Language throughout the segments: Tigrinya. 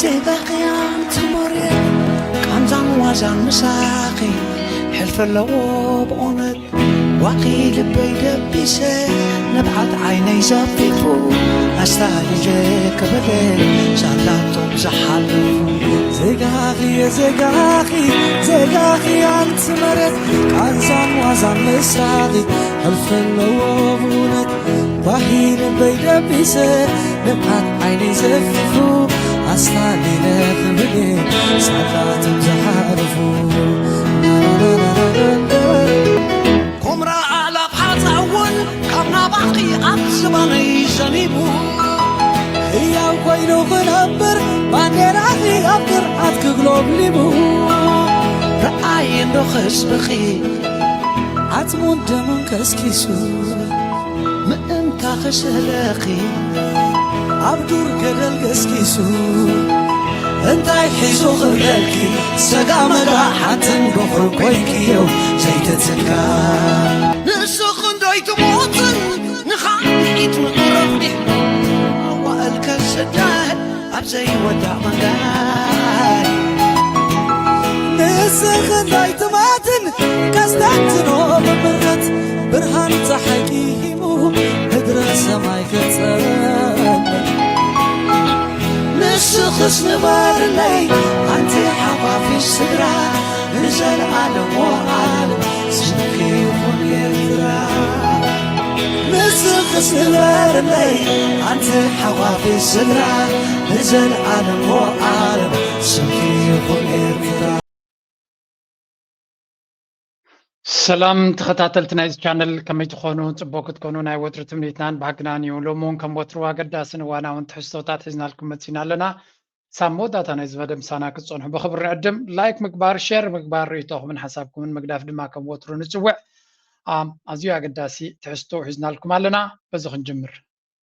ዜጋኺ ኣንቲ መሬት ቃንዛን ዋዛን ምሳኺ ሕልፊ ኣለዎ ብእውነት። ዋኺ ልበይ ደቢሰ ንብዓት ዓይነይ ዘፊፉ ኣስታሊለ ክብለ ሳላቶም ዝሓልፉ። ዜጋኺ ዜጋኺ ዜጋኺ ኣንቲ መሬት ቃንዛን ዋዛን ምሳኺ ሕልፊ ኣለዎ ብእውነት። ዋሂ ልበይ ደቢሰ ንብዓት ዓይነይ ዘፊፉ ኣስታሊለ ክብለ ሳላቶም ዝሓልፉ። ኩምራ ኣእላፍ ሓፃ እውን ካብ ናባኺ ኣብ ዝባነይ ዘኒቡ። ህያው ኮይኑ ክነብር ባንዴራኺ ኣብ ግርዓት ክግሎብሊቡ። ረኣይ እንዶ ህዝብኺ ዓጽሙን ደሙን ከስኪሱ ምእንታ ክስእለኺ ኣብ ዱር ገደል ገስጊሱ። እንታይ ሒዙ ክብለልኪ ሰጋ መጋ ሓንትን በኹር ኮይንክዮ ዘይትትካ። ንስኺ እንዶ ኣይትሞትን ንኻልኢት ምቕርብ ኣዋእል ከስደድ ኣብ ዘይወዳእ መንገድ። ንስኺ እንዶ ኣይትማትን ከስተንትኖ ብምረት ብርሃን ፀሓይ ቂሂሙ ምድረ ሰማይ ክፀልም። ንስኽስ ንበርለይ ኣንቲ ሓፋፊሽ ስድራ ንዘለኣለሞ ዓለም ስምኪ ይኹን ኤርትራ። ንስኽስ ንበርለይ ኣንቲ ሓፋፊሽ ስድራ ንዘለኣለሞ ዓለም ስምኪ ይኹን ኤርትራ። ሰላም ተኸታተልቲ ናይዚ ቻነል፣ ከመይ ትኾኑ? ጽቡቕ ክትኮኑ ናይ ወትሩ ትምኒትናን ባህግናን እዩ። ሎሚ እውን ከም ወትሩ ኣገዳስን እዋናውን ትሕዝቶታት ሒዝናልኩም መጺና ኣለና። ሳብ መወዳእታ ናይዚ መደብ ምሳና ክትጸንሑ ብኽብሪ ንዕድም። ላይክ ምግባር፣ ሼር ምግባር፣ ርእይቶኹምን ሓሳብኩምን ምግዳፍ ድማ ከም ወትሩ ንጽውዕ። ኣም፣ ኣዝዩ ኣገዳሲ ትሕዝቶ ሒዝናልኩም ኣለና። በዚ ክንጅምር።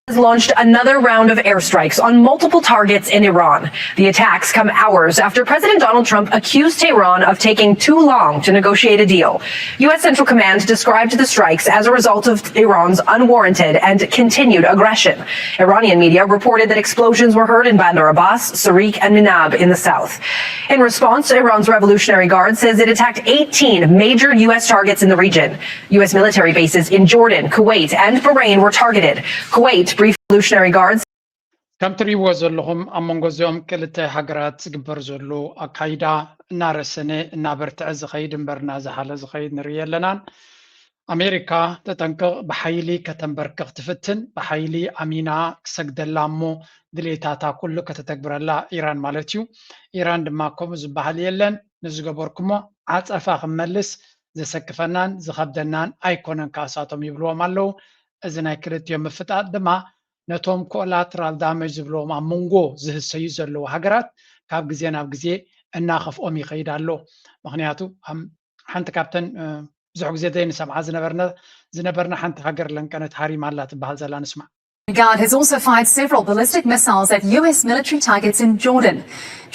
has launched another round of airstrikes on multiple targets in Iran. The attacks come hours after President Donald Trump accused Tehran of taking too long to negotiate a deal. U S Central Command described the strikes as a result of Iran's unwarranted and continued aggression. Iranian media reported that explosions were heard in Bandar Abbas, Sariq, and Minab in the south. In response, Iran's Revolutionary Guard says it attacked eighteen major U S targets in the region. U S military bases in Jordan, Kuwait, and Bahrain were targeted. Kuwait briefed Revolutionary Guards. ከም ትርእይዎ ዘለኹም ኣብ መንጎ እዚኦም ክልተ ሃገራት ዝግበር ዘሎ ኣካይዳ እናረሰነ እናበርትዐ ዝኸይድ እምበር እናዝሓለ ዝኸይድ ንርኢ ኣለናን። ኣሜሪካ ተጠንቅቕ፣ ብሓይሊ ከተንበርክኽ ትፍትን፣ ብሓይሊ ኣሚና ክሰግደላ እሞ ድሌታታ ኩሉ ከተተግብረላ ኢራን ማለት እዩ። ኢራን ድማ ከምኡ ዝበሃል የለን፣ ንዝገበርኩሞ ዓጸፋ ክመልስ ዘሰክፈናን ዝኸብደናን ኣይኮነን ክኣሳቶም ይብልዎም ኣለዉ። እዚ ናይ ክልቲኦም ምፍጣጥ ድማ ነቶም ኮላትራል ዳመጅ ዝብልዎም ኣብ መንጎ ዝህሰዩ ዘለዉ ሃገራት ካብ ግዜ ናብ ግዜ እናኸፍኦም ይኸይድ ኣሎ። ምኽንያቱ ሓንቲ ካብተን ብዙሕ ግዜ ዘይንሰምዓ ዝነበርና ሓንቲ ሃገር ለንቀነት ሃሪማ ኣላ ትበሃል ዘላ ንስማዕ። The Guard has also fired several ballistic missiles at U S military targets in Jordan.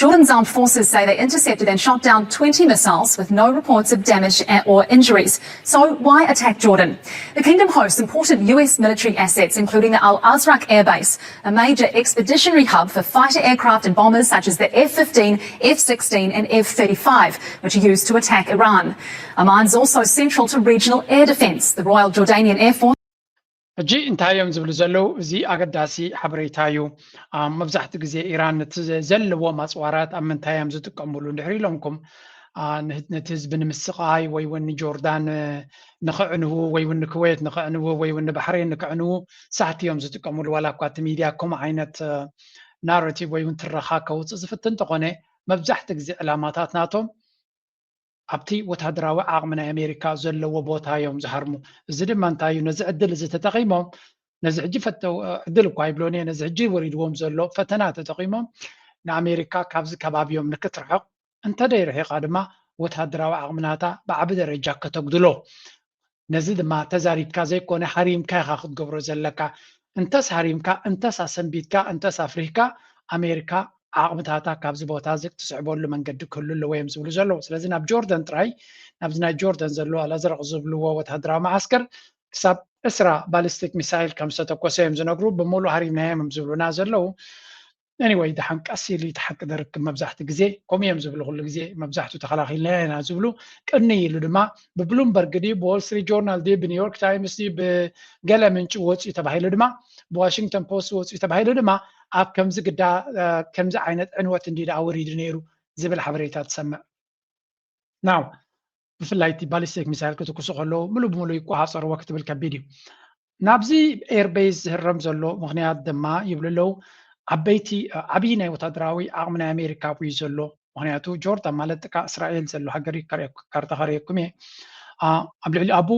Jordan's armed forces say they intercepted and shot down twenty missiles with no reports of damage or injuries. So why attack Jordan? The kingdom hosts important U S military assets, including the Al Azraq Air Base, a major expeditionary hub for fighter aircraft and bombers such as the F fifteen, F sixteen, and F thirty-five, which are used to attack Iran. Amman's also central to regional air defense. The Royal Jordanian Air Force. ሕጂ እንታይ እዮም ዝብሉ ዘለዉ? እዚ ኣገዳሲ ሓበሬታ እዩ። መብዛሕትኡ ግዜ ኢራን ነቲ ዘለዎም ኣፅዋራት ኣብ ምንታይ እዮም ዝጥቀምሉ እንድሕር ኢሎምኩም፣ ነቲ ህዝቢ ንምስቓይ ወይ እውን ንጆርዳን ንኽዕንዉ ወይ እውን ንክወየት ንኽዕንዉ ወይ እውን ንባሕሬን ንክዕንዉ ሳሕቲ እዮም ዝጥቀምሉ። ዋላ እኳ እቲ ሚድያ ከምኡ ዓይነት ናራቲቭ ወይ እውን ትረኻ ከውፅእ ዝፍትን እንተኾነ፣ መብዛሕትኡ ግዜ ዕላማታት ናቶም ኣብቲ ወታደራዊ ዓቕሚ ናይ ኣሜሪካ ዘለዎ ቦታ እዮም ዝሃርሙ። እዚ ድማ እንታይ እዩ? ነዚ ዕድል እዚ ተጠቒሞም፣ ነዚ ሕጂ ፈተው ዕድል እኳ ይብሎን እየ፣ ነዚ ሕጂ ወሪድዎም ዘሎ ፈተና ተጠቒሞም ንኣሜሪካ ካብዚ ከባቢኦም ንክትርሕቕ፣ እንተደይ ርሒቓ ድማ ወታደራዊ ዓቕሚ ናታ ብዓቢ ደረጃ ከተጉድሎ። ነዚ ድማ ተዛሪብካ ዘይኮነ ሃሪምካ ኢኻ ክትገብሮ ዘለካ። እንተስ ሃሪምካ፣ እንተስ ኣሰንቢትካ፣ እንተስ ኣፍሪህካ ኣሜሪካ ዓቕምታታ ካብዚ ቦታ እዚ ክትስዕበሉ መንገዲ ክህሉ ኣለዎ እዮም ዝብሉ ዘለዉ። ስለዚ ናብ ጆርደን ጥራይ፣ ናብዚ ናይ ጆርደን ዘሎ ኣልኣዝረቕ ዝብልዎ ወታደራዊ መዓስከር ክሳብ ዕስራ ባሊስቲክ ሚሳይል ከም ዝተተኮሰ እዮም ዝነግሩ። ብምሉእ ሃሪምናዮም እዮም ዝብሉና ዘለዉ። Anyway፣ ደሓን ቀስ ኢሉ እቲ ሓቂ ደርክብ። መብዛሕቲ ግዜ ከምኡ እዮም ዝብሉ፣ ኩሉ ግዜ መብዛሕቱ ተኸላኺልና ኢና ዝብሉ። ቅንይ ኢሉ ድማ ብብሉምበርግ ድዩ፣ ብዎል ስትሪት ጆርናል ድዩ፣ ብኒውዮርክ ታይምስ ድዩ፣ ብገለ ምንጪ ወፅኡ ተባሂሉ ድማ፣ ብዋሽንግተን ፖስት ወፅኡ ተባሂሉ ድማ ኣብ ከምዚ ግዳ ከምዚ ዓይነት ዕንወት እንዲ ደኣ ወሪዱ ነይሩ ዝብል ሓበሬታ ትሰምዕ። ናው ብፍላይ እቲ ባሊስቲክ ሚሳይል ክትኩሱ ከለዉ ምሉእ ብምሉእ ይቆፃፀርዎ ክትብል ከቢድ እዩ። ናብዚ ኤርቤዝ ዝህረም ዘሎ ምክንያት ድማ ይብሉ ኣለዉ፣ ዓበይቲ ዓብዪ ናይ ወታደራዊ ዓቕሚ ናይ ኣሜሪካ ኣብኡ እዩ ዘሎ። ምክንያቱ ጆርዳን ማለት ጥቃ እስራኤል ዘሎ ሃገር እዩ። ካርታ ከርእየኩም እየ። ኣብ ልዕሊ ኣቡ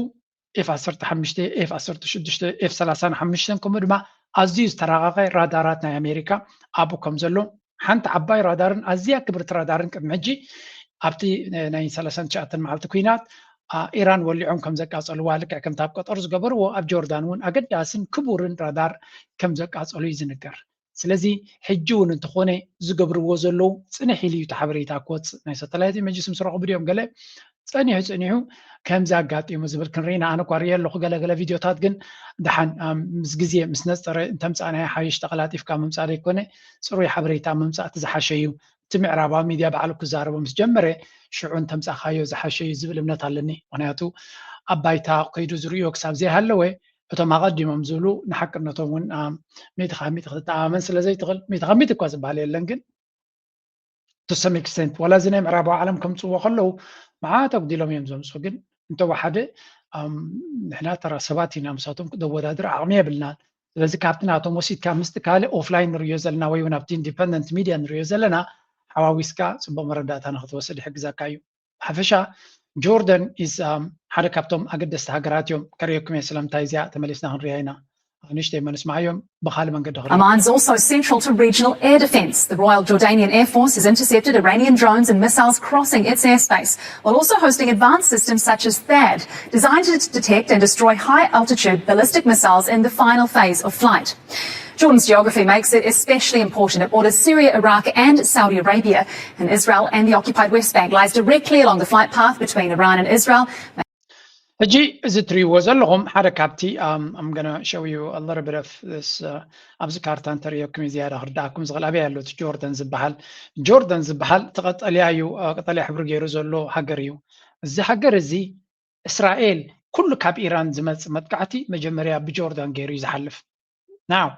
ኤፍ ዓሰርተ ሓሙሽተ፣ ኤፍ ዓሰርተ ሽዱሽተ፣ ኤፍ ሰላሳን ሓሙሽተን ከምኡ ድማ ኣዝዩ ዝተራቐቐ ራዳራት ናይ ኣሜሪካ ኣብኡ ከም ዘሎ፣ ሓንቲ ዓባይ ራዳርን ኣዝያ ክብርቲ ራዳርን ቅድሚ ሕጂ ኣብቲ ናይ ሰላሳን ትሽዓተን መዓልቲ ኲናት ኢራን ወሊዖም ከም ዘቃጸልዋ፣ ልክዕ ከምቲ ኣብ ቀጠር ዝገበርዎ ኣብ ጆርዳን እውን ኣገዳስን ክቡርን ራዳር ከም ዘቃጸሉ እዩ ዝንገር። ስለዚ ሕጂ እውን እንተኾነ ዝገብርዎ ዘለዉ ጽንሕ ኢሉ እዩ እቲ ሓበሬታ ክወጽእ። ናይ ሳተላይት ኢመጅስ ምስ ረኸቡ ድዮም ገለ ጸኒሑ ጸኒሑ ከምዚ ኣጋጢሙ ዝብል ክንርኢ ኢና። ኣነ እኳ ርእየ ኣለኹ ገለ ገለ ቪድዮታት፣ ግን ደሓን ምስ ግዜ ምስ ነጸረ እንተምጻእናዮ ሓይሽ ተቐላጢፍካ ምምጻእ ዘይኮነ ጽሩይ ሓበሬታ ምምጻእ እቲ ዝሓሸ እዩ። እቲ ምዕራባዊ ሚድያ ባዕሉ ክዛረቦ ምስ ጀመረ ሽዑ እንተምጻእካዮ ዝሓሸ እዩ ዝብል እምነት ኣለኒ። ምክንያቱ ኣብ ባይታ ከይዱ ዝርእዮ ክሳብ ዘይሃለወ እቶም ኣቐዲሞም ዝብሉ ንሓቅነቶም እውን ሚእቲ ካብ ሚእቲ ክትተኣማመን ስለ ዘይትኽእል፣ ሚእቲ ካብ ሚእቲ እኳ ዝበሃል የለን፣ ግን to some extent ዋላ እዚ ናይ ምዕራባዊ ዓለም ከምፅዎ ከለዉ መዓት ኣጉዲሎም እዮም ዘምፅኡ። ግን እንተወሓደ ንሕና ተራ ሰባት ኢና፣ ምሳቶም ክደወዳድር ዓቕሚ የብልናን። ስለዚ ካብቲ ናቶም ወሲድካ ምስቲ ካልእ ኦፍላይን ንሪዮ ዘለና ወይ እውን ኣብቲ ኢንዲፐንደንት ሚድያ ንሪዮ ዘለና ሓዋዊስካ ፅቡቕ መረዳእታ ንክትወስድ ይሕግዘካ እዩ። ብሓፈሻ ጆርደን is ሓደ ካብቶም ኣገደስቲ ሃገራት እዮም። ከርእየኩም እየ ስለምንታይ እዚኣ ተመሊስና ክንሪኣ ኢና። ንእሽተይ መ ንስማዓዮም ብኻልእ መንገዲ ክሪኦ። Amman's also central to regional air defense. The Royal Jordanian Air Force has intercepted Iranian drones and missiles crossing its airspace, while also hosting advanced systems such as THAAD, designed to detect and destroy high-altitude ballistic missiles in the final phase of flight. Jordan's geography makes it especially important. It borders Syria, Iraq, and Saudi Arabia. And Israel and the occupied West Bank lies directly along the flight path between Iran and Israel. ሕጂ እዚ ትርእይዎ ዘለኹም ሓደ ካብቲ I'm gonna show you a little bit of this ኣብዚ ካርታ እንተርእየኩም ዝያዳ ክርዳእኩም ዝኽእል ኣበይ ኣሎ እቲ ጆርደን ዝበሃል። ጆርደን ዝበሃል እቲ ቀጠልያ እዩ፣ ቀጠልያ ሕብሪ ገይሩ ዘሎ ሃገር እዩ። እዚ ሃገር እዚ እስራኤል ኩሉ ካብ ኢራን ዝመጽእ መጥቃዕቲ መጀመርያ ብጆርዳን ገይሩ እዩ ዝሓልፍ። ናው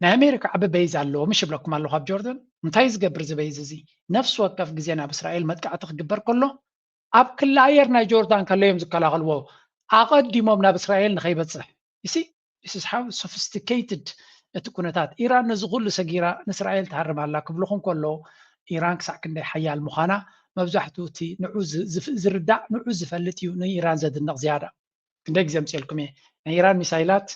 ናይ ኣሜሪካ ዓቢ በይዝ ኣለዎ ምሽ ይብለኩም ኣለኹ ኣብ ጆርዳን። እንታይ ዝገብር እዚ በይዝ እዚ? ነፍሲ ወከፍ ግዜ ናብ እስራኤል መጥቃዕቲ ክግበር ከሎ ኣብ ክሊ ኣየር ናይ ጆርዳን ከሎ እዮም ዝከላኸልዎ፣ ኣቐዲሞም ናብ እስራኤል ንኸይበጽሕ። You see, this is how sophisticated እቲ ኩነታት። ኢራን ነዚ ኩሉ ሰጊራ ንእስራኤል ትሃርም ኣላ ክብልኹም ከሎ ኢራን ክሳዕ ክንደይ ሓያል ምዃና መብዛሕትኡ እቲ ንዑ ዝርዳእ ንዑ ዝፈልጥ እዩ ንኢራን ዘድንቕ ዝያዳ። ክንደይ ግዜ ኣምፅኤልኩም እየ። ናይ ኢራን ሚሳይላት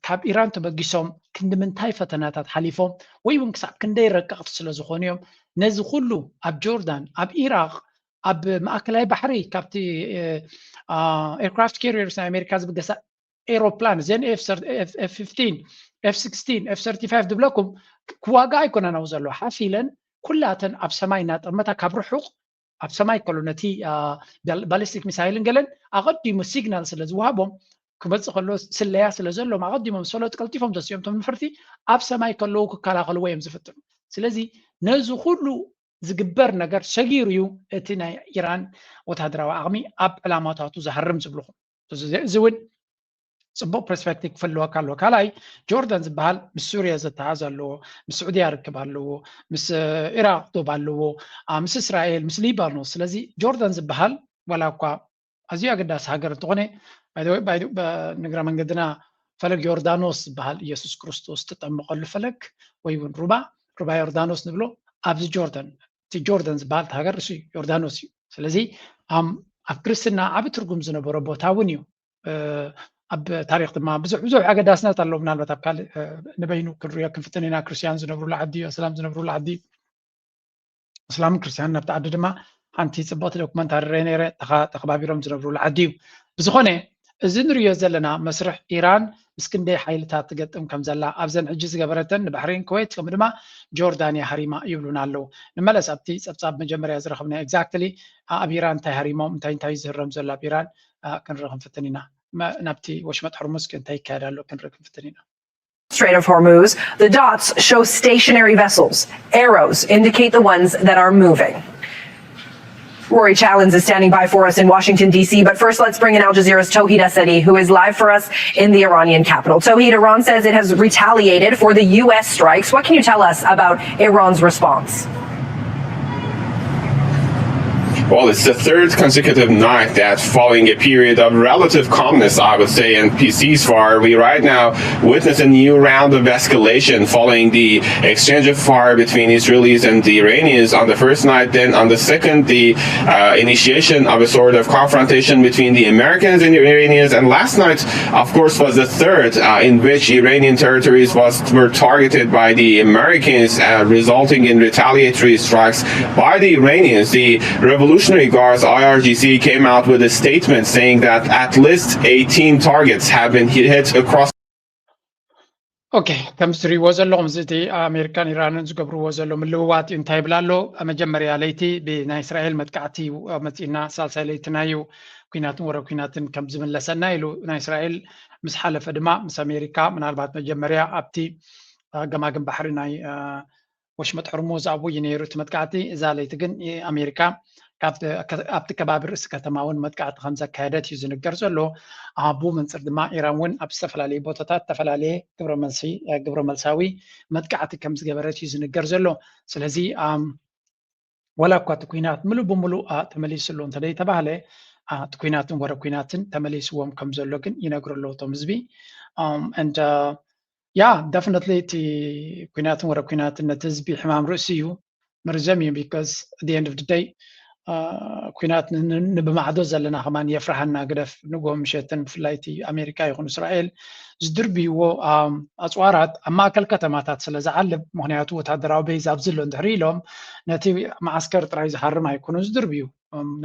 ካብ ኢራን ተበጊሶም ክንዲ ምንታይ ፈተናታት ሓሊፎም ወይ እውን ክሳብ ክንደይ ረቀቕቲ ስለ ዝኾኑ እዮም ነዚ ኩሉ ኣብ ጆርዳን፣ ኣብ ኢራቅ፣ ኣብ ማእከላይ ባሕሪ ካብቲ ኤርክራፍት ካሪየርስ ናይ ኣሜሪካ ዝብገሳ ኤሮፕላን እዘን ኤፍ ፊፍቲን፣ ኤፍ ሲክስቲን፣ ኤፍ ሰርቲን ዝብለኩም ክዋጋ ኣይኮነን ኣብኡ ዘሎ ሓፍ ኢለን ኩላተን ኣብ ሰማይ እናጠመታ ካብ ርሑቕ ኣብ ሰማይ ከሎ ነቲ ባሊስቲክ ሚሳይልን ገለን ኣቐዲሙ ሲግናል ስለ ዝወሃቦም ክመፅእ ከሎ ስለያ ስለ ዘሎም ኣቐዲሞም ሰሎት ቀልጢፎም ተሲኦም እቶም ንፍርቲ ኣብ ሰማይ ከለዉ ክከላኸልዎ እዮም ዝፍትኑ። ስለዚ ነዚ ኩሉ ዝግበር ነገር ሰጊሩ እዩ እቲ ናይ ኢራን ወታደራዊ ዓቕሚ ኣብ ዕላማታቱ ዝሃርም ዝብልኹም። እዚ እውን ፅቡቅ ፐርስፔክቲቭ ክፍልወካ ኣለዎ። ካልኣይ ጆርዳን ዝበሃል ምስ ሱርያ ዘተሓዝ ኣለዎ፣ ምስ ስዑድያ ርክብ ኣለዎ፣ ምስ ኢራቅ ዶብ ኣለዎ፣ ምስ እስራኤል፣ ምስ ሊባኖስ። ስለዚ ጆርዳን ዝበሃል ዋላ እኳ ኣዝዩ ኣገዳሲ ሃገር እንተኾነ ንግረ መንገድና ፈለግ ዮርዳኖስ ዝበሃል ኢየሱስ ክርስቶስ ተጠመቐሉ ፈለግ ወይ እውን ሩባ ሩባ ዮርዳኖስ ንብሎ ኣብዚ ጆርዳን እቲ ጆርዳን ዝበሃል ሃገር እሱ ዮርዳኖስ እዩ። ስለዚ ኣብ ክርስትና ዓቢ ትርጉም ዝነበሮ ቦታ እውን እዩ። ኣብ ታሪክ ድማ ብዙሕ ብዙሕ ኣገዳስነት ኣለዎ። ምናልባት ኣብ ካልእ ንበይኑ ክንሪኦ ክንፍትን ኢና። ክርስትያን ዝነብሩሉ ዓዲ እዩ፣ ኣስላም ዝነብሩሉ ዓዲ እዩ። እስላምን ክርስትያንን ኣብቲ ዓዲ ድማ ሓንቲ ፅብቕቲ ዶክመንታሪ ርአ ነይረ። ተኸባቢሮም ዝነብሩሉ ዓዲ እዩ። ብዝኾነ እዚ ንሪኦ ዘለና መስርሕ ኢራን ምስ ክንደይ ሓይልታት ትገጥም ከም ዘላ ኣብዘን ሕጂ ዝገበረተን ንባሕሬን ኩዌት ከምኡ ድማ ጆርዳንያ ሃሪማ ይብሉና ኣለዉ። ንመለስ ኣብቲ ፀብፃብ መጀመርያ ዝረኸብና ኤግዛክትሊ ኣብ ኢራን እንታይ ሃሪሞም እንታይ እንታይ ዝህረም ዘሎ ኣብ ኢራን ክንርኢ ክንፍትን ኢና። ናብቲ ወሽመጥ ሕርሙዝ እንታይ ይካየድ ኣሎ ክንርኢ ክንፍትን ኢና። Strait of Hormuz. The dots show stationary vessels. Arrows indicate the ones that are moving. Rory Challens is standing by for us in Washington, D C, but first let's bring in Al Jazeera's Toheed Esedi, who is live for us in the Iranian capital. Toheed, Iran says it has retaliated for the U S strikes. What can you tell us about Iran's response? Well, it's the third consecutive night that, following a period of relative calmness, I would say, and peace ceasefire, we right now witness a new round of escalation following the exchange of fire between Israelis and the Iranians on the first night. Then on the second, the uh, initiation of a sort of confrontation between the Americans and the Iranians. And last night, of course, was the third uh, in which Iranian territories was were targeted by the Americans, uh, resulting in retaliatory strikes by the Iranians. The Revolutionary Guards, I R G C, came out with a statement saying that at least eighteen targets have been hit across. ኦኬ፣ ከም ዝትሪእዎ ዘለኹም እዚ እቲ ኣሜሪካን ኢራንን ዝገብርዎ ዘሎ ምልውዋጥ እዩ። እንታይ ይብል ኣሎ? መጀመርያ ለይቲ ብናይ እስራኤል መጥቃዕቲ እዩ መፂና፣ ሳልሳይ ለይትና እዩ። ኩናትን ወረ ኩናትን ከም ዝምለሰና ኢሉ ናይ እስራኤል ምስ ሓለፈ ድማ ምስ ኣሜሪካ ምናልባት መጀመርያ ኣብቲ ገማግም ባሕሪ ናይ ወሽመጥ ሕርሙዝ ኣብኡ እዩ ነይሩ እቲ መጥቃዕቲ። እዛ ለይቲ ግን ኣሜሪካ ኣብቲ ከባቢ ርእሲ ከተማ እውን መጥቃዕቲ ከም ዘካየደት እዩ ዝንገር ዘሎ። ኣብ መንፅር ድማ ኢራን እውን ኣብ ዝተፈላለዩ ቦታታት ዝተፈላለየ ግብረ መልሳዊ መጥቃዕቲ ከም ዝገበረት እዩ ዝንገር ዘሎ። ስለዚ ዋላ እኳ እቲ ኩናት ምሉእ ብምሉእ ተመሊሱ ኣሎ እንተደይተባህለ እቲ ኩናትን ወረ ኩናትን ተመሊስዎም ከም ዘሎ ግን ይነግሩ ኣለዉ እቶም ህዝቢ። ያ ደፍነትሊ እቲ ኩናትን ወረ ኩናትን ነቲ ህዝቢ ሕማም ርእሲ እዩ፣ መርዘም እዩ። Because the end of the day ኩናት ንብማዕዶ ዘለና ከማን የፍርሃና ግደፍ። ንግሆ ምሸትን ብፍላይ እቲ ኣሜሪካ ይኹን እስራኤል ዝድርብይዎ ኣፅዋራት ኣብ ማእከል ከተማታት ስለ ዝዓልብ፣ ምክንያቱ ወታደራዊ ቤዝ ኣብዚ ኣሎ እንድሕሪ ኢሎም ነቲ መዓስከር ጥራይ ዝሃርም ኣይኮኑን ዝድርብዩ።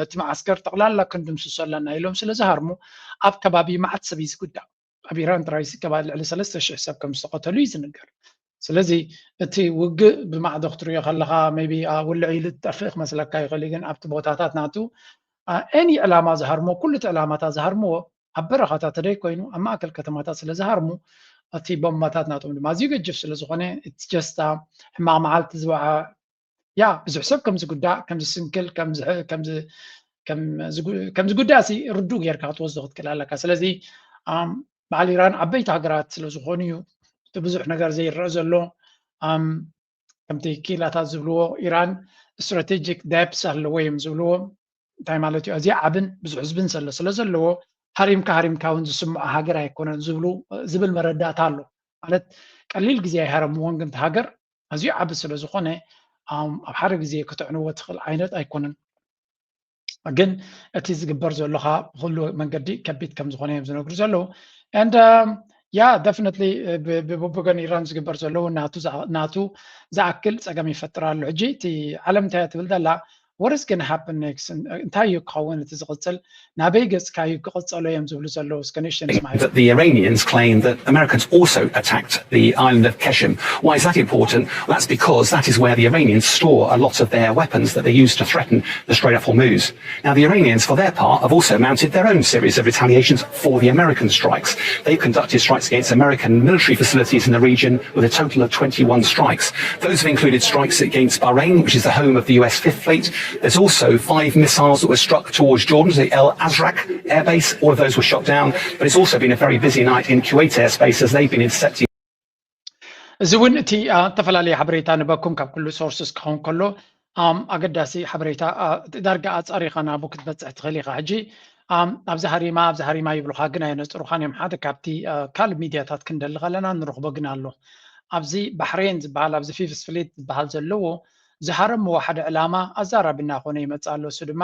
ነቲ መዓስከር ጠቕላላ ክንድምስሶ ኣለና ኢሎም ስለ ዝሃርሙ ኣብ ከባቢ መዓት ሰብ እዩ ዝጉዳእ። ኣብ ኢራን ጥራይ ከባቢ ልዕሊ ሰለስተ ሽሕ ሰብ ከም ዝተቐተሉ እዩ ዝንገር። ስለዚ እቲ ውግእ ብማዕዶ ክትሪኦ ከለኻ maybe ውልዕ ኢሉ ትጠፍእ ክመስለካ ይኽእል እዩ፣ ግን ኣብቲ ቦታታት ናቱ any ዕላማ ዝሃርሞ ኩሉ እቲ ዕላማታት ዝሃርምዎ ኣብ በረኻታት ተደይ ኮይኑ ኣብ ማእከል ከተማታት ስለ ዝሃርሙ እቲ ቦምባታት ናቶም ድማ ኣዝዩ ገጅፍ ስለ ዝኾነ it's just ሕማቕ መዓልቲ ዝበዓ ያ ብዙሕ ሰብ ከም ዝጉዳእ ከም ዝስንክል ከም ዝጉዳእ ሲ ርዱእ ጌርካ ክትወስዶ ክትክእል ኣለካ። ስለዚ በዓል ኢራን ዓበይቲ ሃገራት ስለ ዝኾኑ እዩ እቲ ብዙሕ ነገር ዘይረአ ዘሎ። ከምቲ ኪላታት ዝብልዎ ኢራን strategic depths ኣለዎ እዮም ዝብልዎ። እንታይ ማለት እዩ? ኣዝያ ዓብን ብዙሕ ህዝብን ዘሎ ስለ ዘለዎ ሃሪምካ ሃሪምካ እውን ዝስምዖ ሃገር ኣይኮነን ዝብሉ ዝብል መረዳእታ ኣሎ። ማለት ቀሊል ግዜ ኣይሃረምዎን፣ ግን እቲ ሃገር ኣዝዩ ዓቢ ስለ ዝኾነ ኣብ ሓደ ግዜ ክትዕንዎ ትኽእል ዓይነት ኣይኮነን። ግን እቲ ዝግበር ዘሎ ኸኣ ብኩሉ መንገዲ ከቢድ ከም ዝኾነ እዮም ዝነግሩ ዘለዉ። And yeah, definitely ብወገን ኢራን ዝግበር ዘሎ እውን ናቱ ዝኣክል ጸገም ይፈጥር ኣሎ። ሕጂ እቲ ዓለም እንታይ እያ ትብል ዘላ? What is going to happen next? እንታይ እዩ ክኸውን እቲ ዝቕጽል? ናበይ ገጽካ እዩ ክቕጸሎ እዮም ዝብሉ ዘለዉ? እስከ ንእሽተይ ንስማዕ። That the Iranians claim that Americans also attacked the island of Qeshm. Why is that important? Well, that's because that is where the Iranians store a lot of their weapons that they use to threaten the Strait of Hormuz. Now, the Iranians, for their part, have also mounted their own series of retaliations for the American strikes. They've conducted strikes against American military facilities in the region with a total of twenty-one strikes. Those have included strikes against Bahrain, which is the home of the U S Fifth Fleet. There's also five missiles that were struck towards Jordan, the El Azraq airbase. All of those were shot down, but it's also been a very busy night in Kuwait airspace as they've been intercepting. እዚ እውን እቲ ዝተፈላለየ ሓበሬታ ንበኩም ካብ ኩሉ sources ክኸውን ከሎ ኣገዳሲ ሓበሬታ ዳርጋ ኣጻሪኻ ናቡ ክትበጽሕ ትኽእል ኢኻ። ሕጂ ኣብዚ ሃሪማ ኣብዚ ሃሪማ ይብሉኻ ግን ኣየነጽሩኻን እዮም። ሓደ ካብቲ ካልእ ሚድያታት ክንደሊ ከለና ንረኽቦ ግን ኣሎ። ኣብዚ ባሕሬን ዝበሃል ኣብዚ ፊፍስ ፍሊት ዝበሃል ዘለዎ ዝሃረምዎ ሓደ ዕላማ ኣዛራቢ እናኾነ ይመጽእ ኣሎ። እሱ ድማ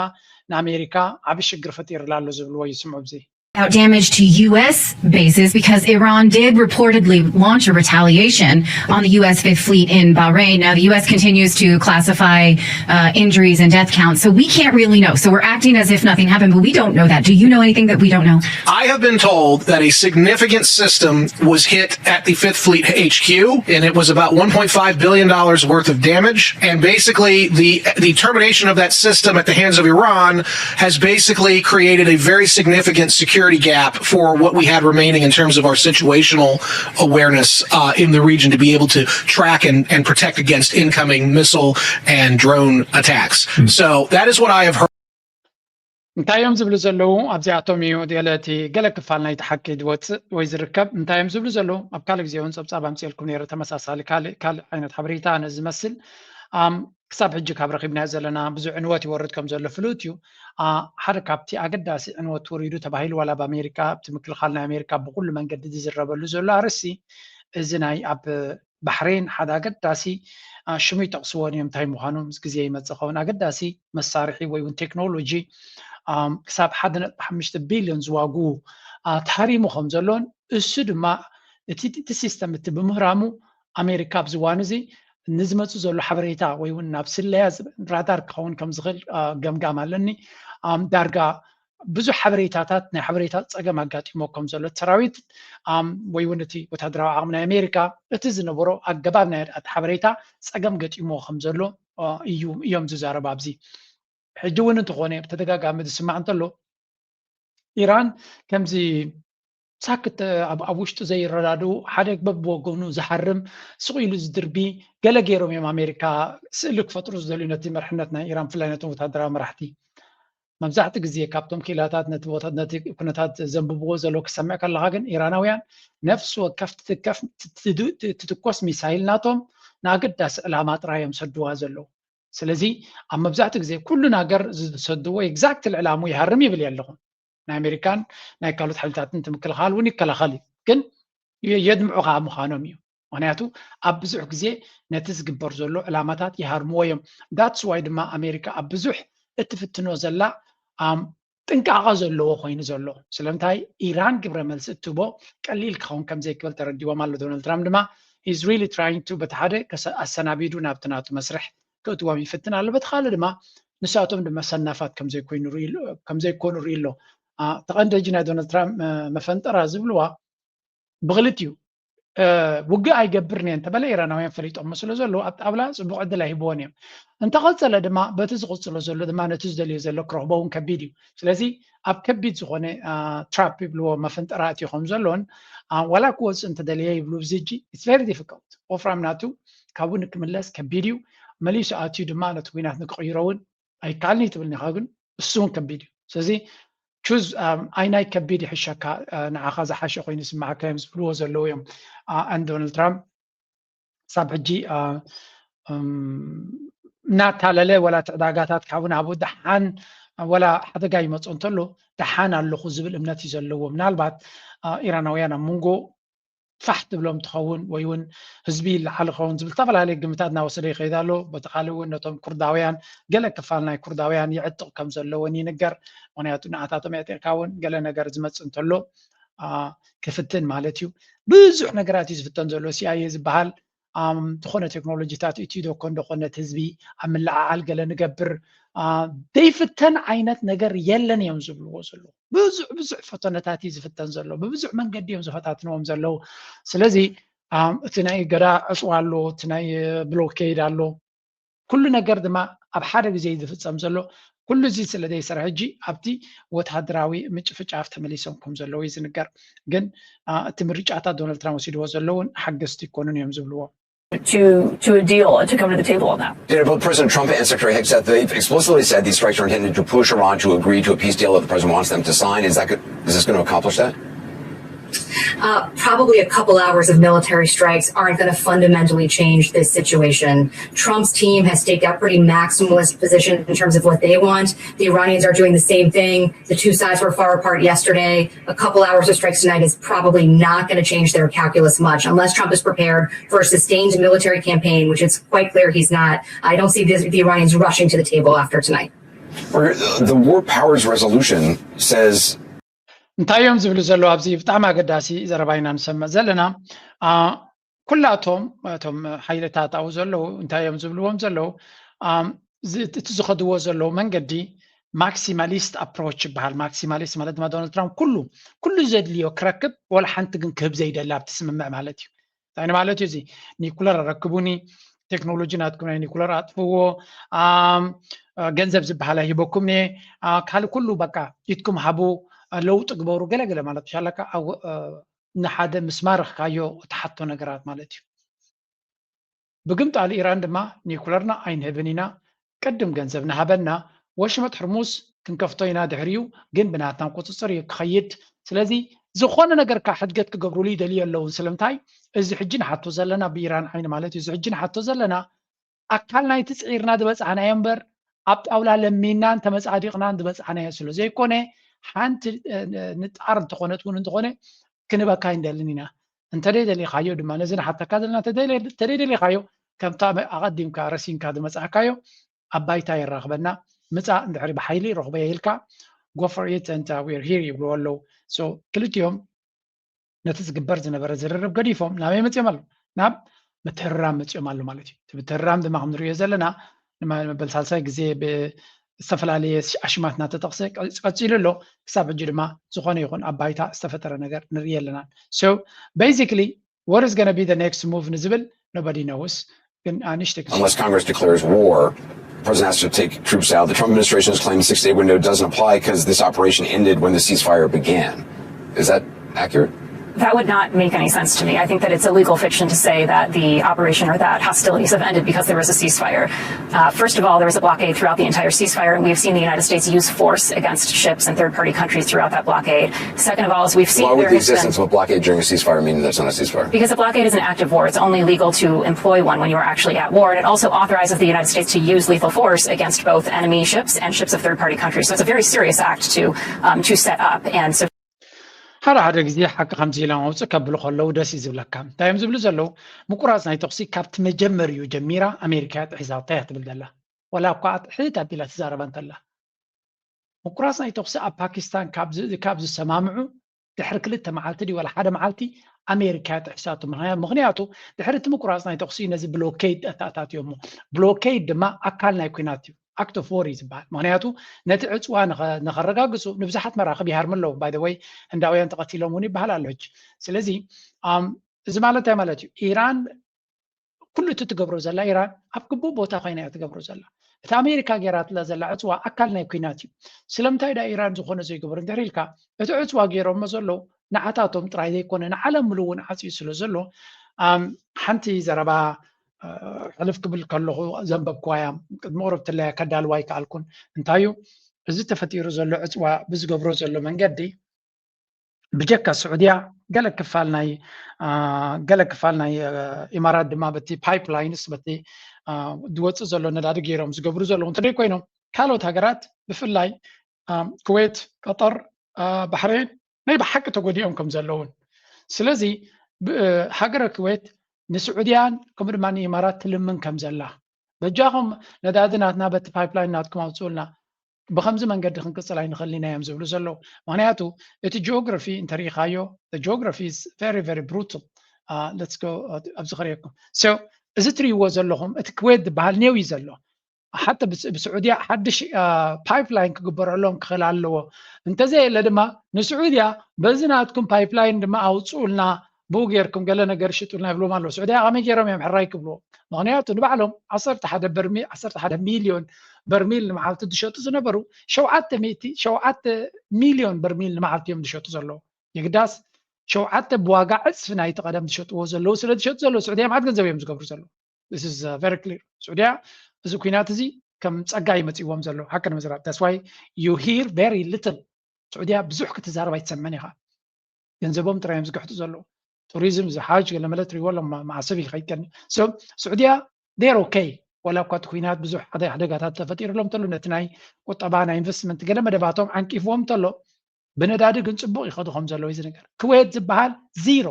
ንኣሜሪካ ዓቢ ሽግር ፈጢርላ ኣሎ ዝብልዎ ይስምዑ። ኣብዚ About damage to U S bases because Iran did reportedly launch a retaliation on the U S Fifth Fleet in Bahrain. Now, the U S continues to classify uh, injuries and death counts, so we can't really know. So we're acting as if nothing happened, but we don't know that. Do you know anything that we don't know? I have been told that a significant system was hit at the Fifth Fleet H Q, and it was about one point five billion dollars worth of damage. And basically, the the termination of that system at the hands of Iran has basically created a very significant security security gap for what we had remaining in terms of our situational awareness uh, in the region to be able to track and, and protect against incoming missile and drone attacks. So that is what I have heard. እንታይ እዮም ዝብሉ ዘለዉ ኣብዚኣቶም እዩ ገለ እቲ ገለ ክፋል ናይቲ ሓቂ ዝወፅእ ወይ ዝርከብ እንታይ እዮም ዝብሉ ዘለዉ ኣብ ካልእ ግዜ እውን ፀብፃብ ኣምፅኤልኩም ነይረ ተመሳሳሊ ካልእ ካልእ ዓይነት ሓበሬታ ነዚ ዝመስል ክሳብ ሕጂ ካብ ረኺብናዮ ዘለና ብዙሕ ዕንወት ይወርድ ከም ዘሎ ፍሉጥ እዩ ሓደ ካብቲ ኣገዳሲ ዕንወት ወሪዱ ተባሂሉ ዋላ ኣብ ኣሜሪካ ኣብቲ ምክልኻል ናይ ኣሜሪካ ብኩሉ መንገዲ ዝዝረበሉ ዘሎ ኣርእስቲ እዚ ናይ ኣብ ባሕሬን ሓደ ኣገዳሲ ሽሙ ይጠቕስዎን እዮም እንታይ ምዃኑ ምስ ግዜ ይመፅእ ኸውን ኣገዳሲ መሳርሒ ወይ እውን ቴክኖሎጂ ክሳብ ሓደ ነጥቢ ሓሙሽተ ቢልዮን ዝዋግኡ ተሃሪሙ ከም ዘሎን እሱ ድማ እቲ እቲ ሲስተም እቲ ብምህራሙ ኣሜሪካ ኣብዚ እዋን እዚ ንዝመፁ ዘሎ ሓበሬታ ወይ እውን ናብ ስለያ ራዳር ክኸውን ከም ዝኽእል ገምጋም ኣለኒ ዳርጋ ብዙሕ ሓበሬታታት ናይ ሓበሬታ ፀገም ኣጋጢሞ ከም ዘሎ ሰራዊት ወይ እውን እቲ ወታደራዊ ዓቕሚ ናይ ኣሜሪካ እቲ ዝነበሮ ኣገባብ ናይ ኣድኣት ሓበሬታ ፀገም ገጢሞ ከም ዘሎ እዩ እዮም ዝዛረብ ኣብዚ ሕጂ እውን እንተኾነ ብተደጋጋሚ ዝስማዕ እንተሎ ኢራን ከምዚ ሳክት ኣብ ውሽጡ ዘይረዳድኡ ሓደ በብወገኑ ዝሓርም ስቕ ኢሉ ዝድርቢ ገለ ገይሮም እዮም ኣሜሪካ ስእሊ ክፈጥሩ ዝደልዩ ነቲ መርሕነት ናይ ኢራን ብፍላይ ነቶም ወታደራዊ መራሕቲ መብዛሕቲ ግዜ ካብቶም ክኢላታት ነቲ ኩነታት ዘንብብዎ ዘለዉ ክሰምዕ ከለካ ግን ኢራናውያን ነፍሲ ወከፍ ትትኮስ ሚሳይል ናቶም ንኣገዳሲ ዕላማ ጥራይ እዮም ሰድዋ ዘለዉ ስለዚ ኣብ መብዛሕቲ ግዜ ኩሉ ናገር ዝሰድዎ exactly ዕላሙ ይሃርም ይብል የለኹም ናይ ኣሜሪካን ናይ ካልኦት ሓይልታትን ምክልኻል እውን ይከላኸል እዩ ግን የድምዑ ከዓ ምዃኖም እዩ ምክንያቱ ኣብ ብዙሕ ግዜ ነቲ ዝግበር ዘሎ ዕላማታት ይሃርምዎ እዮም that's why ድማ ኣሜሪካ ኣብ ብዙሕ እትፍትኖ ዘላ ጥንቃቐ ዘለዎ ኮይኑ ዘሎ ስለምንታይ ኢራን ግብረ መልሲ እትህቦ ቀሊል ክኸውን ከም ዘይክእል ተረዲዎም ኣሎ ዶናልድ ትራምፕ ድማ he's really trying to በቲ ሓደ ኣሰናቢዱ ናብቲ ናቱ መስርሕ ክእትዎም ይፍትን ኣሎ በቲ ካልእ ድማ ንሳቶም ድማ ሰናፋት ከም ዘይኮኑ ርኢ ኣሎ ተቐንዲ ሕጂ ናይ ዶናልድ ትራምፕ መፈንጠራ ዝብልዋ ብክልቲኡ ውግእ ኣይገብርን እየ እንተበለ ኢራናውያን ፈሊጦሞ ስለ ዘለዉ ኣብ ጣብላ ፅቡቅ ዕድል ኣይህብዎን እዮም እንተቐፀለ ድማ በቲ ዝቕፅሎ ዘሎ ድማ ነቲ ዝደልዮ ዘሎ ክረኽቦ እውን ከቢድ እዩ ስለዚ ኣብ ከቢድ ዝኾነ trap ይብልዎ መፈንጠራ ኣትዩ ከም ዘሎን ዋላ ክወፅእ እንተደለየ ይብሉ ብዚ ሕጂ it's very difficult ወፍራም ናቱ ካብኡ ንክምለስ ከቢድ እዩ መሊሱ ኣትዩ ድማ ነቲ ኩናት ንክቕይሮ እውን ኣይከኣልን እዩ ትብልኒ ኢኻ ግን እሱ እውን ከቢድ እዩ ስለዚ choose ኣይናይ ከቢድ ይሕሸካ ንዓኻ ዝሓሸ ኮይኑ ይስምዓካ እዮም ዝብልዎ ዘለዉ እዮም and ዶናልድ ትራምፕ ክሳብ ሕጂ እናታለለ ወላ እቲ ዕዳጋታት ካብኡ ናብኡ ደሓን ወላ ሓደጋ ይመፅኦ እንተሎ ደሓን ኣለኹ ዝብል እምነት እዩ ዘለዎ ምናልባት ኢራናውያን ኣብ መንጎ ፋሕ ትብሎም ትኸውን ወይ እውን ህዝቢ ይለዓል ኸውን ዝብል ዝተፈላለዩ ግምታት እናወሰደ ይኸይድ ኣሎ በቲ ካልእ እውን ነቶም ኩርዳውያን ገለ ክፋል ናይ ኩርዳውያን ይዕጥቕ ከም ዘለዎን ይንገር ምክንያቱ ንኣታቶም የዕጢቕካ እውን ገለ ነገር ዝመፅእ እንተሎ ክፍትን ማለት እዩ ብዙሕ ነገራት እዩ ዝፍተን ዘሎ ሲኣይኤ ዝበሃል ዝኾነ ቴክኖሎጂታት እትዩ ዶ ኮን ዶ ኮነት ህዝቢ ኣብ ምልዓዓል ገለ ንገብር ዘይፍተን ዓይነት ነገር የለን እዮም ዝብልዎ ዘለዉ ብዙሕ ብዙሕ ፈተነታት እዩ ዝፍተን ዘሎ ብብዙሕ መንገዲ እዮም ዝፈታትንዎም ዘለዉ ስለዚ እቲ ናይ ገዳ ዕፅዋ ኣሎ እቲ ናይ ብሎኬድ ኣሎ ኩሉ ነገር ድማ ኣብ ሓደ ግዜ ዝፍፀም ዘሎ ኩሉ እዚ ስለ ዘይሰርሐ ሕጂ ኣብቲ ወታደራዊ ምጭፍጫፍ ተመሊሶም ከም ዘለዉ እዩ ዝንገር ግን እቲ ምርጫታት ዶናልድ ትራምፕ ወሲድዎ ዘለውን ሓገዝቲ ይኮኑን እዮም ዝብልዎ to to a deal to come to the table on that. You know, both President Trump and Secretary Hegseth, they've explicitly said these strikes are intended to push Iran to agree to a peace deal that the president wants them to sign. Is that good? Is this going to accomplish that? Uh, probably a couple hours of military strikes aren't going to fundamentally change this situation. Trump's team has staked out pretty maximalist position in terms of what they want. The Iranians are doing the same thing. The two sides were far apart yesterday. A couple hours of strikes tonight is probably not going to change their calculus much unless Trump is prepared for a sustained military campaign, which it's quite clear he's not. I don't see the, the Iranians rushing to the table after tonight. The War Powers Resolution says እንታይ እዮም ዝብሉ ዘለዉ ኣብዚ ብጣዕሚ ኣገዳሲ ዘረባ ኢና ንሰምዕ ዘለና ኩላቶም እቶም ሓይልታት ኣብኡ ዘለዉ እንታይ እዮም ዝብልዎም ዘለዉ እቲ ዝኸድዎ ዘለዉ መንገዲ ማክሲማሊስት ኣፕሮች ይበሃል ማክሲማሊስት ማለት ድማ ዶናልድ ትራምፕ ኩሉ ኩሉ ዘድልዮ ክረክብ ወላ ሓንቲ ግን ክህብ ዘይደሊ ኣብቲ ስምምዕ ማለት እዩ እንታይ ማለት እዩ እዚ ኒኩለር ኣረክቡኒ ቴክኖሎጂ ናትኩም ናይ ኒኩለር ኣጥፍዎ ገንዘብ ዝበሃል ኣይሂበኩም እየ ካልእ ኩሉ በቃ ኢትኩም ሃቡ ለውጢ ግበሩ ገለገለ ማለት ሻላካ ንሓደ ምስ ማረኽካዮ እትሓቶ ነገራት ማለት እዩ። ብግምጣል ኢራን ድማ ኒኩለርና ኣይንህብን ኢና፣ ቅድም ገንዘብ ንሃበና፣ ወሽመጥ ሕርሙዝ ክንከፍቶ ኢና ድሕሪኡ፣ ግን ብናትና ቁፅፅር እዩ ክኸይድ። ስለዚ ዝኾነ ነገርካ ሕድገት ክገብሩሉ ይደልዩ ኣለውን። ስለምንታይ እዚ ሕጂ ንሓቶ ዘለና ብኢራን ዓይኒ ማለት እዩ። እዚ ሕጂ ንሓቶ ዘለና ኣካል ናይቲ ፅዒርና ዝበፃዕናዮ እምበር ኣብ ጣውላ ለሚናን ተመፃዲቕናን ዝበፃዕናዮ ስለ ዘይኮነ ሓንቲ ንጣር እንተኾነት እውን እንተኾነ ክንበካ ኣይንደልን ኢና። እንተደይ ደሊኻዮ ድማ ነዚ ንሓተካ ዘለና ተደይ ደሊኻዮ ከምታ ኣቐዲምካ ረሲንካ ዝመፃእካዮ ኣብ ባይታ የራኽበና ምፃእ እንድሕሪ ብሓይሊ ረኽበ ኢልካ go for it and we're here ይብልዎ ኣለዉ። ክልቲኦም ነቲ ዝግበር ዝነበረ ዝርርብ ገዲፎም ናበይ መፅኦም ኣለዉ? ናብ ምትህርራም መፅኦም ኣለዉ ማለት እዩ። እቲ ምትህርራም ድማ ከም ንሪኦ ዘለና መበል ሳልሳይ ግዜ ብዝተፈላለየ ኣሽማት እናተጠቕሰ ቀፂሉ ኣሎ። ክሳብ ሕጂ ድማ ዝኾነ ይኹን ኣብ ባይታ ዝተፈጠረ ነገር ንርኢ ኣለናን። So basically what is going to be the next move ንዝብል nobody knows። ግን ኣንሽተ Unless Congress declares war, the president has to take troops out. The Trump administration has claimed the sixty-day window doesn't apply because this operation ended when the ceasefire began. Is that accurate? That would not make any sense to me. I think that it's a legal fiction to say that the operation or that hostilities have ended because there was a ceasefire. Uh, first of all, there was a blockade throughout the entire ceasefire, and we've seen the United States use force against ships and third party countries throughout that blockade. Second of all, as we've seen. Why would the existence of a blockade during a ceasefire mean there's not a ceasefire? Because a blockade is an act of war. It's only legal to employ one when you are actually at war. And it also authorizes the United States to use lethal force against both enemy ships and ships of third party countries. So it's a very serious act to, um, to set up. And so. ሓደ ሓደ ግዜ ሓቂ ከምዚ ኢሎም ኣውፅእ ከብሉ ከለዉ ደስ እዩ ዝብለካ። እንታይ እዮም ዝብሉ ዘለዉ? ምቁራፅ ናይ ተኹሲ ካብቲ መጀመርዩ ጀሚራ ኣሜሪካ ጥሒዛቶ እያ ትብል ዘላ። ወላ እኳ ኣጥሕት ኣቢላ ትዛረባ እንተላ ምቁራፅ ናይ ተኹሲ ኣብ ፓኪስታን ካብ ዝሰማምዑ ድሕሪ ክልተ መዓልቲ ድዩ ወላ ሓደ መዓልቲ ኣሜሪካ እያ ጥሒሳቶ። ምክንያቱ ድሕሪ እቲ ምቁራፅ ናይ ተኹሲ ነዚ ብሎኬድ ኣተኣታትዮሞ። ብሎኬድ ድማ ኣካል ናይ ኩናት እዩ። Act of war እዩ ዝበሃል። ምክንያቱ ነቲ ዕፅዋ ንኸረጋግፁ ንብዙሓት መራኽብ ይሃርሙ ኣለዉ። By the way ህንዳውያን ተቐቲሎም እውን ይበሃል ኣሎ ሕጂ። ስለዚ እዚ ማለት እንታይ ማለት እዩ? ኢራን ኩሉ እቲ ትገብሮ ዘላ ኢራን ኣብ ግቡእ ቦታ ኮይና እያ ትገብሮ ዘላ። እቲ ኣሜሪካ ገይራትላ ዘላ ዕፅዋ ኣካል ናይ ኩናት እዩ። ስለምንታይ ዳ ኢራን ዝኾነ ዘይገብሩ እንድሕር ኢልካ እቲ ዕፅዋ ገይሮሞ ዘለዉ ንዓታቶም ጥራይ ዘይኮነ ንዓለም ምሉ እውን ዓፅዩ ስለ ዘሎ ሓንቲ ዘረባ ሕልፍ ክብል ከለኹ ዘንበብክዋ እያ። ቅድሚ ቁሩብ ትለያ ከዳልዋ ኣይከኣልኩን። እንታይ እዩ እዚ ተፈጢሩ ዘሎ ዕፅዋ ብዝገብሮ ዘሎ መንገዲ ብጀካ ስዑድያ ገለ ክፋል ናይ ገለ ክፋል ናይ ኢማራት ድማ በቲ ፓይፕላይንስ በቲ ዝወፅእ ዘሎ ነዳዲ ገይሮም ዝገብሩ ዘለዉ እንተደይ ኮይኖም ካልኦት ሃገራት ብፍላይ ኩዌት፣ ቀጠር፣ ባሕሬን ናይ ብሓቂ ተጎዲኦም ከም ዘለውን ስለዚ ሃገረ ኩዌት ንስዑድያን ከምኡ ድማ ንኢማራት ትልምን ከም ዘላ በጃኹም ነዳዲ ናትና በቲ ፓይፕላይን ናትኩም ኣውፅኡልና ብከምዚ መንገዲ ክንቅፅል ኣይንኽእልን ኢና እዮም ዝብሉ ዘለዉ። ምክንያቱ እቲ ጂኦግራፊ እንተሪኢኻዮ ጂኦግራፊ is very very brutal። Let's go ኣብዚ ክርእየኩም። እዚ ትሪእዎ ዘለኹም እቲ ክዌት ዝበሃል ኔው እዩ ዘሎ። ሓቲ ብስዑድያ ሓድሽ ፓይፕላይን ክግበረሎም ክኽእል ኣለዎ። እንተዘየለ ድማ ንስዑድያ በዚ ናትኩም ፓይፕላይን ድማ ኣውፅኡልና ብኡ ጌርኩም ገለ ነገር ሽጡልና ይብልዎም ኣለዉ። ስዑድያ ከመይ ገይሮም እዮም ሕራይ ክብልዎ? ምክንያቱ ንባዕሎም ዓሰርተ ሓደ በርሚል ዓሰርተ ሓደ ሚልዮን በርሚል ንመዓልቲ ዝሸጡ ዝነበሩ ሸውዓተ ሚእቲ ሸውዓተ ሚልዮን በርሚል ንመዓልቲ እዮም ዝሸጡ ዘለዉ። የግዳስ ሸውዓተ ብዋጋ ዕፅፊ ናይቲ ቀደም ዝሸጥዎ ዘለዉ ስለ ዝሸጡ ዘለዉ ስዑድያ መዓት ገንዘብ እዮም ዝገብሩ ዘለዉ። This is very clear። ስዑድያ እዚ ኩናት እዚ ከም ፀጋ ይመፅዎም ዘሎ ሓቂ ንምዝራብ that's why you hear very little። ስዑድያ ብዙሕ ክትዛረብ ኣይትሰምዕን ኢኻ። ገንዘቦም ጥራይ እዮም ዝግሕጡ ዘለዉ። ቱሪዝም ዝሓጅ ገለመለ ትሪእዎ ኣለኹም መዓሰብ ኢልካ ይቀኒ። ስዑድያ they're okay። ዋላ እኳ እቲ ኩናት ብዙሕ ሓደ ሓደጋታት ተፈጢሩሎም እንተሎ ነቲ ናይ ቁጠባ ናይ ኢንቨስትመንት ገለ መደባቶም ዓንቂፍዎም እንተሎ ብነዳዲ ግን ፅቡቕ ይኸዱ ከም ዘለዉ እዩ ዝነገር። ክዌት ዝበሃል ዚሮ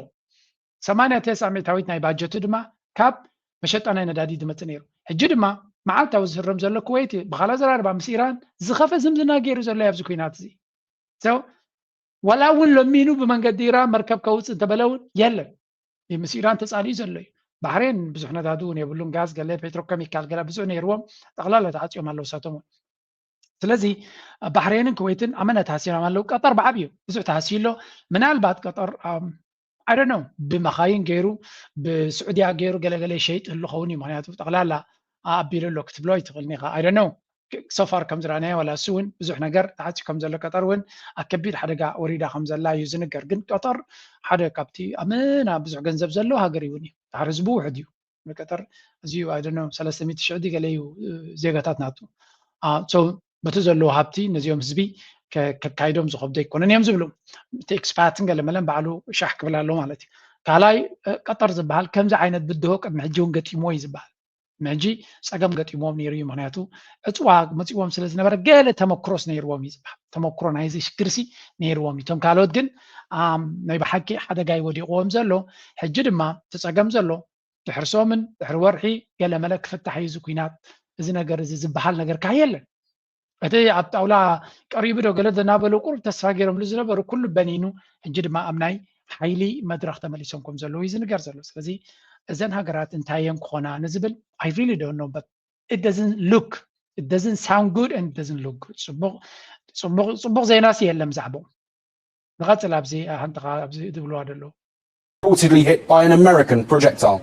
ሰማንያ ተስዓ ሚእታዊት ናይ ባጀቱ ድማ ካብ መሸጣ ናይ ነዳዲ ዝመፅእ ነይሩ። ሕጂ ድማ መዓልታዊ ዝህረም ዘሎ ክወይቲ ብካል ኣዘራርባ ምስ ኢራን ዝኸፈ ዝምድና ገይሩ ዘሎ ኣብዚ ኩናት እዚ። ዋላ እውን ለሚኑ ብመንገዲ ኢራን መርከብ ከውፅእ እንተበለ እውን የለን። ምስ ኢራን ተፃሊኡ ዘሎ እዩ። ባሕሬን ብዙሕ ነዳዲ እውን የብሉን። ጋዝ ገለ ፔትሮከሚካል ገለ ብዙሕ ነይርዎም ጠቕላላ ተዓፅዮም ኣለዉ እሳቶም እውን። ስለዚ ባሕሬንን ክወይትን ኣመና ተሃሲሮም ኣለዉ። ቀጠር ብዓብዩ ብዙሕ ተሃስዩ ኣሎ። ምናልባት ቀጠር I don't know ብመኻይን ገይሩ ብስዑድያ ገይሩ ገለገለ ይሸይጥ ህሉ ኸውን እዩ። ምክንያቱ ጠቕላላ ኣቢሉ ኣሎ ክትብሎ ኣይትኽእልን ኢኻ። I don't know so far ከም ዝረኣናዮ ዋላ እሱ እውን ብዙሕ ነገር ተዓፅዩ ከም ዘሎ ቀጠር እውን ኣብ ከቢድ ሓደጋ ወሪዳ ከም ዘላ እዩ ዝንገር። ግን ቀጠር ሓደ ካብቲ ኣመና ብዙሕ ገንዘብ ዘለዎ ሃገር እውን እዩ። ድሓር ህዝቡ ውሕድ እዩ። ቀጠር እዚዩ ኣይደኖ ሰለስተ ሚእቲ ሽሕ ድዩ ገለ እዩ ዜጋታት ናቱ። በቲ ዘለዎ ሃብቲ ነዚኦም ህዝቢ ከካይዶም ዝኸብዶ ኣይኮነን እዮም ዝብሉ። እቲ ኤክስፓትን ገለመለን ባዕሉ ሻሕ ክብል ኣሎ ማለት እዩ። ካልኣይ ቀጠር ዝበሃል ከምዚ ዓይነት ብድሆ ቅድሚ ሕጂ እውን ገጢምዎ እዩ ዝበሃል። ሕጂ ፀገም ገጢምዎም ነይሩ እዩ። ምክንያቱ ዕፅዋ መፂዎም ስለ ዝነበረ ገለ ተመክሮስ ነይርዎም እዩ ዝበሃል። ተመክሮ ናይዚ ሽግርሲ ነይርዎም እዩ። እቶም ካልኦት ግን ናይ ብሓቂ ሓደጋ ይወዲቕዎም ዘሎ። ሕጂ ድማ እቲ ፀገም ዘሎ ድሕሪ ሰሙን ድሕሪ ወርሒ ገለመለ ክፍታሕ እዩ እዚ ኩናት። እዚ ነገር እዚ ዝበሃል ነገር ከ የለን። እቲ ኣብ ጣውላ ቀሪቡ ዶ ገለ እናበሉ ቁሩብ ተስፋ ገይሮምሉ ዝነበሩ ኩሉ በኒኑ ሕጂ ድማ ኣብ ናይ ሓይሊ መድረኽ ተመሊሶም ከም ዘለዉ እዩ ዝንገር ዘሎ። ስለዚ እዘን ሃገራት እንታይ እየን ክኾና ንዝብል I really don't know, but it doesn't look, it doesn't sound good and it doesn't look good. ፅቡቕ ዜናሲ የለን ብዛዕባኡ። ንቐፅል ኣብዚ ሓንቲ ኣብዚ ዝብልዋ ዘለዉ። Reportedly hit by an American projectile.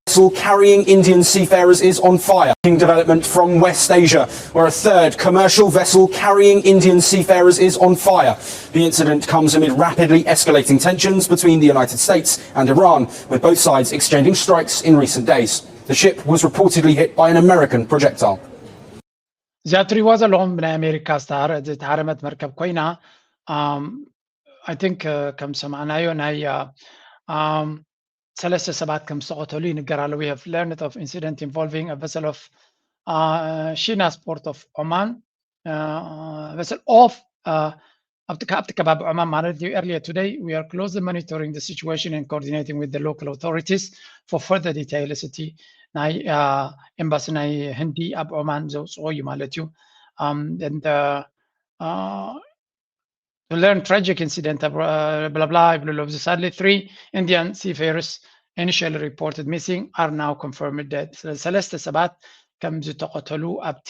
Vessel carrying Indian seafarers is on fire. Development from West Asia, where a third commercial vessel carrying Indian seafarers is on fire. The incident comes amid rapidly escalating tensions between the United States and Iran, with both sides exchanging strikes in recent days. The ship was reportedly hit by an American projectile. እዚኣ ትሪእዋ ዘለኹም ብናይ ኣሜሪካ ዝተሃረመት መርከብ ኮይና፣ I think ከም ዝሰማዕናዮ ናይ ሰለስተ ሰባት ከም ዝተቐተሉ ይንገር ኣሎ። We have learned of incident involving a vessel of Shinas Port of Oman, vessel of ኣብቲ ከባቢ ዖማን ማለት እዩ። Earlier today we are closely monitoring the situation and coordinating with the local authorities for further details። እቲ ናይ ኤምባሲ ናይ ህንዲ ኣብ ዖማን ዘውፅኦ እዩ ማለት እዩ። And to learn tragic incident blah blah ይብሉ ኣለዉ። Sadly three Indian seafarers initially reported missing are now confirmed dead. ሰለስተ ሰባት ከም ዝተቐተሉ ኣብቲ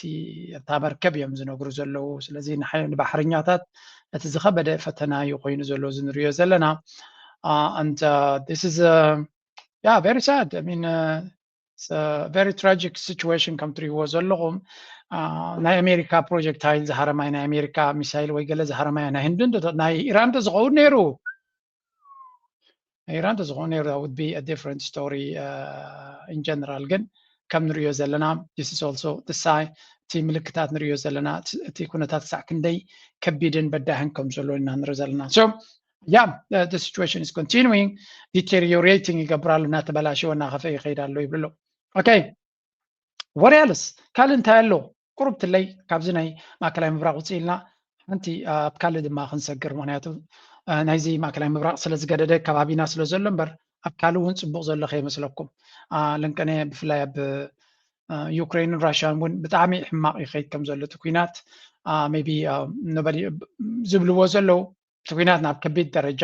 ኣብታ መርከብ እዮም ዝነግሩ ዘለዉ። ስለዚ ንባሕረኛታት እቲ ዝኸበደ ፈተና እዩ ኮይኑ ዘሎ እዚ ንሪኦ ዘለና። And this is yeah, very sad. I mean very tragic situation ከም ትሪእዎ ዘለኹም። ናይ ኣሜሪካ ፕሮጀክታይል ዝሃረማይ ናይ ኣሜሪካ ሚሳይል ወይ ገለ ዝሃረማይ ናይ ህንዲ ናይ ኢራን እንተዝኸውን ነይሩ ኢራን ተዝኾነ that would be a different story in general። ግን ከም ንሪኦ ዘለና this is also the sign፣ እቲ ምልክታት ንሪኦ ዘለና እቲ ኩነታት ክሳዕ ክንደይ ከቢድን በዳህን ከም ዘሎ ኢና ንርኢ ዘለና። So yeah, the situation is continuing deteriorating፣ ይገብር ኣሎ፣ እናተበላሸወ እናኸፈ ይኸይድ ኣሎ ይብሉ ኣለዉ። Okay, what else? ካልእ እንታይ ኣሎ? ቁሩብ ትለይ ካብዚ ናይ ማእከላይ ምብራቕ ውፅእ ኢልና ሓንቲ ኣብ ካልእ ድማ ክንሰግር፣ ምክንያቱ ናይዚ ማእከላይ ምብራቕ ስለ ዝገደደ ከባቢና ስለ ዘሎ እምበር ኣብ ካልእ እውን ፅቡቕ ዘሎ ከይመስለኩም። ለንቀነ ብፍላይ ኣብ ዩክሬንን ራሽያን እውን ብጣዕሚ ሕማቕ ይኸይድ ከም ዘሎ እቲ ኩናት maybe ዝብልዎ ዘለዉ እቲ ኩናት ናብ ከቢድ ደረጃ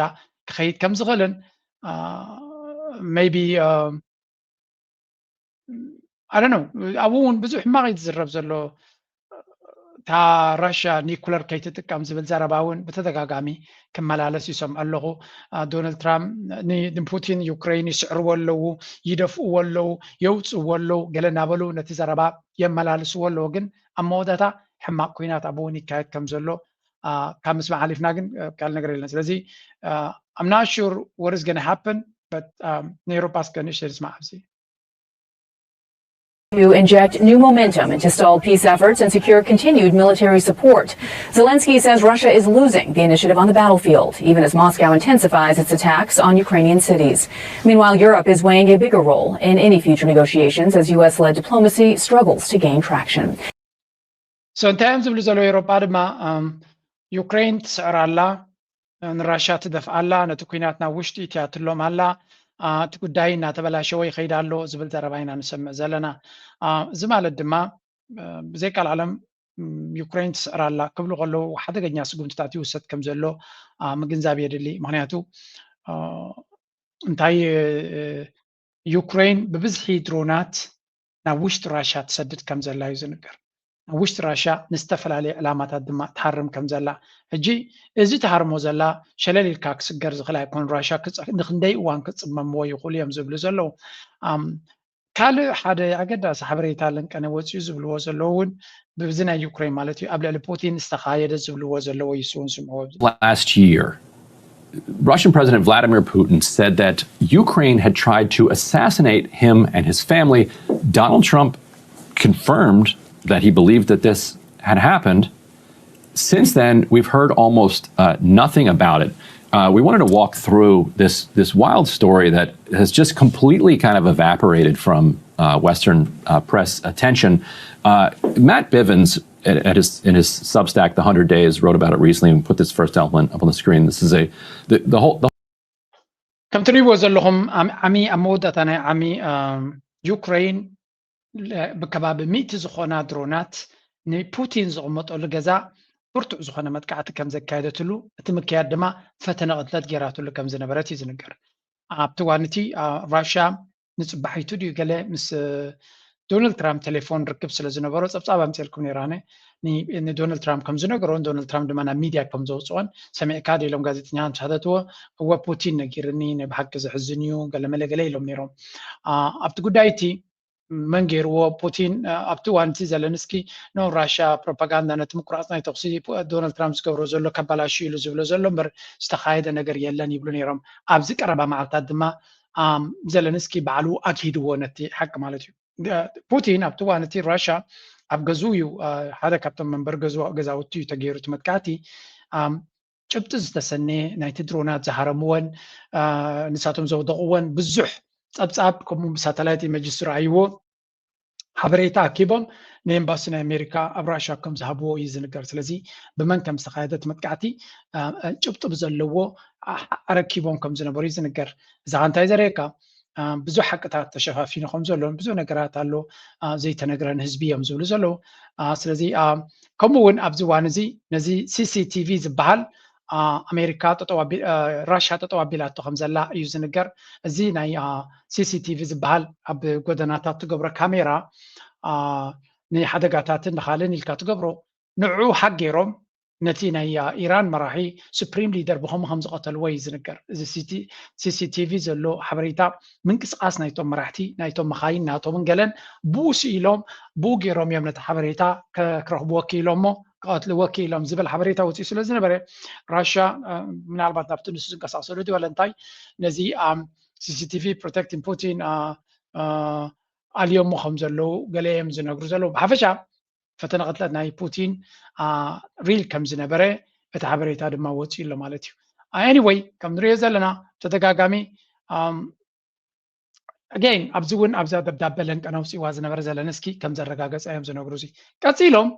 ክኸይድ ከም ዝኽእልን maybe I don't know፣ ኣብኡ እውን ብዙሕ ሕማቕ እዩ ዝዝረብ ዘሎ። እታ ራሽያ ኒኩለር ከይትጥቀም ዝብል ዘረባ እውን ብተደጋጋሚ ክመላለስ ይሰምዖ ኣለኹ። ዶናልድ ትራምፕ ንፑቲን ዩክሬን ይስዕርዎ ኣለዉ፣ ይደፍእዎ ኣለዉ፣ የውፅእዎ ኣለዉ ገለ እናበሉ ነቲ ዘረባ የመላልስዎ ኣለዉ። ግን ኣብ መወዳእታ ሕማቕ ኩናት ኣብኡ እውን ይካየድ ከም ዘሎ ካብ ምስማዕ ሓሊፍና ግን ካልእ ነገር የለን። ስለዚ I'm not sure what is gonna happen, but ንኤውሮጳ እስከ ንእሽተይ ንስማዕ ኣብዚ። To inject new momentum into stalled peace efforts and secure continued military support. Zelensky says Russia is losing the initiative on the battlefield, even as Moscow intensifies its attacks on Ukrainian cities. Meanwhile, Europe is weighing a bigger role in any future negotiations as U S led diplomacy struggles to gain traction. So እንታይ እዮም ዝብሉ ዘለዉ? ኤውሮጳ ድማ ዩክሬን ትስዕር ኣላ፣ ንራሽያ ትደፍኣ ኣላ፣ ነቲ ኩናት ናብ ውሽጢ ትያትሎም ኣላ፣ እቲ ጉዳይ እናተበላሸወ ይኸይድ ኣሎ ዝብል ዘረባ ኢና ንሰምዕ ዘለና። እዚ ማለት ድማ ብዘይ ቃል ዓለም ዩክሬን ትስዕር ኣላ ክብሉ ከለዉ ሓደገኛ ስጉምትታት ይውሰድ ከም ዘሎ ምግንዛብ የድሊ። ምክንያቱ እንታይ ዩክሬን ብብዝሒ ድሮናት ናብ ውሽጢ ራሽያ ትሰድድ ከም ዘላ እዩ ዝንገር። ናብ ውሽጢ ራሽያ ንዝተፈላለየ ዕላማታት ድማ ትሃርም ከም ዘላ። ሕጂ እዚ ትሃርሞ ዘላ ሸለል ኢልካ ክስገር ዝኽእል ኣይኮን። ራሽያ ንክንደይ እዋን ክፅመምዎ ይኽእሉ እዮም ዝብሉ ዘለዉ። ካልእ ሓደ ኣገዳሲ ሓበሬታ ለንቀነ ወፂኡ ዝብልዎ ዘለዉ እውን ብዚ ናይ ዩክሬን ማለት እዩ ኣብ ልዕሊ ፑቲን ዝተኻየደ ዝብልዎ ዘለዉ ይስውን ስምዕዎ። Last year, Russian President Vladimir Putin said that Ukraine had tried to assassinate him and his family. Donald Trump confirmed that he believed that this had happened. Since then, we've heard almost uh, nothing about it. Uh, we wanted to walk through this this wild story that has just completely kind of evaporated from uh, Western uh, press attention. Uh, Matt Bivens, at, at his, in his Substack, The Hundred Days, wrote about it recently and put this first element up on the screen. This is a the, the whole the ከም ትሪእዎ ዘለኹም ዓሚ ኣብ መወዳእታ ናይ ዓሚ ዩክሬን ብከባቢ ሚእቲ ዝኾና ድሮናት ንፑቲን ዝቕመጠሉ ገዛ ብርቱዕ ዝኾነ መጥቃዕቲ ከም ዘካየደትሉ፣ እቲ ምክያድ ድማ ፈተነ ቅትለት ጌራትሉ ከም ዝነበረት እዩ ዝንገር። ኣብቲ ዋንቲ ራሽያ ንፅባሒቱ ድዩ ገለ ምስ ዶናልድ ትራምፕ ቴሌፎን ርክብ ስለ ዝነበሮ ፀብፃብ ኣምፅልኩም ነይራነ ንዶናልድ ትራምፕ ከም ዝነገሮን ዶናልድ ትራምፕ ድማ ናብ ሚድያ ከም ዘውፅኦን ሰሚዕካ ዶ ኢሎም ጋዜጠኛ ንሳተትዎ እወ ፑቲን ነጊርኒ ናይ ብሓቂ ዘሕዝን እዩ ገለመለ ገለ ኢሎም ነይሮም ኣብቲ ጉዳይ እቲ መን ገይርዎ ፑቲን ኣብቲ እዋን እቲ ዘለንስኪ ኖ ራሽያ ፕሮፓጋንዳ ነቲ ምቁራፅ ናይ ተኩሲ ዶናልድ ትራምፕ ዝገብሮ ዘሎ ከባላሽ ኢሉ ዝብሎ ዘሎ እምበር ዝተኻየደ ነገር የለን ይብሉ ነይሮም ኣብዚ ቀረባ መዓልታት ድማ ዘለንስኪ ባዕሉ ኣግሂድዎ ነቲ ሓቂ ማለት እዩ ፑቲን ኣብቲ እዋን እቲ ራሽያ ኣብ ገዝኡ እዩ ሓደ ካብቶም መንበር ገዛውቲ እዩ ተገይሩ እቲ መጥቃዕቲ ጭብጢ ዝተሰነየ ናይቲ ድሮናት ዝሃረምወን ንሳቶም ዘውደቕወን ብዙሕ ፀብፃብ ከምኡ ብሳተላይት ኢመጅ ዝረኣይዎ ሓበሬታ ኣኪቦም ንኤምባሲ ናይ ኣሜሪካ ኣብ ራሽያ ከም ዝሃብዎ እዩ ዝንገር ስለዚ ብመን ከም ዝተካየደት መጥቃዕቲ ጭብጢ ብዘለዎ ኣረኪቦም ከም ዝነበሩ እዩ ዝንገር እዛ እንታይ ዘርእየካ ብዙሕ ሓቅታት ተሸፋፊኑ ከም ዘሎን ብዙሕ ነገራት ኣሎ ዘይተነግረን ህዝቢ እዮም ዝብሉ ዘለዉ ስለዚ ከምኡ እውን ኣብዚ እዋን እዚ ነዚ ሲሲቲቪ ዝበሃል ኣሜሪካ ራሻ ጠጠው ኣቢላቶ ከም ዘላ እዩ ዝንገር እዚ ናይ ሲሲቲቪ ዝበሃል ኣብ ጎደናታት ትገብሮ ካሜራ ንሓደጋታትን ንካልን ኢልካ ትገብሮ ንዑ ሓገይሮም ነቲ ናይ ኢራን መራሒ ሱፕሪም ሊደር ብኸምኡ ከም ዝቐተልዎ እዩ ዝንገር እዚ ሲሲቲቪ ዘሎ ሓበሬታ ምንቅስቃስ ናይቶም መራሕቲ ናይቶም መኻይን ናቶምን ገለን ብኡ ስኢሎም ብኡ ገይሮም እዮም ነቲ ሓበሬታ ክረኽብዎ ክኢሎሞ ክቐትልዎ ክኢሎም ዝብል ሓበሬታ ወፂኡ ስለ ዝነበረ ራሽያ ምናልባት ናብቲ ንሱ ዝንቀሳቀሰሉ ድበለ እንታይ ነዚ ሲሲቲቪ ፕሮቴክቲን ፑቲን ኣልዮሞ ከም ዘለዉ ገለ እዮም ዝነግሩ ዘለዉ ብሓፈሻ ፈተነ ቅትለት ናይ ፑቲን ሪል ከም ዝነበረ እቲ ሓበሬታ ድማ ወፂኡ ኣሎ ማለት እዩ anyway ከም ንሪኦ ዘለና ተደጋጋሚ again ኣብዚ እውን ኣብዛ ደብዳበ ለንቀነ ውፅእዋ ዝነበረ ዘለንስኪ ከም ዘረጋገፀ እዮም ዝነግሩ እዚ ቀፂሎም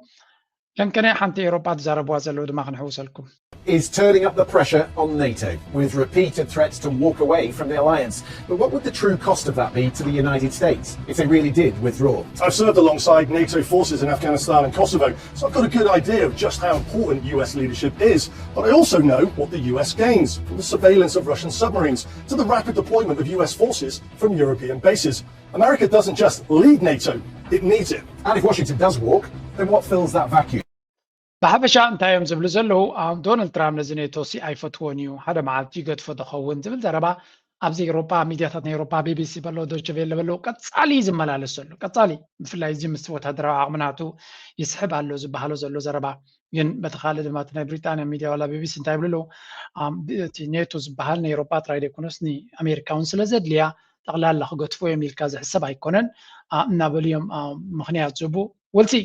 ለንቀነ ሓንቲ ኤውሮጳ ዝዛረብዋ ዘለዉ ድማ ክንሕውሰልኩም is turning up the pressure on NATO with repeated threats to walk away from the alliance. But what would the true cost of that be to the United States if they really did withdraw? I've served alongside NATO forces in Afghanistan and Kosovo, so I've got a good idea of just how important U S leadership is. But I also know what the U S gains from the surveillance of Russian submarines to the rapid deployment of U S forces from European bases. America doesn't just lead NATO, it needs it. And if Washington does walk, then what fills that vacuum? ብሓፈሻ እንታይ እዮም ዝብሉ ዘለዉ ዶናልድ ትራምፕ ነዚ ኔቶ ሲ ኣይፈትዎን እዩ ሓደ መዓልቲ ይገድፎ ዝኸውን ዝብል ዘረባ ኣብዚ ኤሮጳ ሚድያታት ናይ ኤሮጳ ቢቢሲ በሎ ዶችቬለ በሎ ቀጻሊ ዝመላለስ ዘሎ ቀጻሊ ብፍላይ እዚ ምስ ወታደራዊ ዓቕምናቱ ይስሕብ ኣሎ ዝበሃሎ ዘሎ ዘረባ ግን በቲ ካልእ ድማ ናይ ብሪጣንያ ሚድያ ዋላ ቢቢሲ እንታይ ይብሉ ኣለዉ እቲ ኔቶ ዝበሃል ናይ ኤሮጳ ጥራይ ዘይኮነስ ንኣሜሪካ እውን ስለ ዘድልያ ጠቕላላ ክገድፎ እዮም ኢልካ ዝሕሰብ ኣይኮነን እናበሉ እዮም ምክንያት ዝህቡ ወልሲ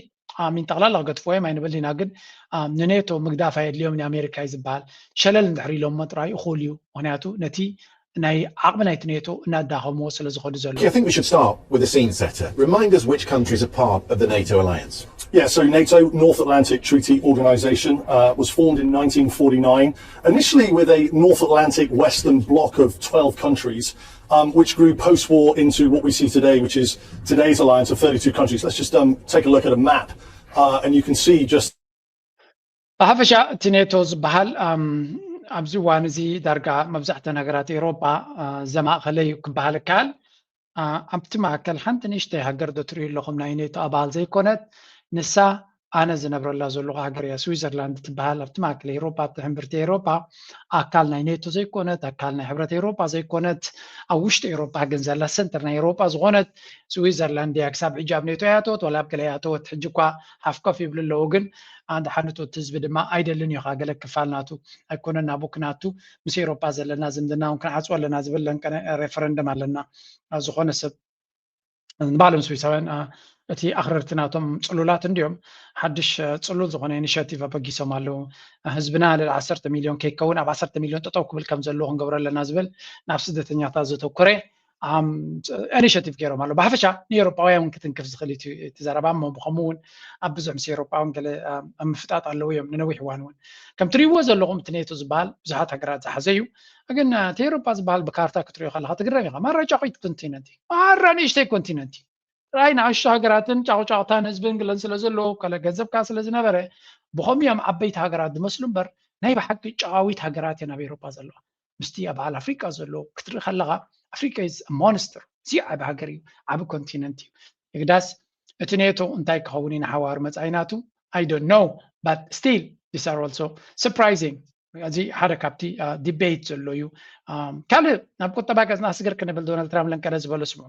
ሚን ጠቕላላ ክገድፍዎ እዮም ኣይንበል ኢና ግን ንኔቶ ምግዳፍ ኣየድልዮም ንኣሜሪካ እዩ ዝበሃል ሸለል እንድሕር ኢሎሞ ጥራይ እኹል እዩ ምክንያቱ ነቲ ናይ ዓቕሚ ናይቲ ኔቶ እናዳኸምዎ ስለ ዝኸዱ ዘሎ I think we should start with a scene setter. Remind us which countries are part of the NATO alliance. Yeah, so NATO, North Atlantic Treaty Organization, uh, was formed in nineteen forty-nine, initially with a North Atlantic Western bloc of twelve countries, um, which grew post war into what we see today, which is today's alliance of thirty-two countries. Let's just um, take a look at a map, uh, and you can see just ብሓፈሻ እቲ ኔቶ ዝበሃል ኣብዚ እዋን እዚ ዳርጋ መብዛሕተን ሃገራት ኤውሮጳ ዘማእኸለ እዩ ክበሃል ይከኣል ኣብቲ ማእከል ሓንቲ ንእሽተይ ሃገር ዶ ትርእዩ ኣለኹም ናይ ኔቶ ኣባል ዘይኮነት ንሳ ኣነ ዝነብረላ ዘለኹ ሃገር እያ። ስዊዘርላንድ ትበሃል ኣብቲ ማእከል ኤውሮጳ፣ ኣብቲ ሕምብርቲ ኤውሮጳ፣ ኣካል ናይ ኔቶ ዘይኮነት፣ ኣካል ናይ ሕብረት ኤውሮጳ ዘይኮነት፣ ኣብ ውሽጢ ኤውሮጳ ግን ዘላ፣ ሰንተር ናይ ኤውሮጳ ዝኾነት ስዊዘርላንድ እያ። ክሳብ ሕጂ ኣብ ኔቶ እያ እተወት፣ ዋላ ኣብ ገለ እያ እተወት። ሕጂ እኳ ሃፍኮፍ ይብሉ ኣለዉ፣ ግን ኣንድ ሓንቶት ህዝቢ ድማ ኣይደልን እዩ፣ ገለ ክፋል ናቱ ኣይኮነን፣ ናቡ ክናቱ ምስ ኤውሮጳ ዘለና ዝምድና እውን ክንዓጽዎ ኣለና ዝብል ለንቀነ ሬፈረንደም ኣለና። ዝኾነ ሰብ ንባዕሎም ስዊሳውያን፣ አ፣ እቲ ኣኽረርቲ ናቶም ጽሉላት እንድዮም። ሓድሽ፣ አ፣ ጽሉል ዝኾነ ኢኒሼቲቭ ኣበጊሶም ኣለዉ። አ፣ ህዝብና ልዕሊ ዓሰርተ ሚልዮን ከይከውን ኣብ ዓሰርተ ሚልዮን ጠጠው ክብል ከም ዘለዎ ክንገብሮ ኣለና ዝብል፣ ናብ ስደተኛታት ዘተኮረ፣ ኣም፣ ኢኒሼቲቭ ገይሮም ኣለዉ። ብሓፈሻ ንኤውሮጳውያን እውን ክትንክፍ ዝኽእል እዩ እቲ፣ እቲ ዘረባ እሞ፣ ብኸምኡ እውን ኣብ ብዙሕ ምስ ኤውሮጳውያን ገለ፣ ኣም፣ ኣብ ምፍጣጥ ኣለዉ እዮም ንነዊሕ እዋን እውን። ከም ትርእይዎ ዘለኹም እቲ ኔቶ ዝበሃል ብዙሓት ሃገራት ዝሓዘ እዩ። ግን፣ አ፣ እቲ ኤውሮጳ ዝበሃል ብካርታ ክትርእዮ ከለኻ ትግረም ኢኻ። ማራ ጫቑት ኮንቲነንት እዩ። ማራ ንእሽተይ ኮንቲነንት እዩ። ጥራይ ንኣሽቱ ሃገራትን ጫቑጫቑታን ህዝብን ግለን ስለ ዘለዎ፣ ከለ ገንዘብ ከኣ ስለ ዝነበረ፣ ብኸምኡ እዮም ዓበይቲ ሃገራት ዝመስሉ እምበር፣ ናይ ብሓቂ ጫቓዊት ሃገራት እየን ኣብ ኤውሮጳ ዘለዋ። ምስቲ ኣብ በዓል ኣፍሪቃ ዘሎ ክትርኢ ከለኻ፣ ኣፍሪቃ is a monster። እዚ ዓቢ ሃገር እዩ፣ ዓቢ ኮንቲነንት እዩ። የግዳስ እቲ ኔቶ እንታይ ክኸውን እዩ ንሓዋሩ መጻኢ ናቱ? I don't know, but still, these are also surprising። እዚ ሓደ ካብቲ፣ አ፣ ዲቤት ዘሎ እዩ። ኣም፣ ካልእ ናብ ቁጠባ ገጽና ስግር ክንብል ዶናልድ ትራምፕ ለንቀለ ዝበሎ ስምዑ።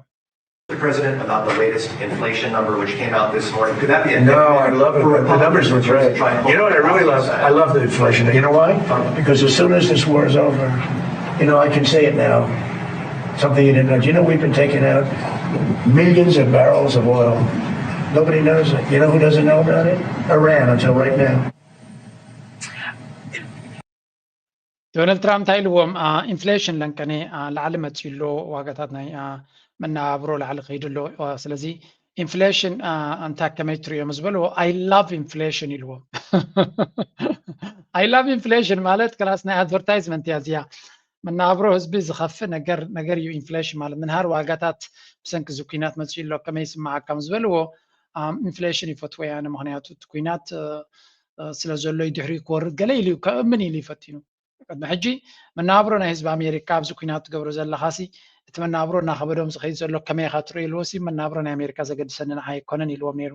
the president about the latest inflation number, which came out this morning. Could that be a No, I love it. for The, the numbers Republicans look to try great. and You know what? I really love. I love the inflation. You know why? Because as soon as this war is over, you know, I can say it now. Something you didn't know. Do you know we've been taking out millions of barrels of oil? Nobody knows it. You know who doesn't know about it? Iran until right now. ዶናልድ ትራምፕ እንታይ ኢልዎም? አ፣ ኢንፍሌሽን ለንቀነ፣ አ፣ ላዕሊ መፅዩ ኣሎ፣ ዋጋታት ናይ፣ አ፣ መነባብሮ ላዕሊ ከይዱ ኣሎ። አ፣ ስለዚ ኢንፍሌሽን፣ አ፣ ኣንታ ከመይ ትርእዮ ምስ በልዎ፣ I love inflation ኢልዎም። I love inflation ማለት ክላስ ናይ ኣድቨርታይዝመንት እያ እዚኣ። መነባብሮ ህዝቢ ዝኸፍእ ነገር፣ ነገር እዩ ኢንፍሌሽን ማለት። ምንሃር ዋጋታት ብሰንኪ እዚ ኲናት መፅዩ ኣሎ፣ ከመይ ይስምዓካ ምስ በልዎ፣ ኣም፣ ኢንፍሌሽን ይፈትዎ እየ ኣነ፣ ምኽንያቱ እቲ ኲናት፣ እ፣ እ፣ ስለ ዘሎ እዩ ድሕሪኡ ክወርድ ገለ ኢሉ እዩ፣ ከእምን ኢሉ እዩ ፈቲኑ። ቅድሚ ሕጂ መነባብሮ ናይ ህዝቢ ኣሜሪካ ኣብዚ ኲናት ትገብሮ ዘለኻሲ፣ እቲ መነባብሮ እናኸበዶም ዝኸይድ ዘሎ ከመይ ኢኻ ትርእዮ ኢልዎሲ፣ መነባብሮ ናይ ኣሜሪካ ዘገድሰኒ ንዓይ ኣይኮነን ኢልዎም ነይሩ።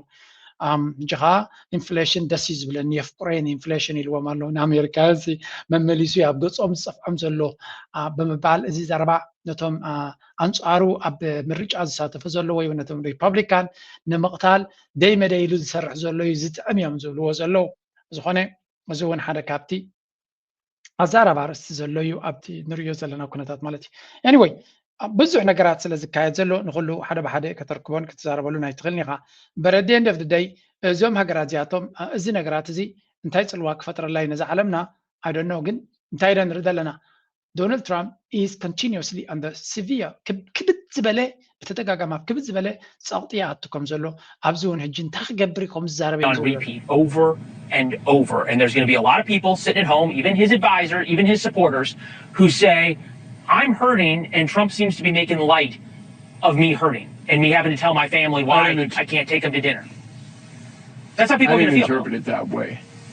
ኣም፣ ሕጂ ኸኣ ኢንፍሌሽን ደስ እዩ ዝብለኒ፣ የፍቅሮ እየ ንኢንፍሌሽን ኢልዎም ኣለዉ ንኣሜሪካውያን። መመሊሱ እዩ ኣብ ገጾም ዝጸፍዖም ዘሎ፣ አ፣ ብምባል እዚ ዘረባ ነቶም፣ አ፣ ኣንጻሩ ኣብ ምርጫ ዝሳተፉ ዘለዉ ወይ እውን ነቶም ሪፐብሊካን ንምቕታል ደይ መደይ ኢሉ ዝሰርሕ ዘሎ እዩ ዝጥዕም እዮም ዝብልዎ ዘለዉ። ዝኾነ እዚ እውን ሓደ ካብቲ ኣዛራቢ ኣርእስቲ ዘሎ እዩ ኣብቲ ንርእዮ ዘለና ኩነታት ማለት እዩ። ኤኒወይ፣ ብዙሕ ነገራት ስለ ዝካየድ ዘሎ ንኹሉ ሓደ ብሓደ ከተርክቦን ክትዛረበሉን ኣይትኽእልን ኢኻ። But at the end of the day እዞም ሃገራት እዚኣቶም፣ አ፣ እዚ ነገራት እዚ እንታይ ጽልዋ ክፈጥረላ እዩ ነዛ ዓለምና? I don't know፣ ግን እንታይ ኢና ንርኢ ዘለና? ዶናልድ ትራምፕ is continuously under severe ክብ-፣ ክብድ ዝበለ ብተደጋጋሚ ኣብ ክብድ ዝበለ ጸቕጢ ይኣቱ ከም ዘሎ ኣብዚ እውን ሕጂ እንታይ ክገብር እዩ ከም ዝዛረብ እዮም on ዝውለዱ። Repeat over and over. And there's going to be a lot of people sitting at home, even his advisor, even his supporters, who say, I'm hurting and Trump seems to be making light of me hurting and me having to tell my family why I can't take them to dinner. That's how people are going to feel. Interpret it that way.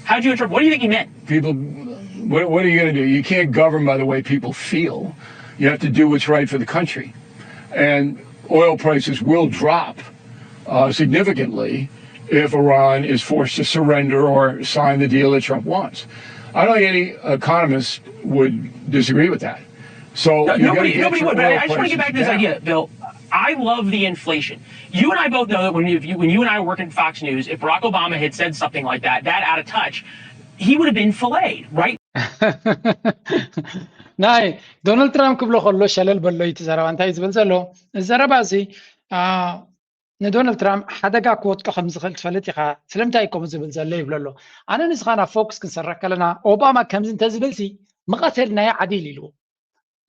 How'd you interpret? What do you think he meant? People, what, what are you going to do? You can't govern by the way people feel. You have to do what's right for the country. And oil prices will drop uh, significantly if Iran is forced to surrender or sign the deal that Trump wants. I don't think any economist would disagree with that. So No, you gotta nobody, get nobody your would. But oil I just want to get prices back to this down. Idea, Bill. I love the inflation. You and I both know that when you, when you and I were working at Fox News, if Barack Obama had said something like that, that out of touch, he would have been filleted, right? ናይ ዶናልድ ትራምፕ ክብሎ ከሎ ሸለል በሎ እዩ እቲ ዘረባ። እንታይ እዩ ዝብል ዘሎ? እዚ ዘረባ እዚ፣ አ፣ ንዶናልድ ትራምፕ ሓደጋ ክወድቆ ከም ዝኽእል ትፈልጥ ኢኻ፣ ስለምንታይ እዩ ከምኡ ዝብል ዘሎ ይብሎ ኣሎ። ኣነ ንስኻ ናብ ፎክስ ክንሰርሕ ከለና ኦባማ ከምዚ እንተዝብልሲ ምቐተልናዮ ዓዲል ኢልዎ።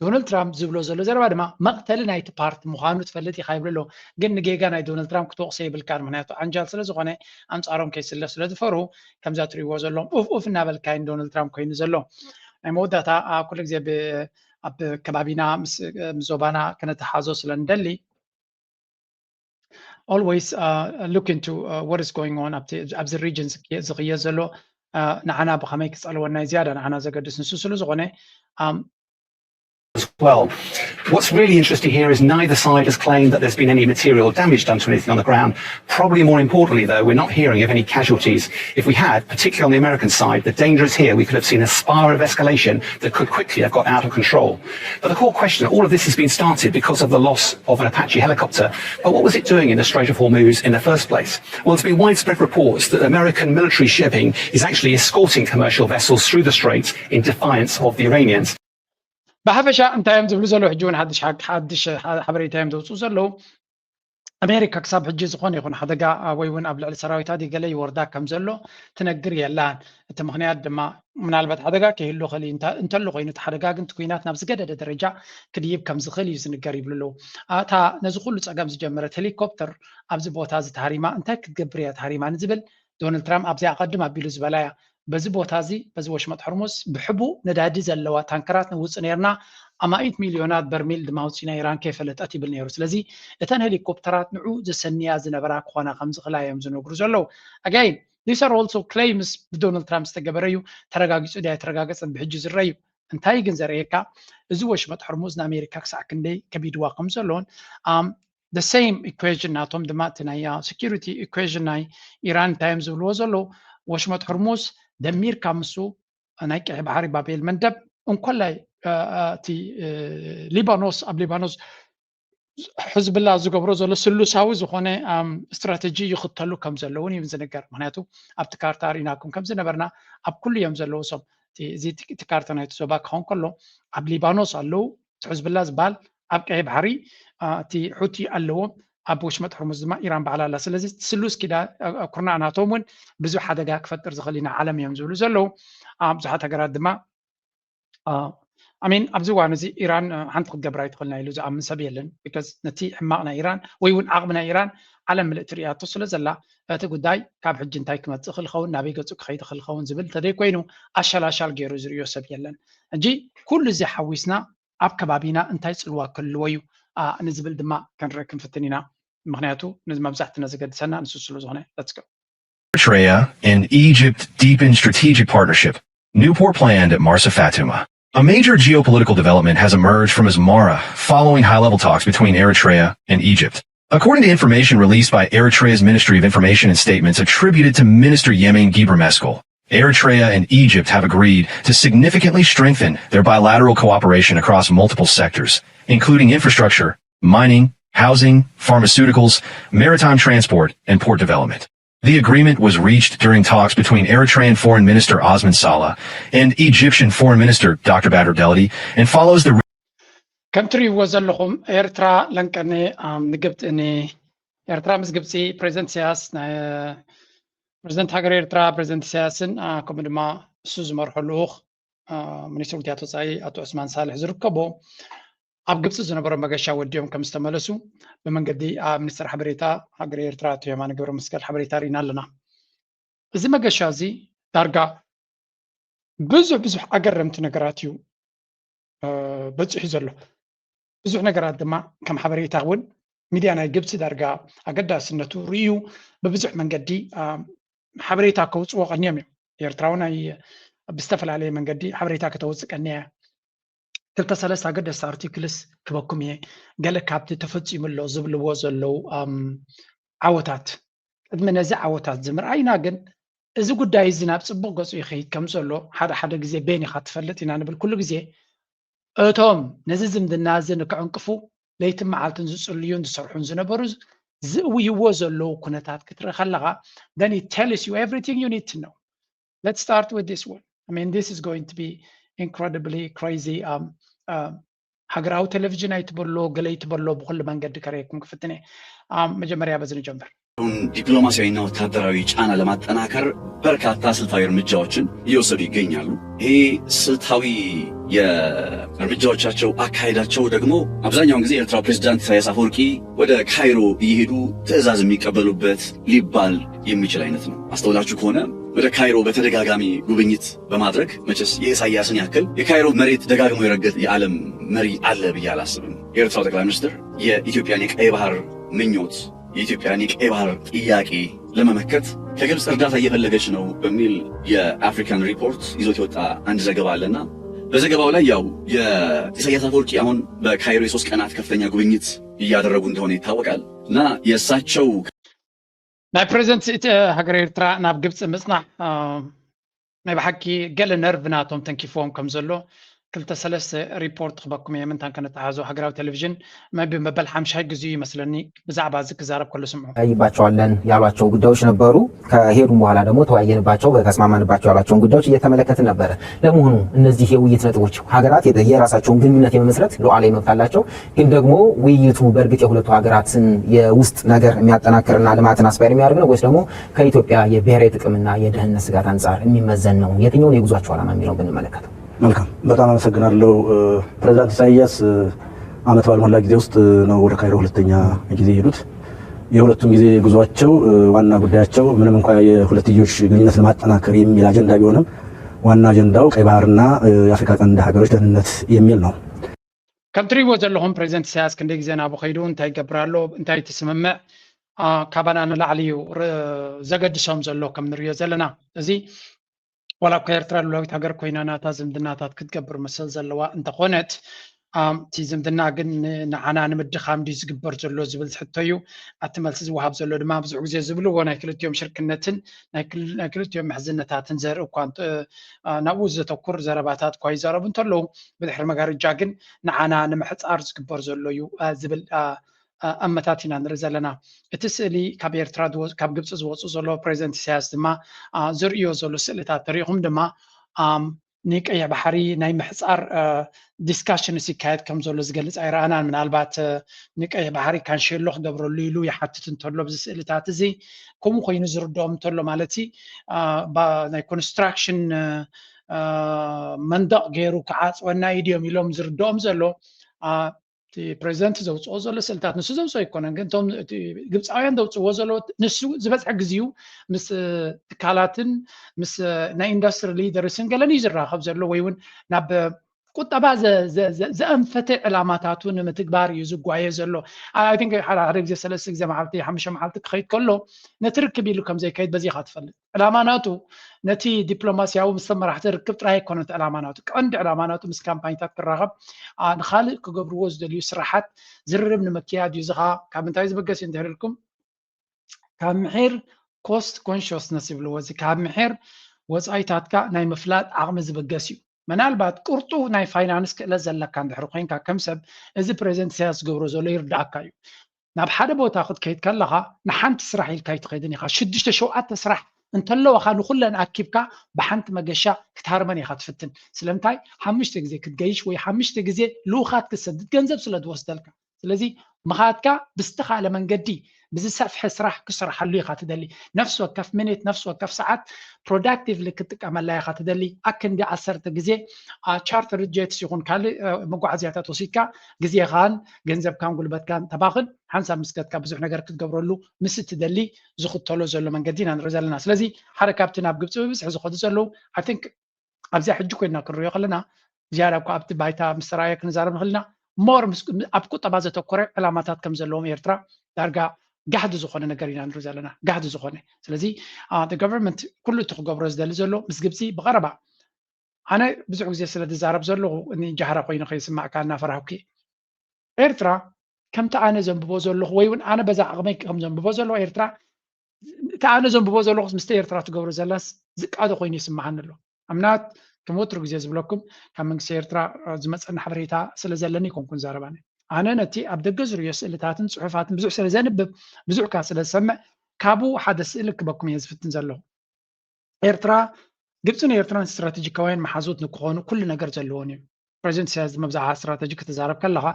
ዶናልድ ትራምፕ ዝብሎ ዘሎ ዘረባ ድማ መቕተሊ ናይቲ ፓርቲ ምዃኑ ትፈልጥ ኢኻ ይብሎ ኣሎ። ግን ንጌጋ ናይ ዶናልድ ትራምፕ ክትወቕሶ የብልካን፣ ምኽንያቱ ዓንጃል ስለ ዝኾነ ኣንጻሮም ከይስለፍ ስለ ዝፈሩ ከምዛ ትርእይዎ ዘለኹም ኡፍ ኡፍ እናበልካ እዩ ንዶናልድ ትራምፕ ኮይኑ ዘሎ። ናይ መወዳእታ፣ አ፣ ኩሉ ግዜ ብ-፣ ኣብ ከባቢና ምስ፣ ምስ ዞባና ክነተሓዞ ስለ ንደሊ always, uh, look into, uh, what is going on ኣብቲ፣ ኣብዚ ሪጅን ዝክየ-፣ ዝኽየድ ዘሎ፣ አ፣ ንዓና ብኸመይ ክጸልወና እዩ ዝያዳ ንዓና ዘገድስ ንሱ ስለ ዝኾነ፣ ኣም፣ as well. What's really interesting here is neither side has claimed that there's been any material damage done to anything on the ground. Probably more importantly, though, we're not hearing of any casualties. If we had, particularly on the American side, the danger is here. We could have seen a spiral of escalation that could quickly have got out of control. But the core question, all of this has been started because of the loss of an Apache helicopter. But what was it doing in the Strait of Hormuz in the first place? Well, there's been widespread reports that American military shipping is actually escorting commercial vessels through the strait in defiance of the Iranians. ብሓፈሻ እንታይ እዮም ዝብሉ ዘለዉ? ሕጂ እውን ሓድሽ ሓድሽ ሓበሬታ እዮም ዘውፅኡ ዘለዉ። ኣሜሪካ ክሳብ ሕጂ ዝኾነ ይኹን ሓደጋ ወይ እውን ኣብ ልዕሊ ሰራዊታ ገለ ይወርዳ ከም ዘሎ ትነግር የላን። እቲ ምኽንያት ድማ ምናልባት ሓደጋ ከይህሉ ኽእል እንተሎ ኮይኑ፣ እቲ ሓደጋ ግን እቲ ኩናት ናብ ዝገደደ ደረጃ ክድይብ ከም ዝኽእል እዩ ዝንገር ይብሉ ኣለዉ። እታ ነዚ ኩሉ ፀገም ዝጀመረት ሄሊኮፕተር ኣብዚ ቦታ እዚ ተሃሪማ እንታይ ክትገብር እያ ተሃሪማ ንዝብል ዶናልድ ትራምፕ ኣብዚኣ ቀድም ኣቢሉ ዝበላ እያ። በዚ ቦታ እዚ በዚ ወሽመጥ ሕርሙዝ ብሕቡ ነዳዲ ዘለዋ ታንከራት ነውፅእ ነርና፣ ኣማኢት ሚልዮናት በርሚል ድማ ኣውፂና ኢራን ከይፈለጠት ይብል ነይሩ። ስለዚ እተን ሄሊኮፕተራት ንዑ ዘሰንያ ዝነበራ ክኾና ከም ዝኽላ እዮም ዝነግሩ ዘለዉ። ኣጋይን these are also claims ብዶናልድ ትራምፕ ዝተገበረ እዩ። ተረጋጊፁ ድያ ኣይተረጋገፀን ብሕጂ ዝረዩ። እንታይ ግን ዘርእየካ እዚ ወሽመጥ ሕርሙዝ ንኣሜሪካ ክሳዕ ክንደይ ከቢድዋ ከም ዘሎን the same equation ናቶም ድማ እቲ ናይ security equation ናይ ኢራን እንታይ እዮም ዝብልዎ ዘለዉ? ወሽመጥ ሕርሙዝ ደሚርካ ምስ ናይ ቀይሕ ባሕሪ ባቤል መንደብ እንኮላይ እቲ ሊባኖስ ኣብ ሊባኖስ ሕዝብላ ዝገብሮ ዘሎ ስሉሳዊ ዝኾነ ስትራተጂ ይኽተሉ ከም ዘለውን እዩ ዝንገር። ምክንያቱ ኣብቲ ካርታ ርኢናኩም ከም ዝነበርና ኣብ ኩሉ እዮም ዘለዉ። እሶም እቲ ካርታ ናይቲ ዞባ ክኸውን ከሎ ኣብ ሊባኖስ ኣለዉ፣ እቲ ሕዝብላ ዝበሃል ኣብ ቀይ ባሕሪ እቲ ሑቲ ኣለዎም፣ ኣብ ወሽመጥ ሕርሙዝ ድማ ኢራን ባዕላ ኣላ። ስለዚ ስሉስ ኪዳ ኩርናዕ ናቶም እውን ብዙሕ ሓደጋ ክፈጥር ዝኽእል ኢና ዓለም እዮም ዝብሉ ዘለዉ። ብዙሓት ሃገራት ድማ ኣሜን ኣብዚ እዋን እዚ ኢራን ሓንቲ ክትገብር ኣይትኽእልና ኢሉ ዝኣምን ሰብ የለን። ቢካዝ ነቲ ሕማቕ ናይ ኢራን ወይ እውን ዓቕሚ ናይ ኢራን ዓለም ምልእቲ ርእያቶ ስለ ዘላ እቲ ጉዳይ ካብ ሕጂ እንታይ ክመፅእ ክልኸውን ናበይ ገፁ ክኸይድ ክልኸውን ዝብል እንተደይ ኮይኑ ኣሻላሻል ገይሩ ዝርእዮ ሰብ የለን። ሕጂ ኩሉ እዚ ሓዊስና ኣብ ከባቢና እንታይ ፅልዋ ክህልዎ እዩ ንዝብል ድማ ክንርኢ ክንፍትን ኢና። ምክንያቱ መብዛሕትና ዘገድሰና ንሱ ስለ ዝኾነ። Let's go. Eritrea and Egypt deepen strategic partnership. Newport planned at Marsa Fatuma. A major geopolitical development has emerged from Asmara following high-level talks between Eritrea and Egypt. According to information released by Eritrea's Ministry of Information and statements attributed to Minister Yemin Gebremeskel, Eritrea and Egypt have agreed to significantly strengthen their bilateral cooperation across multiple sectors, including infrastructure, mining, housing, pharmaceuticals, maritime transport, and port development. The agreement was reached during talks between Eritrean Foreign Minister Osman Saleh and Egyptian Foreign Minister Doctor Badr Abdelatty and follows the ከም ትሪእዎ ዘለኹም ኤርትራ ለንቀኒ ንግብፂ ን ኤርትራ ምስ ግብፂ ፕሬዚደንት ኢሳያስ ፕሬዚደንት ሃገር ኤርትራ ፕሬዚደንት ኢሳያስን ከምኡ ድማ እሱ ዝመርሖ ልኡኽ ሚኒስትር ጉዳያት ወፃኢ ኣቶ ዑስማን ሳልሕ ዝርከቦ ኣብ ግብፂ ዝነበሮ መገሻ ወዲኦም ከም ዝተመለሱ ብመንገዲ ኣብ ሚኒስትር ሓበሬታ ሃገር ኤርትራ ኣቶ የማነ ገብረ መስቀል ሓበሬታ ርኢና ኣለና። እዚ መገሻ እዚ ዳርጋ ብዙሕ ብዙሕ ኣገረምቲ ነገራት እዩ በፂሑ ዘሎ። ብዙሕ ነገራት ድማ ከም ሓበሬታ እውን ሚድያ ናይ ግብፂ ዳርጋ ኣገዳስነቱ ርእዩ ብብዙሕ መንገዲ ሓበሬታ ከውፅዎ ቀኒዮም እዮም። ኤርትራ እውን ብዝተፈላለየ መንገዲ ሓበሬታ ከተውፅእ ቀኒያ። ክልተ ሰለስተ ኣገደስቲ ኣርቲክልስ ክበኩም እየ። ገለ ካብቲ ተፈፂሙ ኣሎ ዝብልዎ ዘለዉ ዓወታት ቅድሚ ነዚ ዓወታት ዝምርኣይና ግን እዚ ጉዳይ እዚ ናብ ፅቡቕ ገፁ ይኸይድ ከም ዘሎ ሓደ ሓደ ግዜ ቤን ኢኻ ትፈልጥ ኢና ንብል ኩሉ ግዜ። እቶም ነዚ ዝምድና እዚ ንክዕንቅፉ ለይትን መዓልትን ዝፅልዩን ዝሰርሑን ዝነበሩ ዝእውይዎ ዘለዉ ኩነታት ክትርኢ ከለኻ then it tells you everything you need to know. Let's start with this one. I mean, this is going to be incredibly crazy. Um, um, ሃገራዊ ቴሌቪዥን ኣይትበሎ ገለ ኣይትበሎ ብኩሉ መንገዲ ከረየኩም ክፍትን እየ። መጀመሪያ በዚ ንጀምር። ዲፕሎማሲያዊና ወታደራዊ ጫና ለማጠናከር በርካታ ስልታዊ እርምጃዎችን እየወሰዱ ይገኛሉ። ይሄ ስልታዊ የእርምጃዎቻቸው አካሄዳቸው ደግሞ አብዛኛውን ጊዜ የኤርትራው ፕሬዚዳንት ኢሳያስ አፈወርቂ ወደ ካይሮ እየሄዱ ትዕዛዝ የሚቀበሉበት ሊባል የሚችል አይነት ነው። አስተውላችሁ ከሆነ ወደ ካይሮ በተደጋጋሚ ጉብኝት በማድረግ መቼስ የኢሳያስን ያክል የካይሮ መሬት ደጋግሞ የረገጠ የዓለም መሪ አለ ብዬ አላስብም። የኤርትራው ጠቅላይ ሚኒስትር የኢትዮጵያን የቀይ ባህር ምኞት የኢትዮጵያን የቀይ ባህር ጥያቄ ለመመከት ከግብፅ እርዳታ እየፈለገች ነው በሚል የአፍሪካን ሪፖርት ይዞት የወጣ አንድ ዘገባ አለና በዘገባው ላይ ያው የኢሳያስ አፈወርቂ አሁን በካይሮ የሶስት ቀናት ከፍተኛ ጉብኝት እያደረጉ እንደሆነ ይታወቃል እና የእሳቸው ናይ ፕሬዚደንት ሃገር ኤርትራ ናብ ግብፂ ምፅናሕ ናይ ብሓቂ ገለ ነርቭ ናቶም ተንኪፍዎም ከም ዘሎ ክልተ ሰለስተ ሪፖርት ክበኩም እየ። ምንታን ከነተሓዞ ሃገራዊ ቴሌቪዥን መቢ መበል ሓምሻይ ግዜኡ ይመስለኒ ብዛዕባ እዚ ክዛረብ ከሎ ስምዑ። ይባቸዋለን ያሏቸው ጉዳዮች ነበሩ። ከሄዱም በኋላ ደግሞ ተወያየንባቸው፣ ተስማማንባቸው ያሏቸውን ጉዳዮች እየተመለከትን ነበረ። ለመሆኑ እነዚህ የውይይት ነጥቦች ሀገራት የራሳቸውን ግንኙነት የመመስረት ሉዓላዊ መብት አላቸው፣ ግን ደግሞ ውይይቱ በእርግጥ የሁለቱ ሀገራትን የውስጥ ነገር የሚያጠናክርና ልማትን አስፓየር የሚያደርግ ነው ወይስ ደግሞ ከኢትዮጵያ የብሔራዊ ጥቅምና የደህንነት ስጋት አንጻር የሚመዘን ነው? የትኛውን የጉዟቸው ዓላማ የሚለውን ብንመለከተው። መልካም፣ በጣም አመሰግናለሁ። ፕሬዚዳንት ኢሳያስ አመት ባልሞላ ጊዜ ውስጥ ነው ወደ ካይሮ ሁለተኛ ጊዜ የሄዱት። የሁለቱም ጊዜ ጉዟቸው ዋና ጉዳያቸው ምንም እንኳ የሁለትዮሽ ግንኙነት ለማጠናከር የሚል አጀንዳ ቢሆንም ዋና አጀንዳው ቀይ ባህርና የአፍሪካ ቀንድ ሀገሮች ደህንነት የሚል ነው። ከም ትሪእዎ ዘለኹም ፕሬዚደንት ኢሳያስ ክንደይ ግዜ ናብኡ ከይዱ እንታይ ይገብር ኣሎ እንታይ ትስምምዕ ካባና ንላዕሊ እዩ ዘገድሶም ዘሎ ከም ንሪኦ ዘለና። እዚ ዋላ እኳ ኤርትራ ሉላዊት ሃገር ኮይና ናታ ዝምድናታት ክትገብር መሰል ዘለዋ እንተኾነት እቲ ዝምድና ግን ንዓና ንምድኻም ድዩ ዝግበር ዘሎ ዝብል ሕቶ እዩ። ኣቲ መልሲ ዝወሃብ ዘሎ ድማ ብዙሕ ግዜ ዝብልዎ ናይ ክልቲኦም ሽርክነትን ናይ ክልቲኦም ምሕዝነታትን ዘርኢ እኳ ናብኡ ዘተኩር ዘረባታት እኳ ይዛረቡ እንተለዉ ብድሕሪ መጋርጃ ግን ንዓና ንምሕፃር ዝግበር ዘሎ እዩ ዝብል እመታት ኢና ንርኢ ዘለና። እቲ ስእሊ ካብ ኤርትራ ካብ ግብፂ ዝወፁ ዘሎ ፕሬዚደንት ኢሳያስ ድማ ዝርእዮ ዘሎ ስእልታት ተሪኢኹም ድማ ንቀይሕ ባሕሪ ናይ ምሕፃር ዲስካሽንስ ይካየድ ከም ዘሎ ዝገልፅ ኣይረኣናን። ምናልባት ንቀይሕ ባሕሪ ካንሼሎ ክገብረሉ ኢሉ ይሓትት እንተሎ ብዚ ስእልታት እዚ ከምኡ ኮይኑ ዝርድኦም እንተሎ ማለት ናይ ኮንስትራክሽን መንደቕ ገይሩ ክዓፅወና እዩ ድዮም ኢሎም ዝርድኦም ዘሎ ፕሬዚደንት ዘውፅኦ ዘሎ ስእልታት ንሱ ዘውፅኦ ኣይኮነን፣ ግን እቶም ግብፃውያን ዘውፅዎ ዘሎ ንሱ ዝበዝሐ ግዜኡ ምስ ትካላትን ምስ ናይ ኢንዱስትሪ ሊደርስን ገለን እዩ ዝራኸብ ዘሎ ወይ እውን ናብ ቁጠባ ዘአንፈተ ዕላማታቱ ንምትግባር እዩ ዝጓየ ዘሎ። ሓደ ግዜ ሰለስተ ግዜ መዓልቲ ሓሙሽተ መዓልቲ ክኸይድ ከሎ ነቲ ርክብ ኢሉ ከምዘይከይድ በዚ ኢኻ ትፈልጥ። ዕላማ ናቱ ነቲ ዲፕሎማስያዊ ምስ መራሕቲ ርክብ ጥራይ ኣይኮነን ዕላማ ናቱ። ቀንዲ ዕላማ ናቱ ምስ ካምፓኒታት ክራኸብ ንኻልእ ክገብርዎ ዝደልዩ ስራሓት ዝርርብ ንምክያድ እዩ። እዚ ኸዓ ካብ ምንታይ ዝብገስ እዩ እንድሕር ኢልኩም ካብ ምሒር ኮስት ኮንሽስነስ ይብልዎ። እዚ ካብ ምሒር ወፃኢታትካ ናይ ምፍላጥ ዓቕሚ ዝብገስ እዩ። ምናልባት ቅርጡ ናይ ፋይናንስ ክእለት ዘለካ እንድሕር ኮይንካ ከም ሰብ እዚ ፕሬዚደንት ኢሳያስ ዝገብሮ ዘሎ ይርዳእካ እዩ። ናብ ሓደ ቦታ ክትከይድ ከለኻ ንሓንቲ ስራሕ ኢልካ ኣይትኸይድን ኢኻ። ሽዱሽተ ሸውዓተ ስራሕ እንተለዋኻ ንኩለን ኣኪብካ ብሓንቲ መገሻ ክትሃርመን ኢኻ ትፍትን። ስለምንታይ ሓሙሽተ ግዜ ክትገይሽ ወይ ሓሙሽተ ግዜ ልኡኻት ክትሰድድ ገንዘብ ስለ ዝወስደልካ። ስለዚ ምኻድካ ብዝተኻለ መንገዲ ብዝሰፍሐ ስራሕ ክሰርሓሉ ኢኻ ትደሊ። ነፍሲ ወከፍ ሚኒት ነፍሲ ወከፍ ሰዓት ፕሮዳክቲቭሊ ክትጥቀመላ ኢኻ ትደሊ። ኣክንዲ ዓሰርተ ግዜ ቻርተር ጀትስ ይኹን ካልእ መጓዓዝያታት ወሲድካ ግዜኻን ገንዘብካን ጉልበትካን ተባኽን ሓንሳብ ምስ ከድካ ብዙሕ ነገር ክትገብረሉ ምስ እትደሊ ዝኽተሎ ዘሎ መንገዲ ኢና ንርኢ ዘለና። ስለዚ ሓደ ካብቲ ናብ ግብፂ ብብዝሒ ዝኸዱ ዘለዉ I think ኣብዚኣ ሕጂ ኮይና ክንሪኦ ከለና ዝያዳ እኳ ኣብቲ ባይታ ምስ ተረኣየ ክንዛረብ ንኽእል ኢና። ሞር ኣብ ቁጠባ ዘተኮረ ዕላማታት ከም ዘለዎም ኤርትራ ዳርጋ ጋህዲ ዝኾነ ነገር ኢና ንርኢ ዘለና ጋህዲ ዝኾነ። ስለዚ government ኩሉ እቲ ክገብሮ ዝደሊ ዘሎ ምስ ግብፂ ብቐረባ ኣነ ብዙሕ ግዜ ስለ ዝዛረብ ዘለኹ ጃህራ ኮይኑ ከይስማዕካ እናፈራህኩ ኤርትራ ከምቲ ኣነ ዘንብቦ ዘለኹ ወይ እውን ኣነ በዛ ዓቕመይ ከም ዘንብቦ ዘለኹ ኤርትራ እቲ ኣነ ዘንብቦ ዘለኹስ ምስቲ ኤርትራ ትገብሮ ዘላስ ዝቃዶ ኮይኑ ይስምዓኒ ኣሎ። ኣምናት ከም ወትሩ ግዜ ዝብለኩም ካብ መንግስቲ ኤርትራ ዝመፀኒ ሓበሬታ ስለ ዘለኒ ይኮንኩን ዛረባኒ። ኣነ ነቲ ኣብ ደገ ዝርእዮ ስእልታትን ፅሑፋትን ብዙሕ ስለ ዘንብብ ብዙሕ ካ ስለ ዝሰምዕ ካብኡ ሓደ ስእሊ ክበኩም እየ ዝፍትን ዘለኹ። ኤርትራ ግብፅን ኤርትራን ስትራቴጂካውያን መሓዙት ንክኾኑ ኩሉ ነገር ዘለዎን እዩ። ፕሬዚደንት ኢሳያስ ድማ ብዛዕባ ስትራቴጂ ክትዛረብ ከለኻ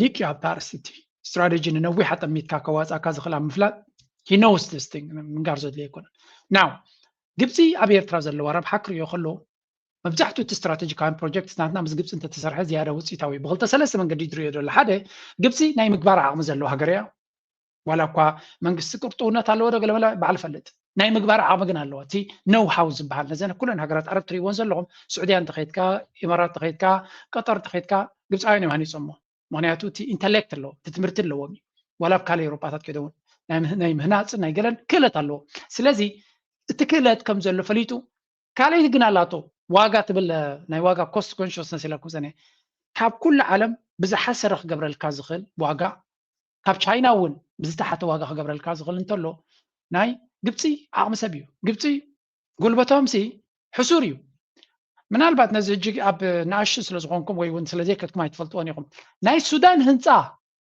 ሊቅ እዩ ኣብታ ኣርእስቲ። ስትራቴጂ ንነዊሕ ኣጠሚትካ ከዋፃእካ ዝኽእል ኣብ ምፍላጥ he knows this thing ምንጋር ዘድልዮ ኣይኮነን። ናው ግብፂ ኣብ ኤርትራ ዘለዋ ረብሓ ክርእዮ ከሎ መብዛሕትኡ እቲ ስትራቴጂካውያን ፕሮጀክት ናትና ምስ ግብፂ እንተተሰርሐ ዝያዳ ውፅኢታዊ እዩ። ብክልተ ሰለስተ መንገዲ ድርእዮ ዘሎ ሓደ ግብፂ ናይ ምግባር ዓቕሚ ዘለዎ ሃገር እያ። ዋላ እኳ መንግስቲ ቅርጥውነት ኣለዎ ዶ ገለመለ ባዕሉ ፈልጥ ናይ ምግባር ዓቕሚ ግን ኣለዎ። እቲ ነው ሃው ዝበሃል ነዘን ኩለን ሃገራት ዓረብ ትሪእዎን ዘለኹም ስዑድያ እንተኸይድካ ኢማራት ተኸይድካ ቀጠር ተኸይድካ ግብፃውያን እዮም ሃኒፆሞ። ምክንያቱ እቲ ኢንተሌክት ኣለዎ እቲ ትምህርቲ ኣለዎም እዩ። ዋላ ኣብ ካልእ ኤውሮጳታት ከይደውን ናይ ምህናፅን ናይ ገለን ክእለት ኣለዎ። ስለዚ እቲ ክእለት ከም ዘሎ ፈሊጡ ካልኣይቲ ግን ኣላቶ ዋጋ ትብል ናይ ዋጋ cost consciousness ኢለ ክብፀን እየ። ካብ ኩሉ ዓለም ብዝሓሰረ ክገብረልካ ዝኽእል ዋጋ፣ ካብ ቻይና እውን ብዝተሓተ ዋጋ ክገብረልካ ዝኽእል እንተሎ ናይ ግብፂ ዓቕሚ ሰብ እዩ። ግብፂ ጉልበቶም ሲ ሕሱር እዩ። ምናልባት ነዚ ሕጂ ኣብ ንኣሽቱ ስለ ዝኾንኩም ወይ እውን ስለ ዘይከድኩም ኣይትፈልጥዎን ኢኹም። ናይ ሱዳን ህንፃ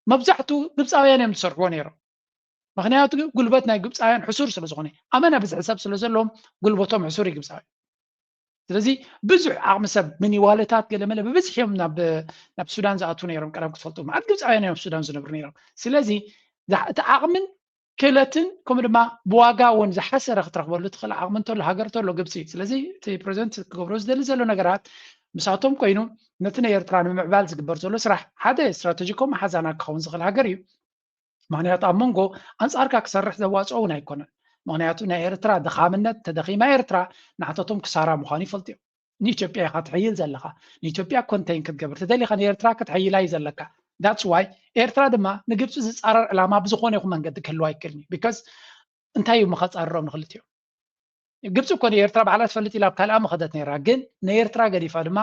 መብዛሕትኡ ግብፃውያን እዮም ዝሰርሕዎ ነይሮም። ምክንያቱ ጉልበት ናይ ግብፃውያን ሕሱር ስለ ዝኾነ፣ ኣመና ብዝሒ ሰብ ስለ ዘለዎም ጉልበቶም ሕሱር እዩ ግብፃውያን። ስለዚ ብዙሕ ዓቕሚ ሰብ፣ ሚኒ ዋለታት፣ ገለመለ ብብዝሒ እዮም ናብ ናብ ሱዳን ዝኣትዉ ነይሮም። ቀደም ክትፈልጡ መዓት ግብፃውያን እዮም ኣብ ሱዳን ዝነብሩ ነይሮም። ስለዚ እቲ ዓቕምን ክእለትን ከምኡ ድማ ብዋጋ እውን ዝሓሰረ ክትረኽበሉ ትኽእል ዓቕሚ እንተሎ ሃገር እንተሎ ግብፂ። ስለዚ እቲ ፕሬዚደንት ክገብሮ ዝደሊ ዘሎ ነገራት ምሳቶም ኮይኑ ነቲ ናይ ኤርትራ ንምምዕባል ዝግበር ዘሎ ስራሕ ሓደ ስትራተጂኮም መሓዛና ክኸውን ዝኽእል ሃገር እዩ። ምክንያቱ ኣብ መንጎ ኣንጻርካ ክሰርሕ ዘዋፅኦ እውን ኣይኮነን። ምክንያቱ ናይ ኤርትራ ድኻምነት ተደኺማ ኤርትራ ንዓታቶም ክሳራ ምዃኑ ይፈልጡ እዮም። ንኢትዮጵያ ኢኻ ትሕይል ዘለኻ። ንኢትዮጵያ ኮንቴን ክትገብር ተደሊኻ ንኤርትራ ክትሕይላ እዩ ዘለካ። That's why ኤርትራ ድማ ንግብፂ ዝፃረር ዕላማ ብዝኾነ ይኹን መንገዲ ክህልዋ ኣይክእልን እዩ። Because እንታይ እዩ ምኸፃርሮም ንክልቲኦም? ግብፂ እኮ ንኤርትራ ባዕላ ትፈልጥ ኢላ ኣብ ካልኣ ምኸደት ነይራ። ግን ንኤርትራ ገዲፋ ድማ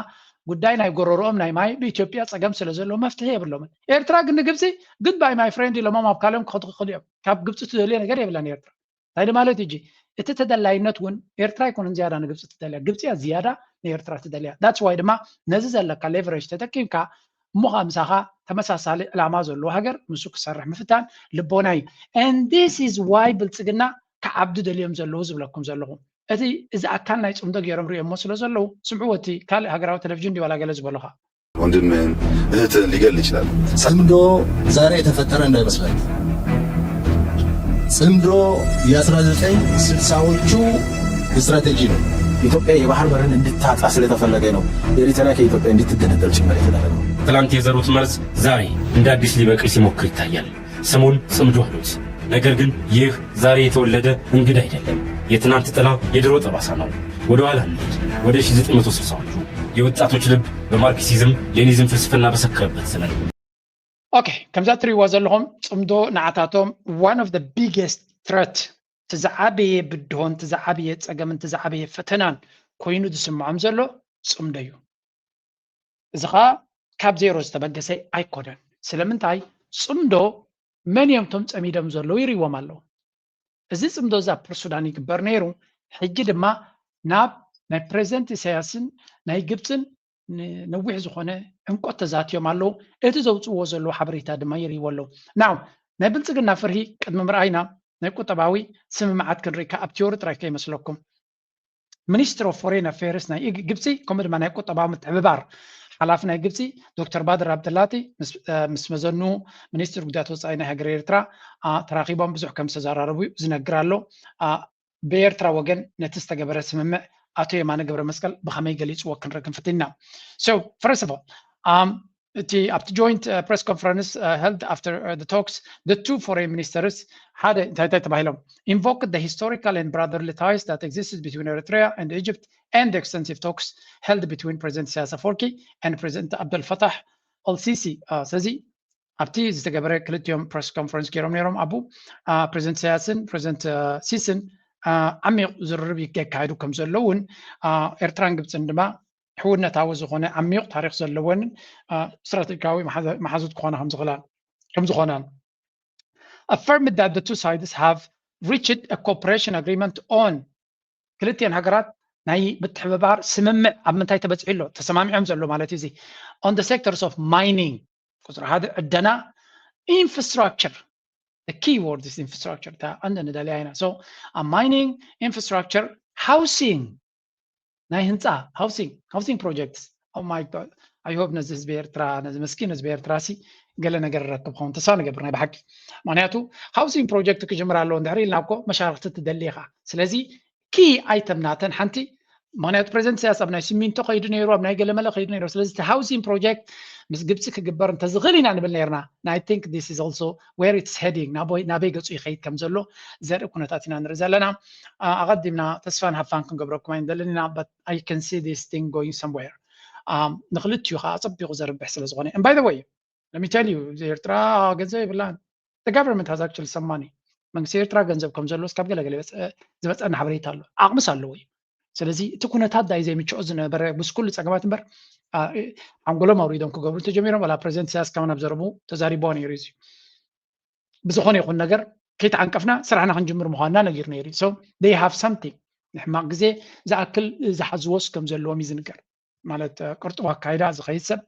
ጉዳይ ናይ ጎረርኦም ናይ ማይ ብኢትዮጵያ ፀገም ስለ ዘሎ መፍትሒ የብሎምን። ኤርትራ ግን ንግብፂ good bye my friend ኢሎሞም ኣብ ካልኦም ክኸዱ ክኽእሉ እዮም። ካብ ግብፂ ትደልዮ ነገር የብላን ኤርትራ። እንታይ ማለት እዩ? እቲ ተደላይነት እውን ኤርትራ ኣይኮነን ዝያዳ ንግብፂ ትደልያ፣ ግብፂ እያ ዝያዳ ንኤርትራ ትደልያ። That's why ድማ ነዚ ዘለካ ሌቨሬጅ ተጠቂምካ እሞ ከዓ ምሳኻ ተመሳሳሊ ዕላማ ዘለዎ ሃገር ምስኡ ክሰርሕ ምፍታን ልቦና እዩ። And this is why ብልፅግና ክዓብዱ ደልዮም ዘለዉ ዝብለኩም ዘለኹ። እቲ እዚ ኣካል ናይ ፅምዶ ገይሮም ሪኦሞ ስለ ዘለዉ ስምዕዎ። እቲ ካልእ ሃገራዊ ቴሌቪዥን ድዩ ዋላ ገለ ዝበሉኻ? ወንድምህን እህትህን ሊገል ይችላል። ጽምዶ ዛሬ የተፈጠረ እንዳይመስላችሁ። ጽምዶ የ1960ዎቹ ስትራቴጂ ነው። ኢትዮጵያ የባህር በርን እንድታጣ ስለተፈለገ ነው ኤሪትራ ከኢትዮጵያ እንድትገነጠል ጭምር የተደረገው። ትላንት የዘሩት መርዝ ዛሬ እንደ አዲስ ሊበቅል ሲሞክር ይታያል። ስሙን ጽምዶ አሉት። ነገር ግን ይህ ዛሬ የተወለደ እንግዳ አይደለም። የትናንት ጥላ የድሮ ጠባሳ ነው። ወደ ኋላ እንሂድ፣ ወደ ሺህ ዘጠኝ መቶ ስልሳዎቹ። የወጣቶች ልብ በማርክሲዝም ሌኒዝም ፍልስፍና በሰከረበት ዘመን። ኦኬ፣ ከምዛ ትሪእዋ ዘለኹም ጽምዶ ንዓታቶም one of the biggest threat፣ እቲ ዝዓበየ ብድሆን እቲ ዝዓበየ ጸገምን እቲ ዝዓበየ ፈተናን ኮይኑ ዝስምዖም ዘሎ ጽምዶ እዩ። እዚ ኸዓ ካብ ዜሮ ዝተበገሰ ኣይኮነን። ስለምንታይ? ጽምዶ መን እዮም እቶም ጸሚዶም ዘለዉ ይርእይዎም ኣለዉ። እዚ ጽምዶ እዚ ኣብ ፖርት ሱዳን ይግበር ነይሩ። ሕጂ ድማ ናብ ናይ ፕሬዚደንት ኢሳያስን ናይ ግብፅን ነዊሕ ዝኾነ ዕምቆት ተዛትዮም ኣለዉ። እቲ ዘውፅእዎ ዘለዉ ሓበሬታ ድማ ይርእይዎ ኣለዉ። ናው ናይ ብልፅግና ፍርሂ ቅድሚ ምርኣይና ናይ ቁጠባዊ ስምምዓት ክንርኢ ካብ ቲዮሪ ጥራይ ከይመስለኩም። ሚኒስትር ኦፍ ፎሬን ኣፌርስ ናይ ግብፂ ከምኡ ድማ ናይ ቁጠባዊ ምትሕብባር ሓላፊ ናይ ግብፂ ዶክተር ባድር ኣብደላቲ ምስ መዘኑ ሚኒስትር ጉዳያት ወፃኢ ናይ ሃገር ኤርትራ ተራኺቦም ብዙሕ ከም ዝተዘራረቡ ዝነግር ኣሎ። ብኤርትራ ወገን ነቲ ዝተገበረ ስምምዕ ኣቶ የማነ ገብረ መስቀል ብኸመይ ገሊፅዎ ክንርኢ ክንፍትን ኢና። So first of all እቲ ኣብቲ joint press conference held after the talks the two foreign ministers ሓደ እንታይ እንታይ ተባሂሎም invoked the historical and brotherly ties that existed between Eritrea and Egypt and the extensive talks held between President Isaias Afwerki and President Abdel Fattah al-Sisi። ስለዚ ኣብቲ ዝተገበረ ክልቲኦም press conference ገይሮም ነይሮም ኣቡ ፕሬዚደንት ኢሳያስን ፕሬዚደንት ሲስን ዓሚቕ ዝርርብ የካይዱ ከም ዘለውን ኤርትራን ግብፅን ድማ ሕውነታዊ ዝኾነ ዓሚቕ ታሪኽ ዘለወንን ስትራቴጂካዊ መሓዙት ክኾና ከም ዝኾናን affirmed that the two sides have reached a cooperation agreement on ክልቲኤን ሃገራት ናይ ምትሕብባር ስምምዕ ኣብ ምንታይ ተበፂሑ ኣሎ ተሰማሚዖም ዘሎ ማለት እዩ። እዚ on the sectors of mining ቁፅሪ ሓደ ዕደና infrastructure the key word is infrastructure እታ ቀንዲ ንደልያ ኢና። So ኣብ mining infrastructure housing ናይ ህንፃ housing housing projects oh my god I hope ነዚ ህዝቢ ኤርትራ ነዚ መስኪን ህዝቢ ኤርትራ ሲ ገለ ነገር ረክብ ኸውን ተስፋ ንገብር ናይ ብሓቂ ምክንያቱ housing project ክጅምር ኣለዎ እንድሕር ኢልና እኮ መሻርክቲ ትደሊ ኢኻ። ስለዚ key item ናተን ሓንቲ ምክንያቱ ፕሬዚደንት ኢሳያስ ኣብ ናይ ሲሚንቶ ከይዱ ነይሩ ኣብ ናይ ገለመለ ከይዱ ነይሩ ስለዚ እቲ housing project ምስ ግብፂ ክግበር እንተዝኽእል ኢና ንብል ነርና። I think this is also where it's heading ናበይ ገፁ ይኸይድ ከም ዘሎ ዘርኢ ኩነታት ኢና ንርኢ ዘለና። ኣቐዲምና ተስፋን ሃፋን ክንገብረኩም ኣይንደልን ኢና but I can see this thing going somewhere። ንክልቲኡ ከዓ ኣፀቢቑ ዘርብሕ ስለ ዝኾነ and by the way let me tell you ኤርትራ ገንዘብ የብላን። The government has actually some money መንግስቲ ኤርትራ ገንዘብ ከም ዘለዎስ ካብ ገለገለ ዝመፀና ሓበሬታ ኣሎ። ዓቕምስ ኣለዎ እዩ። ስለዚ እቲ ኩነታት ዳይ ዘይምችኦ ዝነበረ ምስ ኩሉ ፀገማት እምበር ሓንጎሎም ኣውሪዶም ክገብሩ እንተጀሚሮም ዋላ ፕሬዚደንት ኢሳያስ ካብ ናብ ዘረቡ ተዛሪቦ ነይሩ እዩ። ብዝኾነ ይኹን ነገር ከይተዓንቀፍና ስራሕና ክንጅምር ምዃንና ነጊሩ ነይሩ። So they have something ንሕማቕ ግዜ ዝኣክል ዝሓዝዎስ ከም ዘለዎም እዩ ዝንገር። ማለት ቅርጡው ኣካይዳ ዝኸይድ ሰብ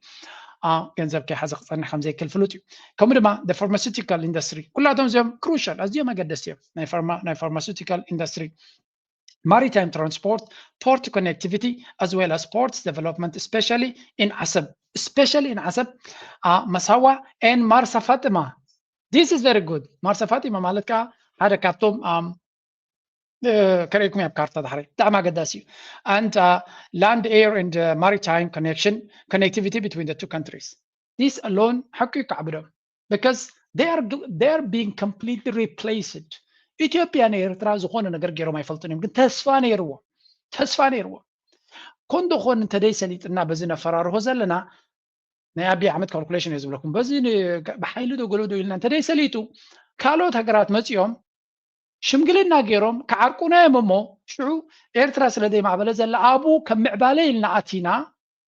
ገንዘብ ከይሓዘ ክፀንሕ ከም ዘይክእል ፍሉጥ እዩ። ከምኡ ድማ pharmaceutical industry ኩላቶም እዚኦም crucial ኣዝዮም ኣገደስቲ እዮም። ናይ pharmaceutical industry maritime transport port connectivity as well as ports development especially in ዓሰብ especially in ዓሰብ መሳዋ and ማርሳ ፋጥማ this is very good ማርሳ ፋጥማ ማለት ከዓ ሓደ ካብቶም ከርእየኩም ኣብ ካርታ ድሕሪ ብጣዕሚ ኣገዳሲ እዩ and land air and maritime connection connectivity between the two countries this alone ሓቂ ይከዓብዶም because they are they are being completely replaced ኢትዮጵያ ንኤርትራ ዝኾነ ነገር ገይሮም ኣይፈልጡን እዮም ግን ተስፋ ነይርዎም ተስፋ ነይርዎም ኮንዶ ኾን እንተደይ ሰሊጥና በዚ ነፈራርሆ ዘለና ናይ ኣቢ ኣሕመድ calculation እየ ዝብለኩም በዚ ብሓይሊ ዶ ገሎ ዶ ኢልና እንተደይ ሰሊጡ ካልኦት ሃገራት መፂኦም ሽምግልና ገይሮም ክዓርቁና እዮም እሞ ሽዑ ኤርትራ ስለ ዘይማዕበለ ዘላ ኣብኡ ከም ምዕባለ ኢልና ኣቲና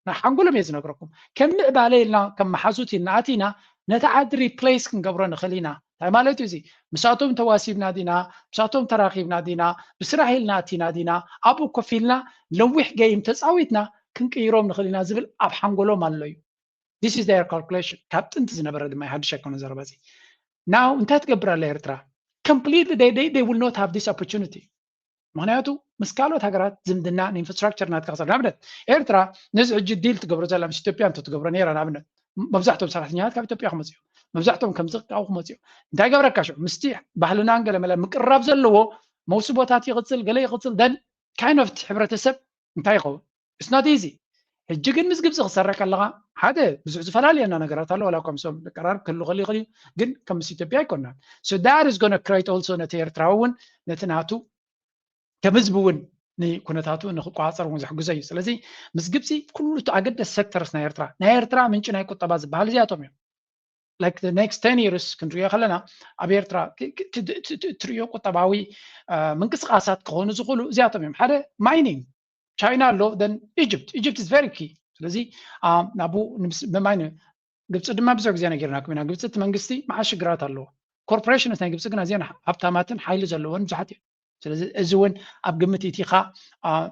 ናይ ሓንጎሎም እየ ዝነግረኩም ከም ምዕባለ ኢልና ከም መሓዙት ኢልና ኣቲና ነቲ ዓዲ replace ክንገብሮ ንኽእል ኢና እንታይ ማለት እዩ እዚ ምሳቶም ተዋሲብና ዲና ምሳቶም ተራኺብና ዲና ብስራሕ ኢልና ኣቲና ዲና ኣብኡ ኮፍ ኢልና ነዊሕ game ተፃዊትና ክንቅይሮም ንኽእል ኢና ዝብል ኣብ ሓንጎሎም ኣሎ እዩ this is their calculation ካብ ጥንቲ ዝነበረ ድማ ሓድሽ ኣይኮነ ዘረባ እዚ now እንታይ ትገብር ኣላ ኤርትራ completely they, they, they will not have this opportunity ምክንያቱ ምስ ካልኦት ሃገራት ዝምድና ንኢንፍራስትራክቸር ናትካ ክሰር ንኣብነት ኤርትራ ነዚ ሕጂ ዲል ትገብሮ ዘላ ምስ ኢትዮጵያ እንተ ትገብሮ ነራ ንኣብነት መብዛሕቶም ሰራሕተኛታት ካብ ኢትዮጵያ ክመፅኡ መብዛሕቶም ከምዚ ካብኡ ክመፅኡ እንታይ ገብረካ ሽዑ ምስቲ ባህልናን ገለመለ ምቅራብ ዘለዎ መውስቦታት ይቕፅል ገለ ይቕፅል ደን kind of ሕብረተሰብ እንታይ ይኸውን it's not easy ሕጂ ግን ምስ ግብፂ ክሰረ ከለካ ሓደ ብዙሕ ዝፈላለየና ነገራት ኣሎ ዋላ ከምሶም ቀራር ክህሉ ክእል ይኽእል እዩ ግን ከም ምስ ኢትዮጵያ ኣይኮናን so that is gonna create also ነቲ ኤርትራዊ እውን ነቲ ናቱ ከም ህዝቢ እውን ንኩነታቱ ንክቋፀር እውን ዝሕግዞ እዩ ስለዚ ምስ ግብፂ ኩሉ ኣገደስ sectors ናይ ኤርትራ ናይ ኤርትራ ምንጪ ናይ ቁጠባ ዝበሃል እዚኣቶም እዮም like the next ten years ክንሪኦ ከለና ኣብ ኤርትራ ትሪኦ ቁጠባዊ ምንቅስቃሳት ክኾኑ ዝኽእሉ እዚኣቶም እዮም ሓደ mining ቻይና ኣሎ then Egypt Egypt is very key ስለዚ ናብኡ ብማይ ግብፂ ድማ ብዙሕ ግዜ ነጊርናኩም ኢና ግብፂ እቲ መንግስቲ መዓት ሽግራት ኣለዎ corporations ናይ ግብፂ ግን ኣዝየን ሃብታማትን ሓይሊ ዘለዎን ብዙሓት እዮም ስለዚ እዚ እውን ኣብ ግምት ኢቲኻ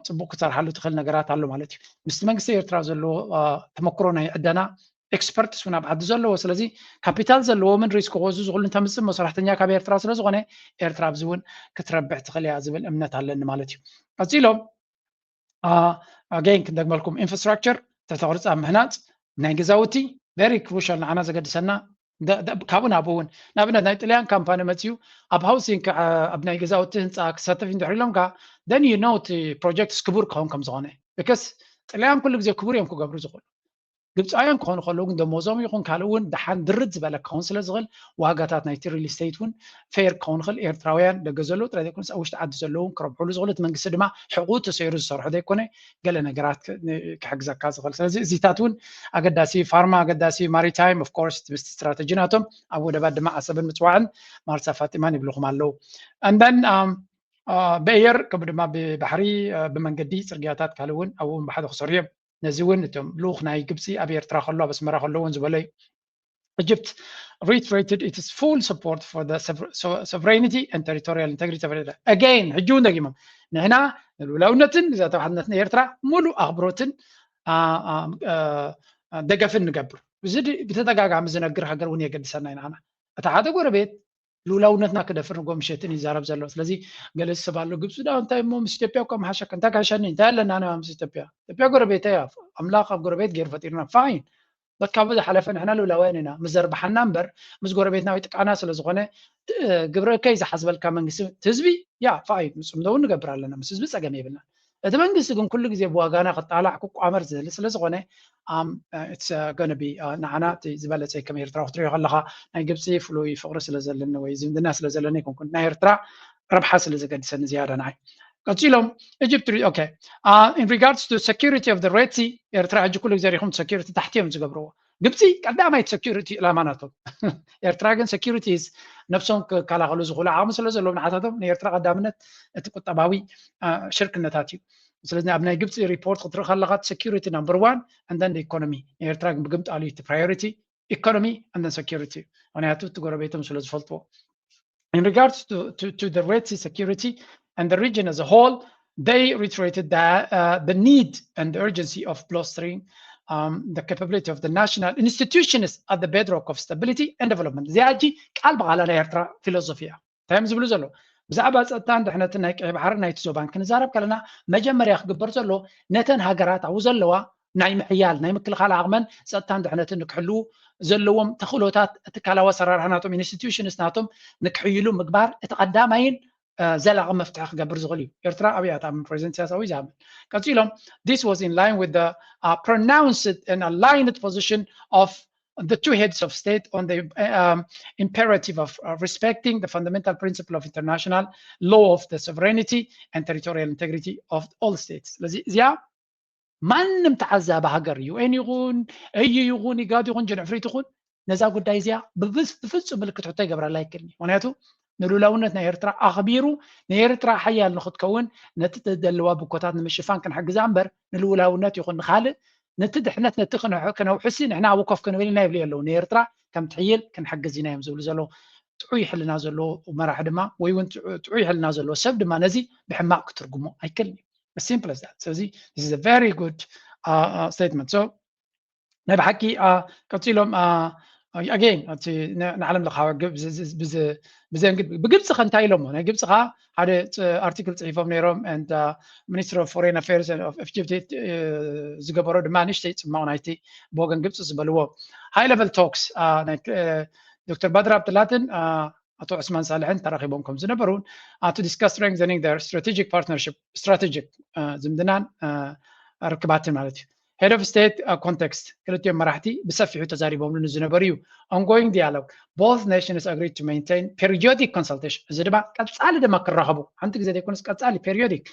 ፅቡቅ ክሰርሓሉ ትኽእል ነገራት ኣሎ ማለት እዩ ምስቲ መንግስቲ ኤርትራ ዘለዎ ተመክሮ ናይ ዕደና experts እውን ኣብ ዓዲ ዘለዎ ስለዚ ካፒታል ዘለዎምን ሪስክ ክወዙ ዝኽእሉ እንተምፅእ እሞ ሰራሕተኛ ካብ ኤርትራ ስለዝኾነ ኤርትራ ኣብዚ እውን ክትረብሕ ትኽእል እያ ዝብል እምነት ኣለኒ ማለት እዩ ቀፂሎም again ክንደግመልኩም infrastructure ተተቕርፃ ምህናፅ ናይ ገዛውቲ very crucial ንዓና ዘገድሰና ካብኡ ናብኡ እውን ንኣብነት ናይ ጥልያን ካምፓኒ መፅኡ ኣብ housing ኣብ ናይ ገዛውቲ ህንፃ ክሳተፍ እንድሕር ኢሎም ከዓ then you know እቲ project ክቡር ክኸውን ከም ዝኾነ because ጥልያን ኩሉ ግዜ ክቡር እዮም ክገብሩ ዝኽእሉ ግብፃውያን ክኾኑ ከለዉ ግን ደሞዞም ይኹን ካልእ እውን ደሓን ድርት ዝበለ ክኸውን ስለ ዝኽእል ዋጋታት ናይቲ real estate እውን fair ክኸውን ይኽእል ኤርትራውያን ደገ ዘለዉ ጥራይ ዘይኮነስ ኣብ ውሽጢ ዓዲ ዘለዉ እውን ክረብሕሉ ዝኽእሉ እቲ መንግስቲ ድማ ሕቑ ተሰይሩ ዝሰርሖ ዘይኮነ ገለ ነገራት ክሕግዘካ ዝኽእል ስለዚ እዚታት እውን ኣገዳሲ ፋርማ ኣገዳሲ maritime of course ምስቲ strategy ናቶም ኣብ ወደባት ድማ ዓሰብን ምፅዋዕን ማርሳ ፋጢማን ይብልኹም ኣለዉ and then ብኣየር ከምኡ ድማ ብባሕሪ ብመንገዲ ፅርግያታት ካልእ እውን ኣብኡ እውን ብሓደ ክሰርሑ እዮም ነዚ እውን እቶም ልኡኽ ናይ ግብፂ ኣብ ኤርትራ ከሎ ኣብ ኣስመራ ከሎ እውን ዝበሎ እዩ Egypt reiterated its full support for the sovereignty and territorial integrity of Eritrea. Again ሕጂ እውን ደጊሞም ንሕና ንልኡላውነትን ንዘተባሓትነትን ኤርትራ ሙሉእ ኣኽብሮትን ደገፍን ንገብር እዚ ብተደጋጋሚ ዝነግር ሃገር እውን የገድሰና ኢና እታ ሓደ ጎረቤት ልኡላውነትና ክደፍር ንጎ ምሸትን ይዛረብ ዘሎ ስለዚ ገለ ሰብ ኣሎ ግብፂ ዳ እንታይ እሞ ምስ ኢትዮጵያ እኮ መሓሸከ እንታይ ካሸኒ እንታይ ኣለና ና ምስ ኢትዮጵያ ኢትዮጵያ ጎረቤተ እያ ኣምላኽ ኣብ ጎረቤት ገይሩ ፈጢርና fine በካ ብዝሓለፈ ንሕና ልኡላውያን ኢና ምስ ዘርብሓና እምበር ምስ ጎረቤትና ወይ ጥቃና ስለ ዝኾነ ግብረ ከይ ዝሓስበልካ መንግስቲ ህዝቢ ያ fine ንፅምዶ እውን ንገብር ኣለና ምስ ህዝቢ ፀገም የብልና እቲ መንግስቲ ግን ኩሉ ግዜ ብዋጋና ክጣላዕ ክቋመር ዝህሊ ስለ ዝኾነ ንዓና ዝበለፀ ከም ኤርትራ ክትሪኦ ከለካ ናይ ግብፂ ፍሉይ ፍቅሪ ስለ ዘለኒ ወይ ዝምድና ስለ ዘለኒ ኣይኮንኩን ናይ ኤርትራ ረብሓ ስለ ዘገድሰኒ ዝያዳ ንዓይ ቀፂሎም Egypt okay in regards to security of the Red Sea ኤርትራ ሕጂ ኩሉ ግዜ ሪኹም security ታሕቲ እዮም ዝገብርዎ ግብፂ ቀዳማይት security ዕላማ ናቶም። ኤርትራ ግን security ነብሶም ክከላኸሉ ዝኽእሉ ዓቕሚ ስለ ዘለዎም ንዓታቶም ንኤርትራ ቀዳምነት እቲ ቁጠባዊ ሽርክነታት እዩ። ስለዚ ኣብ ናይ ግብፂ report ክትርኢ ከለካ security number one and then economy። ንኤርትራ ግን ብግምጣሉ እቲ priority economy and then security፣ ምክንያቱ እቲ ጎረቤቶም ስለ ዝፈልጥዎ። In regards to, to, to the Red Sea security and the region as a whole, they reiterated that uh, the need and the urgency of bolstering um, the capability of the national institutions at the bedrock of stability and development. እዚኣ ሕጂ ቃል ብቓላ ናይ ኤርትራ ፊሎሶፊ እያ። እንታይ እዮም ዝብሉ ዘለዉ? ብዛዕባ ጸጥታን ድሕነትን ናይ ቀይ ባሕርን ናይቲ ዞባን ክንዛረብ ከለና መጀመርያ ክግበር ዘሎ ነተን ሃገራት ኣብኡ ዘለዋ ናይ ምሕያል ናይ ምክልኻል ዓቕመን ጸጥታን ድሕነትን ንክሕልዉ ዘለዎም ተኽእሎታት ትካላዊ ኣሰራርሓ ናቶም institutions ናቶም ንክሕይሉ ምግባር እቲ ቀዳማይን ዘላቒ መፍትሒ ክገብር ዝኽእል እዩ። ኤርትራ ኣብያ ትኣምን፣ ፕሬዚደንት ኢሳያስ ኣብኡ እዩ ዝኣምን። ቀጺሎም this was in line with the uh, pronounced and aligned position of the two heads of state on the um, imperative of uh, respecting the fundamental principle of international law of the sovereignty and territorial integrity of all states። ስለዚ እዚኣ ማንም ተዓዛቢ ሃገር ዩ ኤን ይኹን እዩ ይኹን ኢጋድ ይኹን ጀንዕፍሪት ይኹን ነዛ ጉዳይ እዚኣ ብፍጹም ምልክት ሕቶ ይገብረላ ኣይክእልን እዩ። ምክንያቱ ንሉላውነት ናይ ኤርትራ ኣኽቢሩ ንኤርትራ ሓያል ንክትከውን ነቲ ተደለዋ ብኮታት ንምሽፋን ክንሕግዛ እምበር ንልውላውነት ይኹን ንካልእ ነቲ ድሕነት ነቲ ክነውሕሲ ንሕና ኣብኡ ኮፍ ክንብል ኢና ይብሉ የለዉ። ንኤርትራ ከም ትሕይል ክንሕግዝ ኢና እዮም ዝብሉ ዘለዉ። ጥዑይ ሕልና ዘለዎ መራሒ ድማ ወይ እውን ጥዑይ ሕልና ዘለዎ ሰብ ድማ ነዚ ብሕማቕ ክትርጉሞ ኣይክእልን እዩ። Simple as that። ስለዚ this is a very good uh, uh, statement። So ናይ ብሓቂ uh, ቀፂሎም uh, again እቲ ንዓለም ለኻዊ ብግብፂ ከ እንታይ ኢሎሞ ናይ ግብፂ ከዓ ሓደ ኣርቲክል ፅሒፎም ነይሮም and minister of foreign affairs of Egypt ዝገበሮ ድማ ንእሽተይ ፅማቕ ናይቲ ብወገን ግብፂ ዝበልዎ high level talks ዶክተር ባድር ኣብጥላትን ኣቶ ዑስማን ሳልሕን ተራኺቦም ከም ዝነበሩን to discuss strengthening their strategic partnership strategic ዝምድናን ርክባትን ማለት እዩ። Head of state context ክልቲኦም መራሕቲ ብሰፊሑ ተዛሪቦምሉ ዝነበሩ እዩ። Ongoing dialogue, both nations agreed to maintain periodic consultation። እዚ ድማ ቀጻሊ ድማ ክራኸቡ ሓንቲ ግዜ ዘይኮነስ ቀጻሊ periodic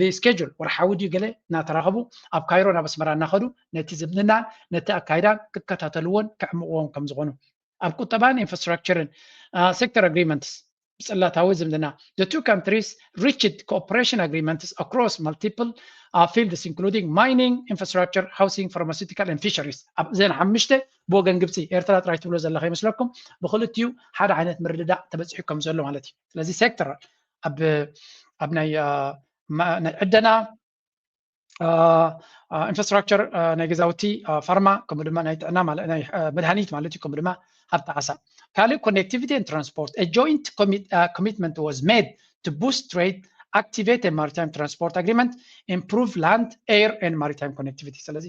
ብስኬጁል ወርሓዊ ድዩ ገለ እናተራኸቡ ኣብ ካይሮ ናብ ኣስመራ እናኸዱ ነቲ ዝምድናን ነቲ ኣካይዳን ክከታተልዎን ክዕምቕዎን ከም ዝኾኑ ኣብ ቁጠባን ኢንፍራስትራክቸርን sector agreements ብጽላታዊ ዝምድና the two countries reached cooperation agreements across multiple uh, fields including mining, infrastructure, housing, pharmaceutical and fisheries። ኣብ ዘን ሓሙሽተ ብወገን ግብፂ ኤርትራ ጥራይ ትብሎ ዘለካ ይመስለኩም ብክልቲኡ ሓደ ዓይነት ምርድዳእ ተበፂሑ ከም ዘሎ ማለት እዩ። ስለዚ ሴክተር ኣብ ኣብ ናይ ናይ ዕደና ኢንፍራስትራክቸር ናይ ገዛውቲ ፋርማ ከምኡ ድማ ናይ ጥዕና ናይ መድሃኒት ማለት እዩ ከምኡ ድማ ሃብቲ ዓሳ ካልእ connectivity and transport a joint commitment was made to boost trade, activate a maritime transport agreement, improve land, air and maritime connectivity። ስለዚ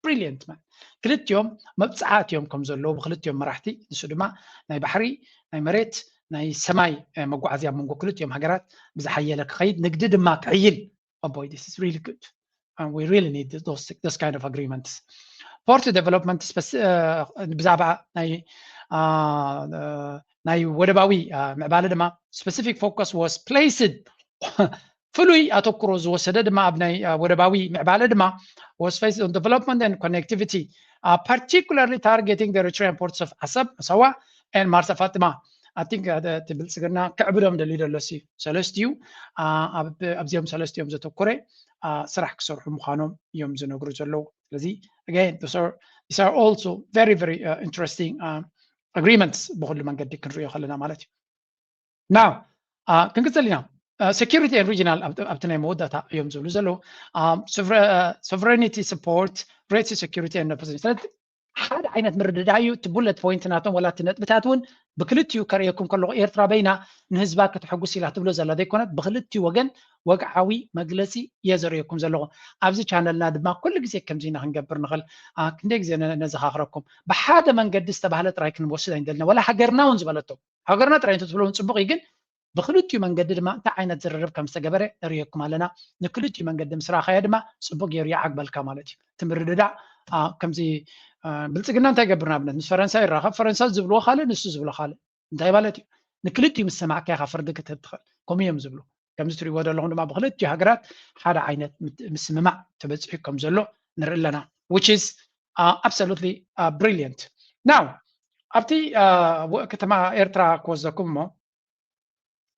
brilliant man ክልቲኦም መብፅዓት እዮም ከም ዘለዉ ብክልቲኦም መራሕቲ ንሱ ድማ ናይ ባሕሪ ናይ መሬት ናይ ሰማይ መጓዓዝያ መንጎ ክልቲኦም ሃገራት ብዝሓየለ ክኸይድ ንግዲ ድማ ክሕይል Oh boy, this is really good. And we really need those, those kind of agreements. Port development ብዛዕባ ናይ ናይ ወደባዊ ምዕባለ ድማ specific focus was placed ፍሉይ ኣተኩሮ ዝወሰደ ድማ ኣብ ናይ ወደባዊ ምዕባለ ድማ was focused on development and connectivity, particularly targeting the Eritrean ports of Asab, Asawa and Marsa Fatima. I think እቲ ብልፅግና ክዕብዶም ደልዩ ዘሎ ሲ ሰለስቲኡ ኣብዚኦም ሰለስቲኦም ዘተኮረ ስራሕ ክሰርሑ ምዃኖም እዮም ዝነግሩ ዘለዉ። ስለዚ again these are also very very interesting agreements ብኩሉ መንገዲ ክንሪኦ ከለና ማለት እዩ። Now ክንቅፅል ኢና። Security and regional ኣብቲ ናይ መወዳእታ እዮም ዝብሉ ዘለዉ sovereignty support, Red Sea security and ሓደ ዓይነት ምርድዳእ እዩ። እቲ bullet point ናቶም ወላ እቲ ነጥብታት እውን ብክልቲኡ ከርእየኩም ከለኹ ኤርትራ በይና ንህዝባ ከተሐጉስ ኢላ ትብሎ ዘላ ዘይኮነት ብክልቲኡ ወገን ወግዓዊ መግለፂ እየ ዘርእየኩም ዘለኹ። ኣብዚ ቻነልና ድማ ኩሉ ግዜ ከምዚ ኢና ክንገብር ንኽእል። ክንደይ ግዜ ነዘኻኽረኩም ብሓደ መንገዲ ዝተባህለ ጥራይ ክንወስድ ኣይንደልና ወላ ሃገርና እውን ዝበለቶ ሃገርና ጥራይ እንተትብሎ እውን ፅቡቕ እዩ ግን ብክልቲኡ መንገዲ ድማ እንታይ ዓይነት ዝርርብ ከም ዝተገበረ ነርእየኩም ኣለና። ንክልቲኡ መንገዲ ምስ ረኣኻዮ ድማ ፅቡቅ ገይሩ ይዓግበልካ ማለት እዩ። እቲ ምርድዳእ ከምዚ ብልፅግና እንታይ ይገብር ንኣብነት ምስ ፈረንሳ ይራኸብ ፈረንሳ ዝብልዎ ካልእ ንሱ ዝብሎ ካልእ እንታይ ማለት እዩ? ንክልቲኡ ምስ ሰማዕካ ኢኻ ፍርዲ ክትህብ ትኽእል። ከምኡ እዮም ዝብሉ። ከምዚ ትሪእዎ ዘለኹም ድማ ብክልቲኡ ሃገራት ሓደ ዓይነት ምስምማዕ ተበፂሑ ከም ዘሎ ንርኢ ኣለና which is absolutely brilliant። Now ኣብቲ ከተማ ኤርትራ ክወስደኩም እሞ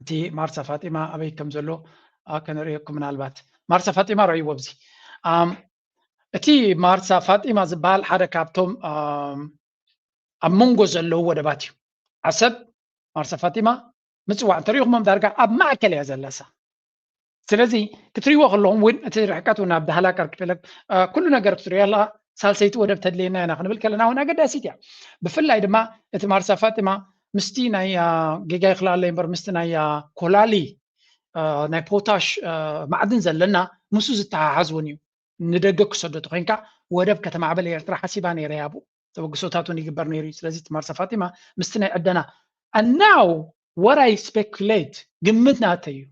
እቲ ማርሳ ፋጢማ ኣበይ ከም ዘሎ ከነርእየኩም። ምናልባት ማርሳ ፋጢማ ረእይዎ ኣብዚ። እቲ ማርሳ ፋጢማ ዝበሃል ሓደ ካብቶም ኣብ መንጎ ዘለዉ ወደባት እዩ። ዓሰብ፣ ማርሳ ፋጢማ፣ ምጽዋዕ እንተሪኢኹሞም ዳርጋ ኣብ ማእከል እያ ዘለሳ። ስለዚ ክትሪእዎ ከለኹም እውን እቲ ርሕቀት እውን ኣብ ዳህላክ ኣርኪፔላግ ኩሉ ነገር ክትሪኦ ኣለኻ። ሳልሰይቲ ወደብ ተድልየና ኢና ክንብል ከለና እውን ኣገዳሲት እያ። ብፍላይ ድማ እቲ ማርሳ ፋጢማ ምስቲ ናይ ጌጋ ይክልኣለይ እምበር ምስቲ ናይ ኮላሊ ናይ ፖታሽ ማዕድን ዘለና ምስኡ ዝተሓሓዝ እውን እዩ። ንደገ ክሰዶ ተኮይንካ ወደብ ከተማዕበል ኤርትራ ሓሲባ ነይረ ያቡ ተበግሶታት እውን ይግበር ነይሩ እዩ። ስለዚ እቲ ማርሳ ፋጢማ ምስቲ ናይ ዕደና and now what I speculate ግምት ናተይ እዩ።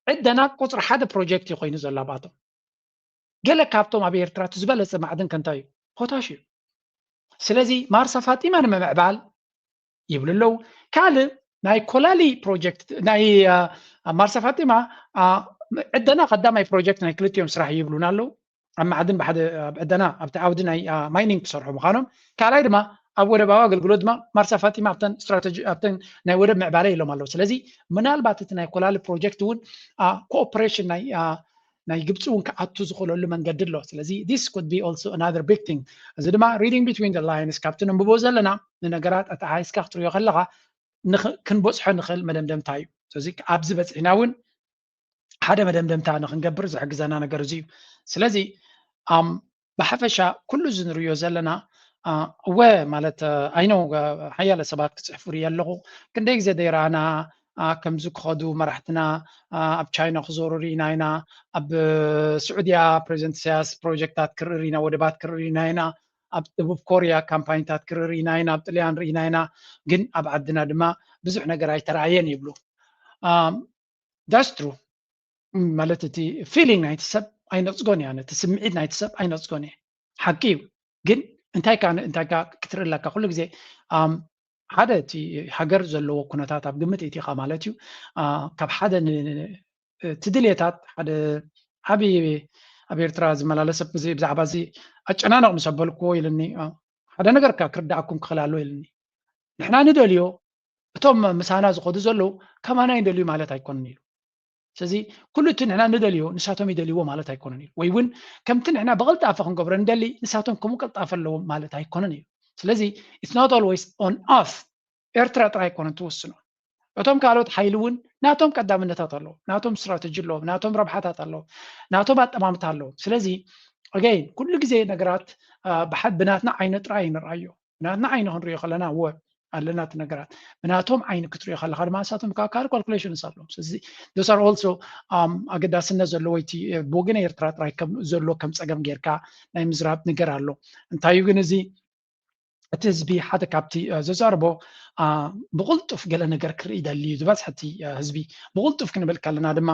ዕደና ቁፅሪ ሓደ ፕሮጀክት እዩ ኮይኑ ዘሎ ኣብኣቶም። ገለ ካብቶም ኣብ ኤርትራ እቲ ዝበለፀ ማዕድን ከ እንታይ እዩ? ፖታሽ እዩ። ስለዚ ማርሳ ፋጢማ ንምምዕባል ይብሉ ኣለዉ። ካልእ ናይ ኮላሊ ፕሮጀክት ናይ ማርሳ ፋጢማ ዕደና ቀዳማይ ፕሮጀክት ናይ ክልቲኦም ስራሕ ይብሉና ኣለዉ። ኣብ ማዕድን ብሓደ ኣብ ዕደና ኣብቲ ዓውዲ ናይ ማይኒንግ ክሰርሑ ምዃኖም፣ ካልኣይ ድማ ኣብ ወደባዊ ኣገልግሎት ድማ ማርሳ ፋጢማ ኣብተን ስትራተጂ ኣብተን ናይ ወደብ ምዕባለ ኢሎም ኣለዉ። ስለዚ ምናልባት እቲ ናይ ኮላሊ ፕሮጀክት እውን ኮኦፕሬሽን ናይ ናይ ግብፂ እውን ክኣቱ ዝኽእለሉ መንገዲ ኣሎ። ስለዚ this could be also another big thing። እዚ ድማ reading between the lines ካብቲ ነንብቦ ዘለና ንነገራት ኣተሓሒዝካ ክትሪኦ ከለኻ ክንበፅሖ ንኽእል መደምደምታ እዩ። ስለዚ ኣብዚ በፂሕና እውን ሓደ መደምደምታ ንክንገብር ዝሕግዘና ነገር እዚ እዩ። ስለዚ ብሓፈሻ ኩሉ እዚ ንሪኦ ዘለና እወ ማለት ኣይኖ ሓያለ ሰባት ክፅሕፉ ርኢ ኣለኹ። ክንደይ ግዜ ደይራና ከምዚ ክኸዱ መራሕትና ኣብ ቻይና ክዞሩ ርኢና ኢና። ኣብ ስዑድያ ፕሬዚደንት ኢሳያስ ፕሮጀክታት ክርኢ ርኢና፣ ወደባት ክርኢ ርኢና ኢና። ኣብ ደቡብ ኮርያ ካምፓኒታት ክርኢ ርኢና ኢና፣ ኣብ ጥልያን ርኢና ኢና። ግን ኣብ ዓድና ድማ ብዙሕ ነገር ኣይተረኣየን ይብሉ። ዳስትሩ ማለት እቲ ፊሊንግ ናይቲ ሰብ ኣይነፅጎን እያ፣ ነቲ ስምዒት ናይቲ ሰብ ኣይነፅጎን እየ። ሓቂ እዩ። ግን እንታይ ካ እንታይ ካ ክትርኢ ኣለካ ኩሉ ግዜ ሓደ እቲ ሃገር ዘለዎ ኩነታት ኣብ ግምት እቲኻ ማለት እዩ። ካብ ሓደ እቲ ድሌታት ሓደ ዓብዪ ኣብ ኤርትራ ዝመላለሰ ብዛዕባ እዚ ኣጨናነቕ ምስ ኣበልክዎ ኢልኒ ሓደ ነገር ካ ክርዳኣኩም ክኽእል ኣሎ ኢልኒ። ንሕና ንደልዮ እቶም ምሳና ዝኸዱ ዘለዉ ከማና ይደልዩ ማለት ኣይኮንን ኢሉ። ስለዚ ኩሉ እቲ ንሕና ንደልዮ ንሳቶም ይደልይዎ ማለት ኣይኮነን እዩ። ወይ እውን ከምቲ ንሕና ብቐልጣፈ ክንገብሮ ንደሊ ንሳቶም ከምኡ ቀልጣፈ ኣለዎም ማለት ኣይኮነን እዩ። ስለዚ it's not always on us። ኤርትራ ጥራይ ኣይኮነን ትወስኖ። እቶም ካልኦት ሓይሊ እውን ናቶም ቀዳምነታት ኣለዎም፣ ናቶም ስትራተጂ ኣለዎም፣ ናቶም ረብሓታት ኣለዎም፣ ናቶም ኣጠማምታ ኣለዎም። ስለዚ ኣገይን ኩሉ ግዜ ነገራት ብናትና ዓይነ ጥራይ ኣይንርኣዮ። ብናትና ዓይኒ ክንሪኦ ከለና እወ ኣለና እቲ ነገራት፣ ብናቶም ዓይኒ ክትሪኦ ከለካ ድማ ንሳቶም ከዓ ካልእ ካልኩሌሽንስ ኣለዎም። ስለዚ those are also ኣገዳስነት ዘለዎ እቲ ብወገን ኤርትራ ጥራይ ዘሎ ከም ፀገም ጌርካ ናይ ምዝራብ ነገር ኣሎ። እንታይ እዩ ግን እዚ እቲ ህዝቢ ሓደ ካብቲ ዘዛርቦ ብቕልጡፍ ገለ ነገር ክርኢ ይደሊ እዩ ዝበዝሐ እቲ ህዝቢ። ብቕልጡፍ ክንብል ከለና ድማ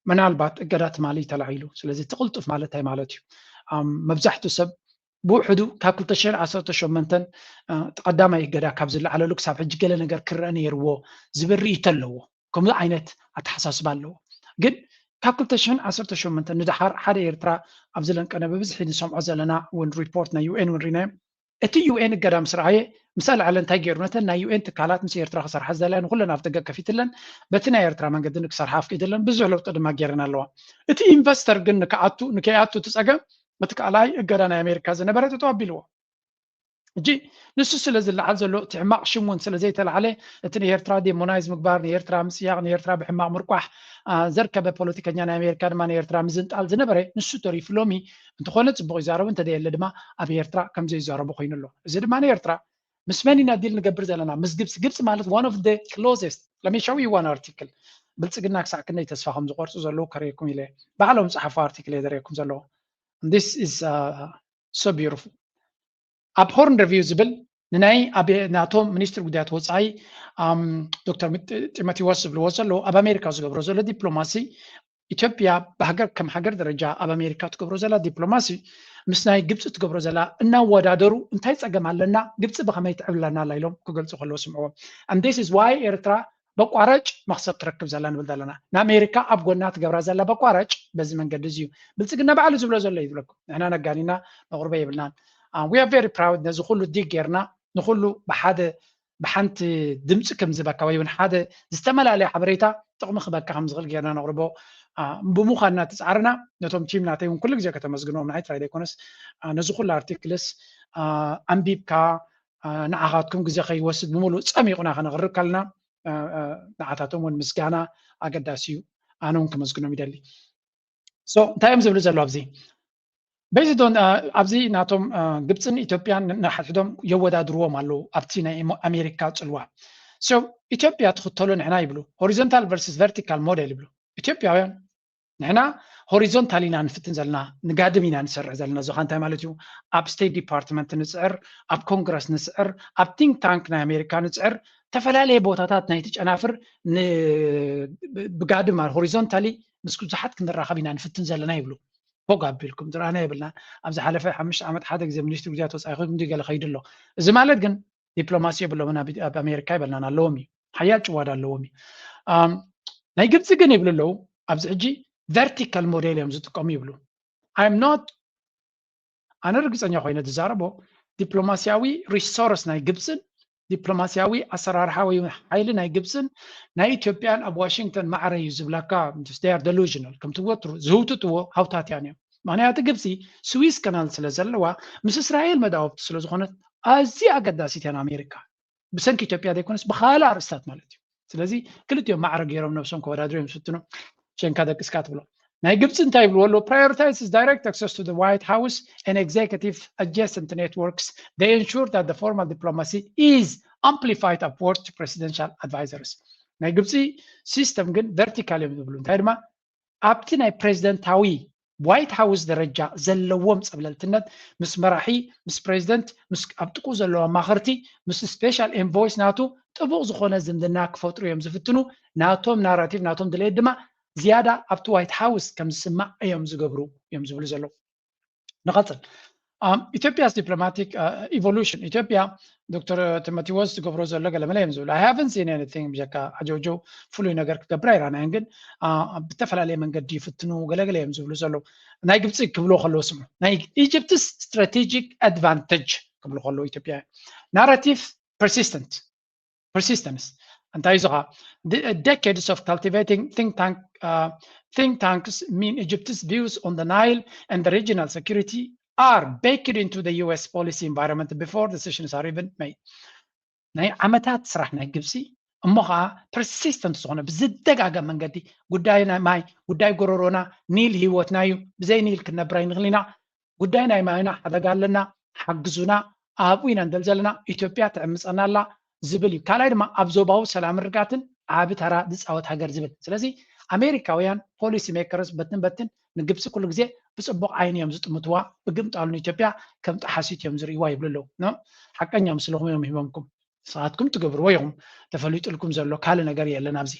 ምናልባት እገዳ ትማሊ ተላዒሉ። ስለዚ እቲ ቅልጡፍ ማለት እንታይ ማለት እዩ? መብዛሕትኡ ሰብ ብውሕዱ ካብ ክልተ ሽሕን ዓሰርተ ሸሞንተን እቲ ቀዳማይ እገዳ ካብ ዝለዓለሉ ክሳብ ሕጂ ገለ ነገር ክረአ ነይርዎ ዝብል ርእይቶ ኣለዎ። ከምዚ ዓይነት ኣተሓሳስባ ኣለዎ። ግን ካብ ክልተ ሽሕን ዓሰርተ ሸሞንተን ንደሓር ሓደ ኤርትራ ኣብዚ ለንቀነ ብብዝሒ ንሰምዖ ዘለና እውን ሪፖርት ናይ ዩ ኤን እውን ርኢናዮ። እቲ ዩ ኤን እገዳ ምስ ረኣየ ምስ ኣልዓለ እንታይ ገይሩ? ነተን ናይ ዩ ኤን ትካላት ምስ ኤርትራ ክሰርሓ ዝደለያ ንኩለን ኣፍ ደገ ከፊትለን በቲ ናይ ኤርትራ መንገዲ ንክሰርሓ ኣፍቂድለን ብዙሕ ለውጢ ድማ ገይረን ኣለዋ። እቲ ኢንቨስተር ግን ንክኣቱ ንከይኣቱ እቲ ጸገም እቲ ካልኣይ እገዳ ናይ ኣሜሪካ ዝነበረ ጠጠው ኣቢልዎ። ሕጂ ንሱ ስለ ዝለዓል ዘሎ እቲ ሕማቕ ሽም እውን ስለ ዘይተላዓለ እቲ ንኤርትራ ዴሞናይዝ ምግባር ንኤርትራ ምጽያቕ ንኤርትራ ብሕማቕ ምርቋሕ ዘርከበ ፖለቲከኛ ናይ ኣሜሪካ ድማ ንኤርትራ ምዝንጣል ዝነበረ ንሱ ተሪፉ ሎሚ እንተኾነ ጽቡቕ ይዛረቡ እንተደየለ ድማ ኣብ ኤርትራ ከም ዘይዛረቡ ኮይኑ ኣሎ። እዚ ድማ ንኤርትራ ምስ መን ኢና ዲል ንገብር ዘለና? ምስ ግብፂ። ግብፂ ማለት one of the closest let me show you one article ብልፅግና ክሳዕ ክንደይ ተስፋ ከም ዝቆርፁ ዘለዉ ከርእየኩም ኢለ ባዕሎም ዝፀሓፉ ኣርቲክል እየ ዘርእየኩም ዘለዎ። This is so beautiful። ኣብ ሆርን ሪቪው ዝብል ንናይ ናቶም ሚኒስትር ጉዳያት ወፃኢ ዶክተር ጢሞቴዎስ ዝብልዎ ዘለዉ ኣብ ኣሜሪካ ዝገብሮ ዘሎ ዲፕሎማሲ ኢትዮጵያ ብሃገር ከም ሃገር ደረጃ ኣብ ኣሜሪካ ትገብሮ ዘላ ዲፕሎማሲ ምስ ናይ ግብፂ ትገብሮ ዘላ እናወዳደሩ እንታይ ፀገም ኣለና ግብፂ ብኸመይ ትዕብለና ኣላ ኢሎም ክገልፁ ከለዉ ስምዕዎም። And this is why ኤርትራ በቋራጭ መኽሰብ ትረክብ ዘላ ንብል ዘለና። ንኣሜሪካ ኣብ ጎና ትገብራ ዘላ በቋራጭ በዚ መንገዲ እዚ እዩ። ብልፅግና ባዕሉ ዝብሎ ዘሎ እዩ ዝብለኩም። ንሕና ነጋኒና መቕርበ የብልናን። we are very proud ነዚ ኩሉ ዲግ ጌርና ንኩሉ ብሓደ ብሓንቲ ድምፂ ከም ዝበካ ወይ እውን ሓደ ዝተፈላለየ ሓበሬታ ጥቕሚ ክበካ ከም ዝኽእል ጌርና ነቕርቦ ብምዃንና ትፃዕርና ነቶም ቲም ናተይ እውን ኩሉ ግዜ ከተመስግንዎም ንዓይ ጥራይ ዘይኮነስ ነዚ ኩሉ ኣርቲክልስ ኣንቢብካ ንዓኻትኩም ግዜ ከይወስድ ብምሉእ ፀሚቑና ከነቕርብ ከለና ንዓታቶም እውን ምስጋና ኣገዳሲ እዩ። ኣነ እውን ከመስግኖም ይደሊ። እንታይ እዮም ዝብሉ ዘለዉ ኣብዚ በዚ ዶን ኣብዚ ናቶም ግብፅን ኢትዮጵያን ንሓድሕዶም የወዳድርዎም ኣለዉ ኣብቲ ናይ ኣሜሪካ ፅልዋ። ኢትዮጵያ ትኽተሎ ንሕና ይብሉ፣ horizontal versus vertical model ይብሉ። ኢትዮጵያውያን ንሕና ሆሪዞንታል ኢና ንፍትን ዘለና፣ ንጋድም ኢና ንሰርሕ ዘለና። እዚኻ እንታይ ማለት እዩ? ኣብ ስቴት ዲፓርትመንት ንፅዕር፣ ኣብ ኮንግረስ ንፅዕር፣ ኣብ ቲንክ ታንክ ናይ ኣሜሪካ ንፅዕር፣ ዝተፈላለየ ቦታታት ናይቲ ጨናፍር ብጋድም ሆሪዞንታሊ ምስ ብዙሓት ክንራኸብ ኢና ንፍትን ዘለና ይብሉ። ፎግ ኣቢልኩም ዝረኣና የብልና። ኣብ ዝሓለፈ ሓሙሽተ ዓመት ሓደ ግዜ ሚኒስትሪ ጉዳያት ወፃኢ ኮይኑ ገለ ከይዱ ኣሎ። እዚ ማለት ግን ዲፕሎማሲ የብሎምን ኣብ ኣሜሪካ ይበልናን ኣለዎም እዩ። ሓያል ጭዋዳ ኣለዎም እዩ። ናይ ግብፂ ግን ይብሉ ኣለዉ ኣብዚ ሕጂ ቨርቲካል ሞዴል እዮም ዝጥቀሙ ይብሉ። I'm not ኣነ ርግፀኛ ኮይነ ዝዛረቦ ዲፕሎማሲያዊ ሪሶርስ ናይ ግብፅን ዲፕሎማሲያዊ ኣሰራርሓ ወይ ሓይሊ ናይ ግብፅን ናይ ኢትዮጵያን ኣብ ዋሽንግተን ማዕረ እዩ ዝብላካ። They are delusional ከምቲ ወትሩ ዝህውትትዎ ሃውታትያን እዮም። ምክንያቱ ግብፂ ስዊዝ ካናል ስለ ዘለዋ ምስ እስራኤል መዳወብቲ ስለ ዝኾነት ኣዝያ ኣገዳሲት እያ ንኣሜሪካ። ብሰንኪ ኢትዮጵያ ዘይኮነስ ብካልእ ኣርእስታት ማለት እዩ። ስለዚ ክልቲኦም ማዕረ ገይሮም ነብሶም ከወዳድሩ እዮም ዝፍትኑ። ሸንካ ደቅስካ ትብሎ ናይ ግብፂ እንታይ ይብልዎ ኣለዉ? Prioritizes direct access to the White House and executive adjacent networks. They ensure that the formal diplomacy is amplified upward to presidential advisors. ናይ ግብፂ ሲስተም ግን ቨርቲካል እዮም ዝብሉ። እንታይ ድማ ኣብቲ ናይ ፕሬዚደንታዊ ዋይት ሃውስ ደረጃ ዘለዎም ፀብለልትነት ምስ መራሒ ምስ ፕሬዚደንት ምስ ኣብ ጥቁ ዘለዉ ኣማኸርቲ ምስ ስፔሻል ኤንቮይስ ናቱ ጥቡቕ ዝኾነ ዝምድና ክፈጥሩ እዮም ዝፍትኑ። ናቶም ናራቲቭ ናቶም ድሌት ድማ ዝያዳ ኣብቲ ዋይት ሃውስ ከም ዝስማዕ እዮም ዝገብሩ እዮም ዝብሉ ዘለዉ። ንቐፅል። ኢትዮጵያስ ዲፕሎማቲክ ኢቮሉሽን ኢትዮጵያ ዶክተር ቲሞቲዎስ ዝገብሮ ዘሎ ገለመለ እዮም ዝብሉ። I haven't seen anything ብጀካ ዓጀውጀው ፍሉይ ነገር ክገብር ኣይረኣናዮን፣ ግን ብተፈላለየ መንገዲ ይፍትኑ ገለገለ እዮም ዝብሉ ዘለዉ። ናይ ግብፂ ክብሎ ከለዉ ስሙ ናይ ኢጅፕትስ ስትራቴጂክ ኣድቫንቴጅ ክብሉ ከለዉ ኢትዮጵያ ናራቲቭ ፐርሲስተንት persistence እንታይ እዩ ዝኻ decades of cultivating think tank uh, think tanks mean Egypt's views on the Nile and the regional security are baked into the U S policy environment before decisions are even made. ናይ ዓመታት ስራሕ ናይ ግብፂ እሞ ከዓ ፐርሲስተንት ዝኾነ ብዝደጋገም መንገዲ ጉዳይ ናይ ማይ ጉዳይ ጎረሮና ኒል ህይወትና እዩ፣ ብዘይ ኒል ክንነብር ኣይንኽእል ኢና፣ ጉዳይ ናይ ማይና ሓደጋ ኣለና፣ ሓግዙና፣ ኣብኡ ኢና ንደል ዘለና፣ ኢትዮጵያ ትዕምፀና ኣላ ዝብል እዩ። ካልኣይ ድማ ኣብ ዞባዊ ሰላምን ርጋትን ዓቢ ተራ ዝፃወት ሃገር ዝብል። ስለዚ ኣሜሪካውያን ፖሊሲ ሜከርስ በትን በትን ንግብፂ ኩሉ ግዜ ብፅቡቕ ዓይኒ እዮም ዝጥምትዋ፣ ብግምጣሉ ንኢትዮጵያ ከም ጠሓሲት እዮም ዝርእይዋ ይብሉ ኣለዉ። ሓቀኛ ምስልኹም እዮም ሂቦምኩም። ንስኻትኩም ትገብርዎ ኢኹም፣ ተፈሊጡልኩም ዘሎ ካልእ ነገር የለን ኣብዚ።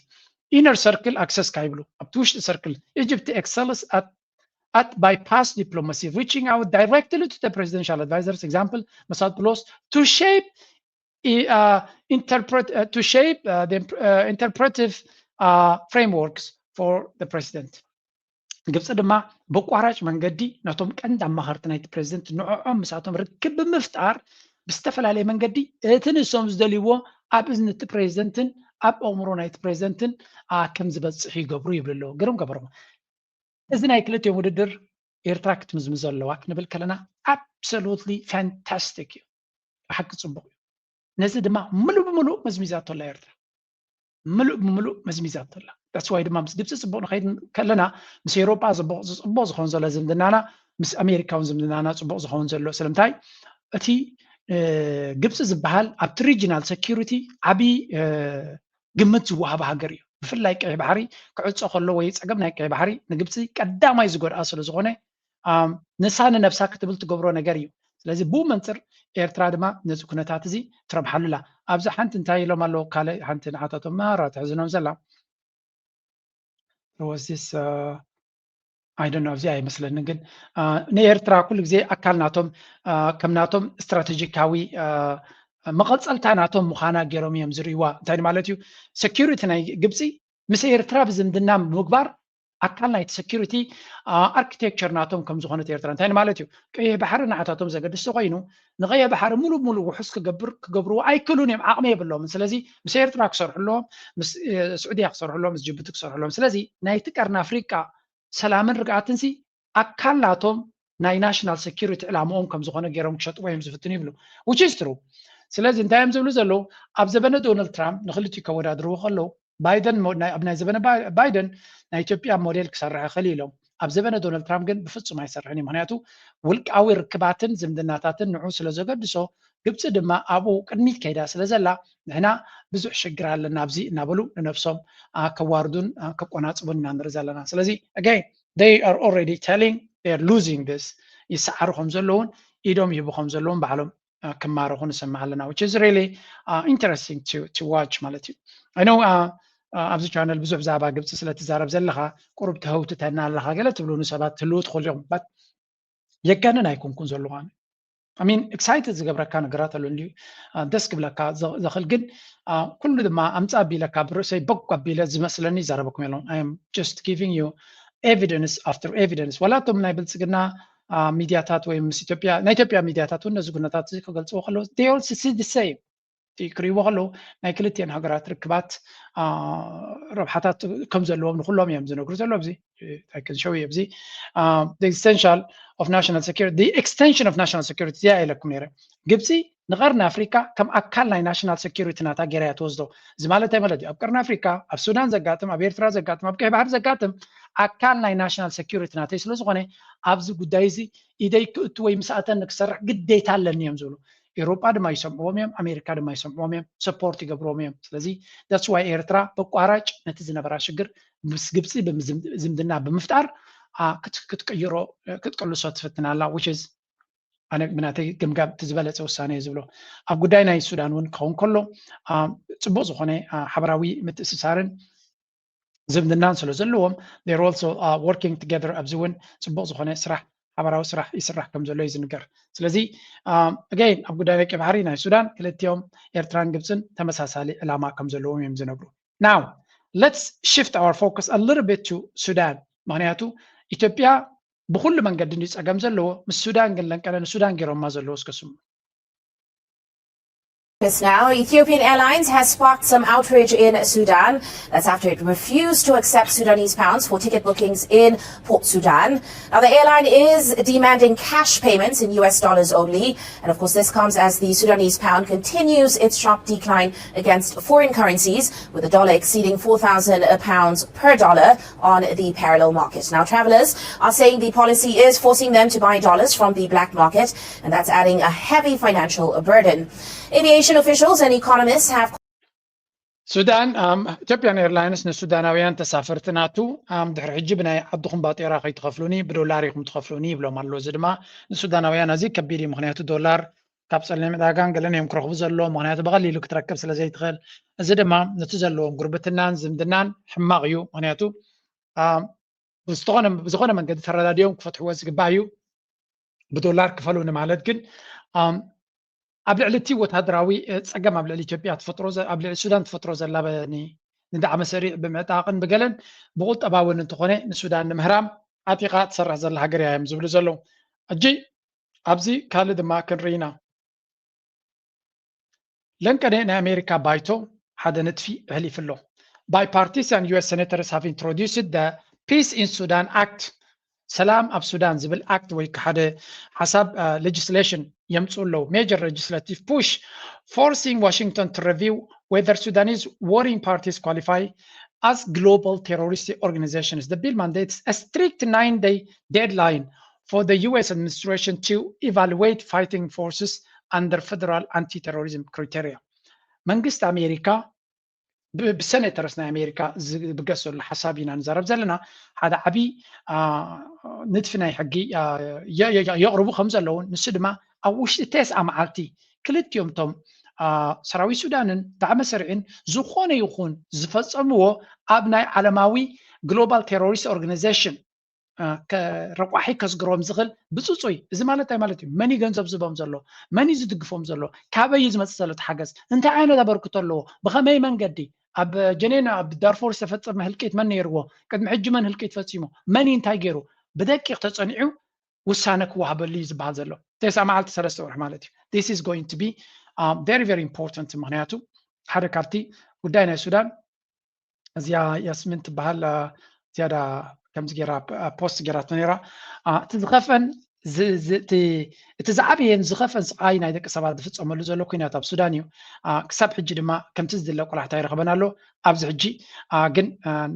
Inner circle access ካ ይብሉ ኣብቲ ውሽጢ ሰርክል Egypt excels at at bypass diplomacy, reaching out directly to the presidential advisors, example, Mossad Plus, to shape uh, interpret uh, to shape uh, the uh, interpretive uh, frameworks for the president. ግብፂ ድማ ብቋራጭ መንገዲ ነቶም ቀንዲ ኣማኸርቲ ናይቲ ፕሬዚደንት ንዕዖም ምሳቶም ርክብ ብምፍጣር ብዝተፈላለየ መንገዲ እቲ ንሶም ዝደልይዎ ኣብ እዝኒ እቲ ፕሬዚደንትን ኣብ ኣእምሮ ናይቲ ፕሬዚደንትን ከም ዝበፅሕ ይገብሩ ይብሉ ኣለዉ። ግርም ገበሮም እዚ ናይ ክልቲኦም ውድድር ኤርትራ ክትምዝምዞ ኣለዋ ክንብል ከለና absolutely fantastic እዩ፣ ብሓቂ ፅቡቕ እዩ። ነዚ ድማ ምሉእ ብምሉእ መዝሚዛቶ ኣላ ኤርትራ፣ ምሉእ ብምሉእ መዝሚዛቶ ኣላ። That's why ድማ ምስ ግብፂ ፅቡቕ ንኸይድ ከለና ምስ ኤሮጳ ፅቡቕ ዝኾን ዘሎ ዝምድናና ምስ ኣሜሪካ እውን ዝምድናና ፅቡቕ ዝኸውን ዘሎ ስለምንታይ እቲ ግብፂ ዝበሃል ኣብቲ ሪጂናል ሰኪሪቲ ዓብዪ ግምት ዝወሃቦ ሃገር እዩ። ብፍላይ ቀይሕ ባሕሪ ክዕፆ ከሎ ወይ ፀገም ናይ ቀይሕ ባሕሪ ንግብፂ ቀዳማይ ዝጎድኣ ስለ ዝኾነ ንሳ ንነብሳ ክትብል ትገብሮ ነገር እዩ። ስለዚ ብኡ መንፅር ኤርትራ ድማ ነዚ ኩነታት እዚ ትረብሓሉ ኣላ። ኣብዚ ሓንቲ እንታይ ኢሎም ኣለዉ ካልእ ሓንቲ ንዓታቶም ማራ ተሕዝኖም ዘላ was this I don't know እዚኣ ኣይመስለኒ ግን ንኤርትራ ኩሉ ግዜ ኣካል ናቶም ከም ናቶም ስትራቴጂካዊ መቐፀልታ ናቶም ምዃና ገይሮም እዮም ዝርእይዋ። እንታይ ማለት እዩ? ሰኪሪቲ ናይ ግብፂ ምስ ኤርትራ ብዝምድና ምግባር ኣካል ናይቲ security architecture ናቶም ከም ዝኾነት ኤርትራ። እንታይ ማለት እዩ? ቀይሕ ባሕሪ ንዓታቶም ዘገድስ ኮይኑ ንቀይሕ ባሕሪ ሙሉ ሙሉ ውሑስ ክገብር ክገብርዎ ኣይክእሉን እዮም፣ ዓቕሚ የብሎምን። ስለዚ ምስ ኤርትራ ክሰርሑ ኣለዎም፣ ምስ ስዑድያ ክሰርሑ ኣለዎም፣ ምስ ጅቡቲ ክሰርሑ ኣለዎም። ስለዚ ናይቲ ቀርኒ ኣፍሪቃ ሰላምን ርግኣትን ሲ ኣካል ናቶም ናይ national security ዕላምኦም ከም ዝኾነ ገይሮም ክሸጥዎ እዮም ዝፍትኑ ይብሉ። Which is true። ስለዚ እንታይ እዮም ዝብሉ ዘለዉ? ኣብ ዘበነ ዶናልድ ትራምፕ ንክልቲኡ ከወዳድርዎ ከለዉ ባይደን ኣብ ናይ ዘበነ ባይደን ናይ ኢትዮጵያ ሞዴል ክሰርሕ ይኽእል ኢሎም። ኣብ ዘበነ ዶናልድ ትራምፕ ግን ብፍጹም ኣይሰርሕን እዩ። ምክንያቱ ውልቃዊ ርክባትን ዝምድናታትን ንዑ ስለ ዘገድሶ፣ ግብፂ ድማ ኣብኡ ቅድሚት ከይዳ ስለ ዘላ ንሕና ብዙሕ ሽግር ኣለና ኣብዚ እናበሉ ንነብሶም ከዋርዱን ከቆናፅቡን ኢና ንርኢ ዘለና። ስለዚ again they are already telling they are losing this፣ ይሰዓሩ ከም ዘለውን ኢዶም ይህቡ ከም ዘለውን ባዕሎም ክማረኹ ንሰምዕ ኣለና፣ which is really interesting to watch ማለት እዩ። I know ኣብዚ ቻነል ብዙሕ ብዛዕባ ግብፂ ስለትዛረብ ዘለኻ ቁሩብ ተህውትተና ኣለኻ ገለ ትብሉኒ ሰባት ትህልዉ ትኽእሉ ኢኹም። የጋንን ኣይኮንኩን ዘለኹ ኣነ። I mean excited ዝገብረካ ነገራት ኣሎ እንድዩ ደስ ክብለካ ዘኽእል፣ ግን ኩሉ ድማ ኣምፃ ኣቢለ ካብ ርእሰይ በጎ ኣቢለ ዝመስለኒ ይዛረበኩም የለውን። I am just giving you evidence after evidence። ዋላ እቶም ናይ ብልፅግና ሚድያታት ወይ ምስ ኢትዮጵያ ናይ ኢትዮጵያ ሚድያታት እውን ነዚ ኩነታት እዚ ክገልፅዎ ከለዉ they also see the same ክሪእዎ ከለዉ ናይ ክልቲኤን ሃገራት ርክባት ረብሓታት ከም ዘለዎም ንኩሎም እዮም ዝነግሩ ዘለዉ። ኣብዚ ኣይክንሸው ኣብዚ extension of national security እዚኣ ኢለኩም ነይረ። ግብፂ ንቀርኒ ኣፍሪካ ከም ኣካል ናይ national security ናታ ገይራ እያ ትወስዶ። እዚ ማለት እንታይ ማለት እዩ? ኣብ ቀርኒ ኣፍሪካ ኣብ ሱዳን ዘጋጥም፣ ኣብ ኤርትራ ዘጋጥም፣ ኣብ ቀይ ባሕሪ ዘጋጥም ኣካል ናይ national security ናተይ ስለዝኾነ ኣብዚ ጉዳይ እዚ ኢደይ ክእቱ ወይ ምስኣተኒ ክሰርሕ ግዴታ ኣለኒ እዮም ዝብሉ። ኤውሮጳ ድማ ይሰምዕዎም እዮም፣ ኣሜሪካ ድማ ይሰምዕዎም እዮም፣ support ይገብርዎም እዮም። ስለዚ that's why ኤርትራ በቋራጭ ነቲ ዝነበራ ሽግር ምስ ግብፂ ዝምድና ብምፍጣር ክትቅይሮ ክትቅልሶ ትፍትን ኣላ። Which is ኣነ ብናተይ ግምጋም እቲ ዝበለፀ ውሳነ እየ ዝብሎ። ኣብ ጉዳይ ናይ ሱዳን እውን ክኸውን ከሎ ፅቡቅ ዝኾነ ሓበራዊ ምትእስሳርን ዝምድናን ስለ ዘለዎም they're also working together ኣብዚ እውን ፅቡቅ ዝኾነ ስራሕ ሓበራዊ ስራሕ ይስራሕ ከም ዘሎ እዩ ዝንገር። ስለዚ again ኣብ ጉዳይ ደቂ ባሕሪ ናይ ሱዳን ክልቲኦም ኤርትራን ግብፅን ተመሳሳሊ ዕላማ ከም ዘለዎም እዮም ዝነግሩ። Now let's shift our focus a little bit to ሱዳን። ምክንያቱ ኢትዮጵያ ብኩሉ መንገዲ እንዲ ፀገም ዘለዎ ምስ ሱዳን ግን ለንቀለ ንሱዳን ገይሮማ ዘለዎ እስከ ስሙ። Now, Ethiopian Airlines has sparked some outrage in Sudan. That's after it refused to accept Sudanese pounds for ticket bookings in Port Sudan. Now, the airline is demanding cash payments in U S dollars only. And of course, this comes as the Sudanese pound continues its sharp decline against foreign currencies, with the dollar exceeding four thousand pounds per dollar on the parallel market. Now, travelers are saying the policy is forcing them to buy dollars from the black market, and that's adding a heavy financial burden. Aviation officials and economists have ሱዳን ኢትዮጵያን ኤርላይንስ ንሱዳናውያን ተሳፈርቲ ናቱ ድሕሪ ሕጂ ብናይ ዓድኹም ባጤራ ከይትኸፍሉኒ ብዶላር ኢኹም ትኸፍሉኒ ይብሎም ኣሎ። እዚ ድማ ንሱዳናውያን ኣዝዩ ከቢድ እዩ። ምክንያቱ ዶላር ካብ ፀሊም ዕዳጋን ገለን እዮም ክረኽቡ ዘለዎ። ምክንያቱ ብቐሊሉ ክትረክብ ስለ ዘይትኽእል፣ እዚ ድማ ነቲ ዘለዎም ጉርብትናን ዝምድናን ሕማቕ እዩ። ምክንያቱ ብዝኾነ መንገዲ ተረዳዲኦም ክፈትሕዎ ዝግባእ እዩ። ብዶላር ክፈሉ ንማለት ግን ኣብ ልዕሊ እቲ ወታደራዊ ፀገም ኣብ ልዕሊ ኢትዮጵያ ትፈጥሮ ኣብ ልዕሊ ሱዳን ትፈጥሮ ዘላ ንዳዕመ ሰሪዕ ብምዕጣቕን ብገለን ብቁጠባውን እንተኾነ ንሱዳን ንምህራም ዓጢቓ ትሰርሕ ዘላ ሃገር እያ እዮም ዝብሉ ዘለዉ። ሕጂ ኣብዚ ካልእ ድማ ክንርኢ ኢና። ለንቀነ ናይ ኣሜሪካ ባይቶ ሓደ ንጥፊ ኣሕሊፉ ኣሎ። Bipartisan U S senators have introduced the Peace in Sudan Act፣ ሰላም ኣብ ሱዳን ዝብል ኣክት ወይ ሓደ ሓሳብ ሌጅስሌሽን የምፅኡ ኣለዉ። Major legislative push forcing Washington to review whether Sudanese warring parties qualify as global terrorist organizations. The bill mandates a strict nine-day deadline for the U S administration to evaluate fighting forces under federal anti-terrorism criteria. መንግስቲ ኣሜሪካ ብሰኔተርስ ናይ ኣሜሪካ ዝብገስ ዘሎ ሓሳብ ኢና ንዛረብ ዘለና። ሓደ ዓብዪ ንድፊ ናይ ሕጊ የቕርቡ ከም ዘለውን ንሱ ድማ ኣብ ውሽጢ ቴስዓ መዓልቲ ክልቲኦም እቶም ሰራዊት ሱዳንን ዳዕመ ሰሪዕን ዝኾነ ይኹን ዝፈፀምዎ ኣብ ናይ ዓለማዊ ግሎባል ቴሮሪስት ኦርጋናይዜሽን ረቋሒ ከስግሮም ዝኽእል ብፅፁይ። እዚ ማለት እንታይ ማለት እዩ? መን እዩ ገንዘብ ዝቦም ዘሎ? መን እዩ ዝድግፎም ዘሎ? ካበይ እዩ ዝመፅእ ዘሎ እቲ ሓገዝ? እንታይ ዓይነት ኣበርክቶ ኣለዎ? ብኸመይ መንገዲ? ኣብ ጀኔና ኣብ ዳርፎር ዝተፈጸመ ህልቂት መን ነይርዎ? ቅድሚ ሕጂ መን ህልቂት ፈጺሙ? መን እንታይ ገይሩ? ብደቂቕ ተጸኒዑ ውሳነ ክወሃበሉ እዩ ዝበሃል ዘሎ። ተስዓ መዓልቲ ሰለስተ ወርሒ ማለት እዩ። This is going to be very very important። ምክንያቱ ሓደ ካብቲ ጉዳይ ናይ ሱዳን እዚኣ ያስሚን ትበሃል ዝያዳ ከምዚ ገይራ ፖስት ገይራቶ ነይራ። እቲ ዝኸፍአን እቲ ዝዓበየን ዝኸፍአን ስቃይ ናይ ደቂ ሰባት ዝፍፀመሉ ዘሎ ኩናት ኣብ ሱዳን እዩ። ክሳብ ሕጂ ድማ ከምቲ ዝድለ ቆላሕታ ይረኽበን ኣሎ። ኣብዚ ሕጂ ግን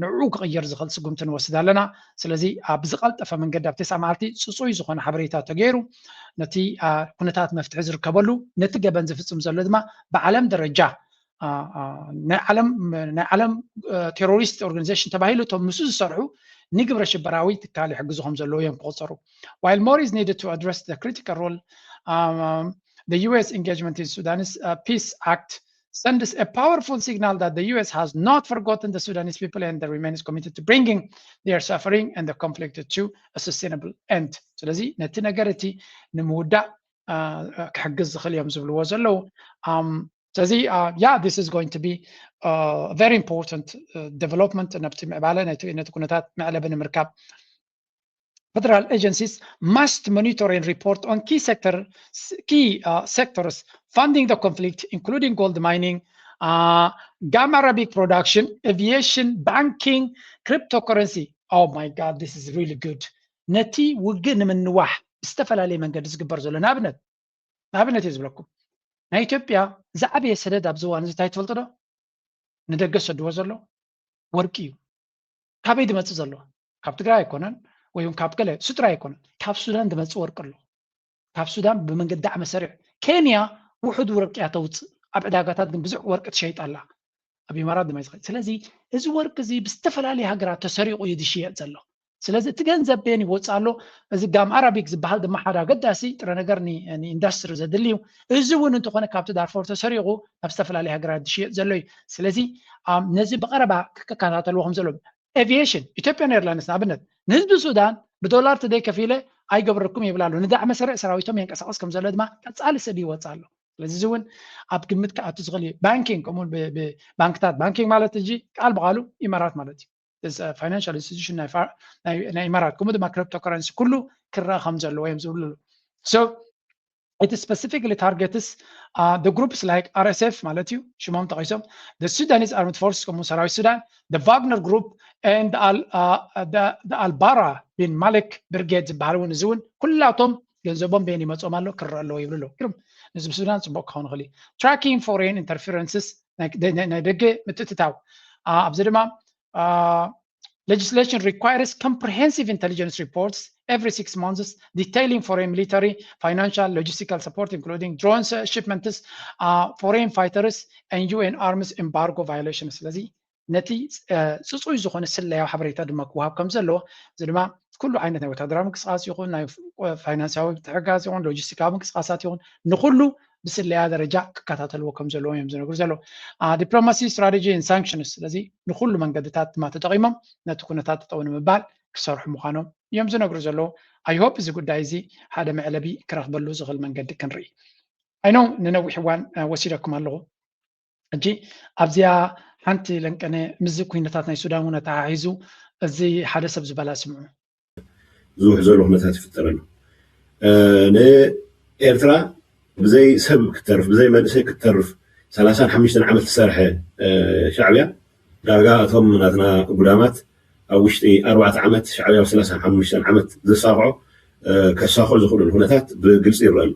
ንዕኡ ክቕየር ዝኽእል ስጉምቲ ንወስድ ኣለና። ስለዚ ብዝቐልጠፈ መንገዲ ኣብ ተስዓ መዓልቲ ፅፁይ ዝኾነ ሓበሬታ ተገይሩ ነቲ ኩነታት መፍትሒ ዝርከበሉ፣ ነቲ ገበን ዝፍፅም ዘሎ ድማ ብዓለም ደረጃ ናይ ዓለም ናይ ዓለም ቴሮሪስት ኦርጋኒዜሽን ተባሂሉ እቶም ምስኡ ዝሰርሑ ንግብረ ሽበራዊ ትካል ይሕግዙ ከም ዘለዉ እዮም ክቆፀሩ። While more is needed to address the critical role, um, the U S engagement in Sudan's uh, Peace Act sends a powerful signal that the U S has not forgotten the Sudanese people and remains committed to bringing their suffering and the conflict to a sustainable end. ስለዚ ነቲ ነገር እቲ ንምውዳእ ክሕግዝ ዝኽእል እዮም ዝብልዎ ዘለዉ። ስለዚ yeah, this is going to be very important development ናብቲ ምዕባለ ነቲ ኩነታት መዕለቢ ንምርካብ። Federal agencies must monitor and report on key sector key uh, sectors funding the conflict, including gold mining, uh, gum arabic production, aviation, banking, cryptocurrency. Oh my God, this is really good. ነቲ ውግእ ንምንዋሕ ብዝተፈላለየ መንገዲ ዝግበር ዘሎ ንኣብነት ንኣብነት እየ ዝብለኩም፣ ናይ ኢትዮጵያ ዝዓበየ ሰደድ ኣብዚ እዋን እዚ እንታይ ትፈልጡ ዶ? ንደገ ዝሰድዎ ዘሎ ወርቂ እዩ። ካበይ ዝመፅእ ዘሎ? ካብ ትግራይ ኣይኮነን፣ ወይ እውን ካብ ገለ ስጥራ ኣይኮነን፣ ካብ ሱዳን ዝመፅእ ወርቂ ኣሎ። ካብ ሱዳን ብመንገዲ ዓመ ሰሪዕ ኬንያ ውሑድ ወርቂ እያ ተውፅእ፣ ኣብ ዕዳጋታት ግን ብዙሕ ወርቂ ትሸይጥ ኣላ። ኣብ ኢማራት ድማ ይዝኸድ። ስለዚ እዚ ወርቂ እዚ ብዝተፈላለየ ሃገራት ተሰሪቑ እዩ ዝሽየጥ ዘሎ። ስለዚ እቲ ገንዘብ ቤን ይወፅእ ኣሎ። እዚ ጋም ኣራቢክ ዝበሃል ድማ ሓደ ኣገዳሲ ጥረ ነገር ንኢንዳስትሪ ዘድሊ እዩ። እዚ እውን እንተኾነ ካብቲ ዳርፎር ተሰሪቑ ናብ ዝተፈላለዩ ሃገራት ዝሽየጥ ዘሎ እዩ። ስለዚ ነዚ ብቐረባ ክከታተልዎ ከም ዘሎ ኤቪዬሽን ኢትዮጵያን ኤርላይንስ ንኣብነት ንህዝቢ ሱዳን ብዶላር ተደይከፊለ ኣይገብረኩም ይብል ኣሎ። ንዳዕመ ሰሪዕ ሰራዊቶም የንቀሳቐስ ከም ዘሎ ድማ ቀፃሊ ስእሊ ይወፅእ ኣሎ። ስለዚ እዚ እውን ኣብ ግምት ክኣቱ ዝኽእል እዩ። ባንኪንግ ከምኡ ባንክታት ባንኪንግ ማለት ሕጂ ቃል ብቃሉ ኢማራት ማለት እዩ። ፋይናንሻል ኢንስቲቱሽን ናይ ኢማራት ከምኡ ድማ ክሪፕቶ ከረንሲ ኩሉ ክረአ ከም ዘለዎ እዮም ዝብሉ። So it specifically targets uh, the groups like R S F ማለት እዩ ሽሞም ጠቂሶም the Sudanese Armed Forces ከምኡ ሰራዊት ሱዳን the Wagner Group and the Al, uh, the, the Al Bara bin Malik Brigade ዝበሃል እውን እዚ እውን ኩላቶም ገንዘቦም በየን ይመፅኦም ኣሎ ክረአ ኣለዎ ይብሉ ኣለዉ። ግርም ነዚ ብሱዳን ፅቡቅ ክኸውን ይኽእል እዩ። Tracking foreign interferences ናይ ደገ ምትእትታው ኣብዚ ድማ legislation requires comprehensive intelligence reports every six months detailing foreign military, financial, logistical support including drones shipments, uh, foreign fighters and U N arms embargo violations. ስለዚ ነቲ ፅፁይ ዝኾነ ስለያዊ ሓበሬታ ድማ ክወሃብ ከም ዘለዎ እዚ ድማ ኩሉ ዓይነት ናይ ወታደራዊ ምንቅስቃስ ይኹን ናይ ፋይናንሳዊ ምትሕጋዝ ይኹን ሎጂስቲካዊ ምንቅስቃሳት ይኹን ንኩሉ ብስለያ ደረጃ ክከታተልዎ ከም ዘለዎም እዮም ዝነግሩ ዘለዉ። ዲፕሎማሲ ስትራቴጂ ሳንክሽንስ ስለዚ ንኩሉ መንገድታት ድማ ተጠቂሞም ነቲ ኩነታት ጠጠው ንምባል ክሰርሑ ምዃኖም እዮም ዝነግሩ ዘለዉ። I hope እዚ ጉዳይ እዚ ሓደ መዕለቢ ክረክበሉ ዝኽእል መንገዲ ክንርኢ። I know ንነዊሕ እዋን ወሲደኩም ኣለኹ። ሕጂ ኣብዚኣ ሓንቲ ለንቀነ ምስዚ ኩነታት ናይ ሱዳን እውን ኣተሓሒዙ እዚ ሓደ ሰብ ዝበላ ስምዑ። ዝውሕ ዘሎ ኩነታት ይፍጠር ኣሎ። ንኤርትራ ብዘይ ሰብ ክትተርፍ ብዘይ መንእሰይ ክትተርፍ ሰላሳን ሓሙሽተን ዓመት ዝሰርሐ ሻዕብያ ዳርጋ እቶም ናትና ጉዳማት ኣብ ውሽጢ ኣርባዕተ ዓመት ሻዕብያ ኣብ ሰላሳን ሓሙሽተን ዓመት ዘሳኽዖ ከሳኽዑ ዝኽእሉ ኩነታት ብግልፂ ይረአ ኣሎ።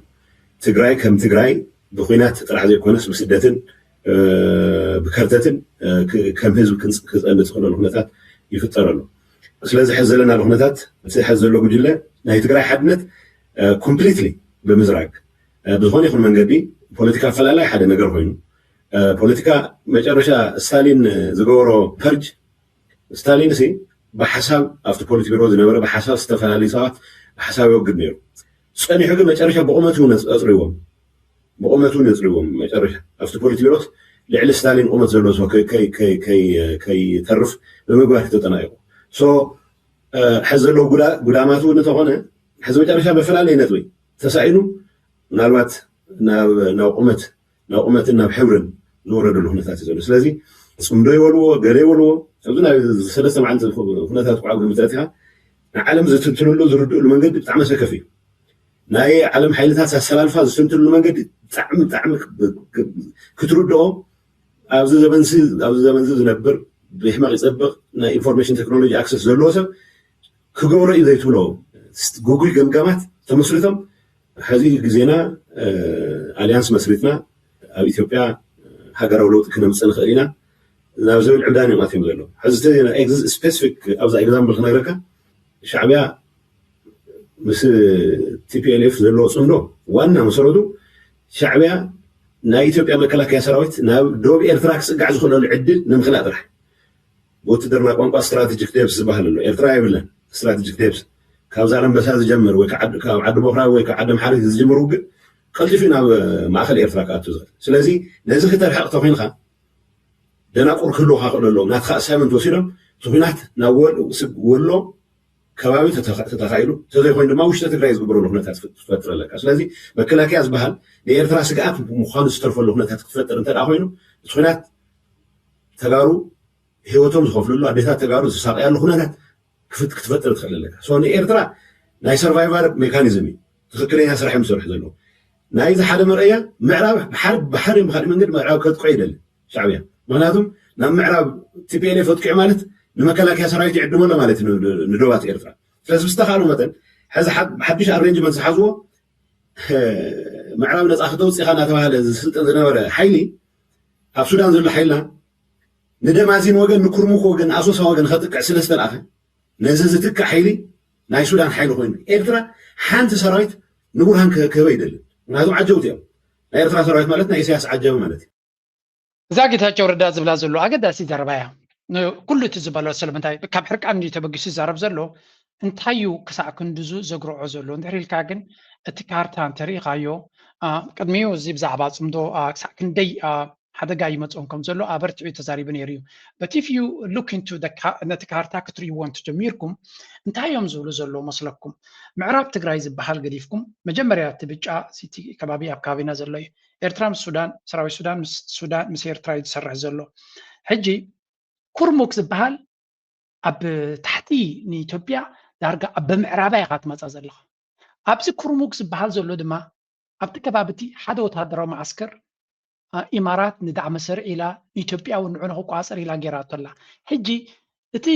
ትግራይ ከም ትግራይ ብኩናት ጥራሕ ዘይኮነስ ብስደትን ብከርተትን ከም ህዝቢ ክፀንት ዝኽእለሉ ኩነታት ይፍጠር ኣሎ። ስለዚ ሕዚ ዘለና ኩነታት እቲ ሕዚ ዘሎ ጉጅለ ናይ ትግራይ ሓድነት ኮምፕሊትሊ ብምዝራግ ብዝኾነ ይኹን መንገዲ ፖለቲካ ኣፈላላይ ሓደ ነገር ኮይኑ ፖለቲካ መጨረሻ ስታሊን ዝገበሮ ፐርጅ ስታሊን ሲ ብሓሳብ ኣብቲ ፖሊት ቢሮ ዝነበረ ብሓሳብ ዝተፈላለዩ ሰባት ብሓሳብ ይወግድ ነይሩ። ፀኒሑ ግን መጨረሻ ብቑመቱ ኣፅሪዎም ብቑመቱ እውን የፅሪዎም መጨረሻ ኣብቲ ፖሊት ቢሮስ ልዕሊ ስታሊን ቁመት ዘለዎ ሰው ከይተርፍ ብምግባር ተጠናቂቁ። ሕዚ ዘለዉ ጉዳማት እውን እንተኾነ ሕዚ መጨረሻ መፈላለይ ነጥቢ ተሳኢኑ ምናልባት ናብ ቁመት ናብ ቁመትን ናብ ሕብርን ዝወረደሉ ኩነታት እዩ ዘሎ። ስለዚ ጽምዶ ይበልዎ፣ ገለ ይበልዎ። ኣብዚ ናይ ሰለስተ መዓልቲ ኩነታት እኳ ኣብ ግምት ኣእቲኻ ንዓለም ዝትንትነሉ ዝርድእሉ መንገዲ ብጣዕሚ ኣሰከፊ እዩ። ናይ ዓለም ሓይልታት ኣሰላልፋ ዝትንትንሉ መንገዲ ብጣዕሚ ብጣዕሚ ክትርድኦ ኣብዚ ዘመንዚ ኣብዚ ዘመንዚ ዝነብር ብሕመቕ ይጸብቕ ናይ ኢንፎርሜሽን ቴክኖሎጂ ኣክሰስ ዘለዎ ሰብ ክገብሮ እዩ ዘይትብሎ ግጉይ ገምጋማት ተመስሪቶም ሕዚ ግዜና ኣሊያንስ መስሪትና ኣብ ኢትዮጵያ ሃገራዊ ለውጢ ክነምፅእ ንኽእል ኢና ናብ ዝብል ዕብዳን እዮም ኣትዮም ዘለዉ። ሕዚ ስፔሲፊክ ኣብዛ ኤግዛምፕል ክነግረካ ሻዕብያ ምስ ቲፒኤልኤፍ ዘለዎ ፅምዶ ዋና መሰረቱ ሻዕብያ ናይ ኢትዮጵያ መከላከያ ሰራዊት ናብ ደቡብ ኤርትራ ክፅጋዕ ዝኽእለሉ ዕድል ንምኽላእ ጥራሕ ብውትድርና ቋንቋ ስትራቴጂክ ዴፕስ ዝበሃል ኣሎ። ኤርትራ የብለን ስትራቴጂክ ዴፕስ። ካብ ዛላምበሳ ዝጀምር ወይ ካብ ዓዲ ቦኽራ ወይ ካብ ዓዲ ኣምሓሪት ዝጅምር ውግእ ቀልጢፉ ናብ ማእኸል ኤርትራ ክኣቱ ዝኽእል። ስለዚ ነዚ ክተርሕቕ ተኮይንካ ደናቁር ክህልውካ ክእሉ ኣለዎም። ናትካ ኣሳይመንት ወሲዶም እቲ ኩናት ናብ ወሎ ከባቢ ተተኻኢሉ ተዘይኮይኑ ድማ ውሽጢ ትግራይ ዝግበረሉ ኩነታት ትፈጥር ኣለካ። ስለዚ መከላከያ ዝበሃል ንኤርትራ ስግኣት ምዃኑ ዝተርፈሉ ኩነታት ክትፈጥር እንተ ኮይኑ እቲ ኩናት ተጋሩ ህይወቶም ዝኸፍልሉ ኣዴታት ተጋሩ ዝሳቀያሉ ኩነታት ክትፈጥር ትኽእል ኣለካ። ንኤርትራ ናይ ሰርቫይቫል ሜካኒዝም እዩ ትኽክለኛ ስራሕ እዮም ዝሰርሑ ዘለዉ። ናይዚ ሓደ መርኣያ ምዕራብ ብሓደ ብሓደ ብካሊእ መንገዲ ምዕራብ ከጥቆ ይደሊ ሻዕብያ። ምክንያቱም ናብ ምዕራብ ቲፒኤልኤፍ ኣጥቂዑ ማለት ንመከላከያ ሰራዊት ይዕድመሎ ማለት እዩ ንዶባት ኤርትራ። ስለዚ ብዝተኻእሉ መጠን ሕዚ ሓድሽ ኣሬንጅመንት ዝሓዝዎ ምዕራብ ነፃ ክተውፅኢኻ እናተባሃለ ዝስልጥን ዝነበረ ሓይሊ ኣብ ሱዳን ዘሎ ሓይልና ንደማዚን ወገን ንኩርሙክ ወገን ኣሶሳ ወገን ከጥቅዕ ስለ ዝተለኣኸ ነዚ ዝትክእ ሓይሊ ናይ ሱዳን ሓይሊ ኮይኑ ኤርትራ ሓንቲ ሰራዊት ንቡርሃን ክህበ ይደልን። ምክንያቱም ዓጀውቲ እዮም። ናይ ኤርትራ ሰራዊት ማለት ናይ ኢሳያስ ዓጃቢ ማለት እዩ። እዛ ጌታቸው ረዳ ዝብላ ዘሎ ኣገዳሲ ዘረባ እያ። ኩሉ እቲ ዝበሎ ስለምንታይ ካብ ሕርቃን እንዲ ተበጊሱ ይዛረብ ዘሎ እንታይ እዩ ክሳዕ ክንድዙ ዘግርዖ ዘሎ እንድሕር ኢልካ ግን እቲ ካርታ እንተርኢኻዮ ቅድሚኡ እዚ ብዛዕባ ፅምዶ ክሳዕ ክንደይ ሓደጋ ይመፅኦም ከም ዘሎ ኣበርቲዑ ተዛሪቡ ነይሩ እዩ። But if you look into ነቲ ካርታ ክትርእይዎ እንትጀሚርኩም እንታይ እዮም ዝብሉ ዘለዉ መስለኩም? ምዕራብ ትግራይ ዝበሃል ገዲፍኩም መጀመርያ እቲ ብጫ ሲቲ ከባቢ ኣብ ከባቢና ዘሎ እዩ። ኤርትራ ምስ ሱዳን ሰራዊት ሱዳን ምስ ሱዳን ምስ ኤርትራ እዩ ዝሰርሕ ዘሎ። ሕጂ ኩርሙክ ዝበሃል ኣብ ታሕቲ ንኢትዮጵያ ዳርጋ ኣብ ብምዕራባ ኢኻ ትመፃ ዘለኻ። ኣብዚ ኩርሙክ ዝበሃል ዘሎ ድማ ኣብቲ ከባቢ እቲ ሓደ ወታደራዊ መዓስከር ኢማራት ንዳዕመ ሰሪዕ ኢላ ንኢትዮጵያ እውን ንዑ ንክቋፀር ኢላ ገይራቶ ኣላ። ሕጂ እቲ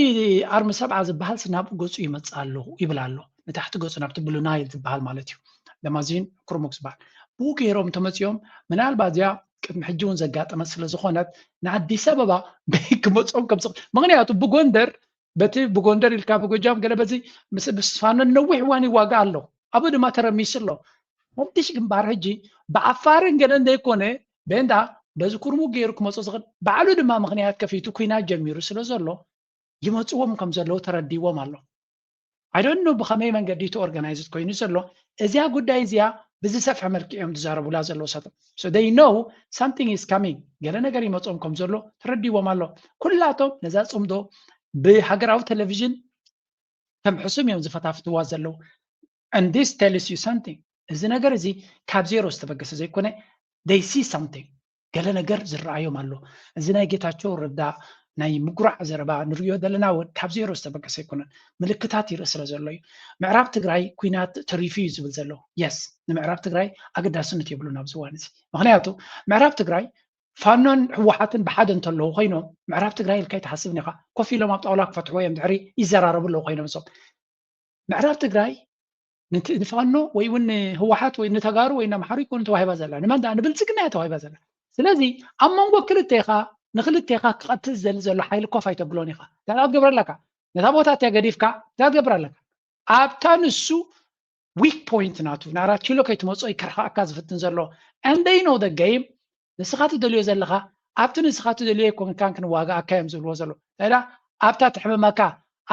ኣርሚ ሰብዓ ዝበሃል ናብኡ ገፁ ይመፅእ ኣለኹ ይብል ኣሎ። ንታሕቲ ገፁ ናብቲ ብሉ ናይል ዝበሃል ማለት እዩ። ደማዚን ኩርሙክ ዝበሃል ብኡ ገይሮም ተመፂኦም ምናልባት እዚኣ ቅድሚ ሕጂ እውን ዘጋጠመት ስለ ዝኾነት ንኣዲስ ኣበባ በይ ክመፅኦም ከም ምክንያቱ ብጎንደር በቲ ብጎንደር ኢልካ ብጎጃም ገለ በዚ ምስ ፋኖ ነዊሕ እዋን ይዋጋእ ኣሎ። ኣብኡ ድማ ተረሚሱ ኣሎ። ሓድሽ ግንባር ሕጂ ብዓፋርን ገለን ዘይኮነ በንዳ በዚ ኩርሙ ገይሩ ክመፁ ዝኽእል ባዕሉ ድማ ምኽንያት ከፊቱ ኩናት ጀሚሩ ስለ ዘሎ ይመፅዎም ከም ዘለዉ ተረዲዎም ኣሎ። I don't know ብኸመይ መንገዲ እቲ ኦርጋናይዝድ ኮይኑ ዘሎ እዚኣ ጉዳይ እዚኣ ብዝሰፍሐ መልክዕ እዮም ዝዛረቡላ ዘለዉ ሰቶም so they know something is coming ገለ ነገር ይመፅኦም ከም ዘሎ ተረዲዎም ኣሎ። ኩላቶም ነዛ ፅምዶ ብሃገራዊ ቴሌቪዥን ከም ሕሱም እዮም ዝፈታፍትዋ ዘለዉ። And this tells you something እዚ ነገር እዚ ካብ ዜሮ ዝተበገሰ ዘይኮነ they see something ገለ ነገር ዝረኣዮም ኣሎ። እዚ ናይ ጌታቸው ረዳ ናይ ምጉራዕ ዘረባ ንሪኦ ዘለና እውን ካብ ዜሮ ዝተበገሰ ኣይኮነን። ምልክታት ይርኢ ስለ ዘሎ እዩ። ምዕራብ ትግራይ ኩናት ተሪፉ እዩ ዝብል ዘሎ። የስ ንምዕራብ ትግራይ ኣገዳስነት የብሉን ኣብዚ እዋን እዚ። ምክንያቱ ምዕራብ ትግራይ ፋኖን ህወሓትን ብሓደ እንተለዉ ኮይኖም ምዕራብ ትግራይ ኢልካ ኣይትሓስብን ኢኻ። ኮፍ ኢሎም ኣብ ጣውላ ክፈትሕዎ እዮም ድሕሪ ይዘራረቡ ኣለዉ ኮይኖም እሶም ምዕራብ ትግራይ ንፋኖ ወይ እውን ንህወሓት ወይ ንተጋሩ ወይ ናምሓሩ ይኮኑ ተዋሂባ ዘላ ንመን ደኣ ንብልፅግና እያ ተዋሂባ ዘላ። ስለዚ ኣብ መንጎ ክልቴኻ ንክልቴኻ ክቐትል ዝደሊ ዘሎ ሓይሊ ኮፍ ኣይተብሎን ኢኻ። እንታይ ክትገብር ኣለካ? ነታ ቦታ እቲያ ገዲፍካ እንታይ ክትገብር ኣለካ? ኣብታ ንሱ ዊክ ፖይንት ናቱ ንኣራት ኪሎ ከይትመፅኦ ይከርኸኣካ ዝፍትን ዘሎ and they know the game ንስኻ ትደልዮ ዘለኻ ኣብቲ ንስኻ ትደልዮ ኣይኮንካን ክንዋጋኣካ እዮም ዝብልዎ ዘለዉ እንታይ ኣብታ ትሕምመካ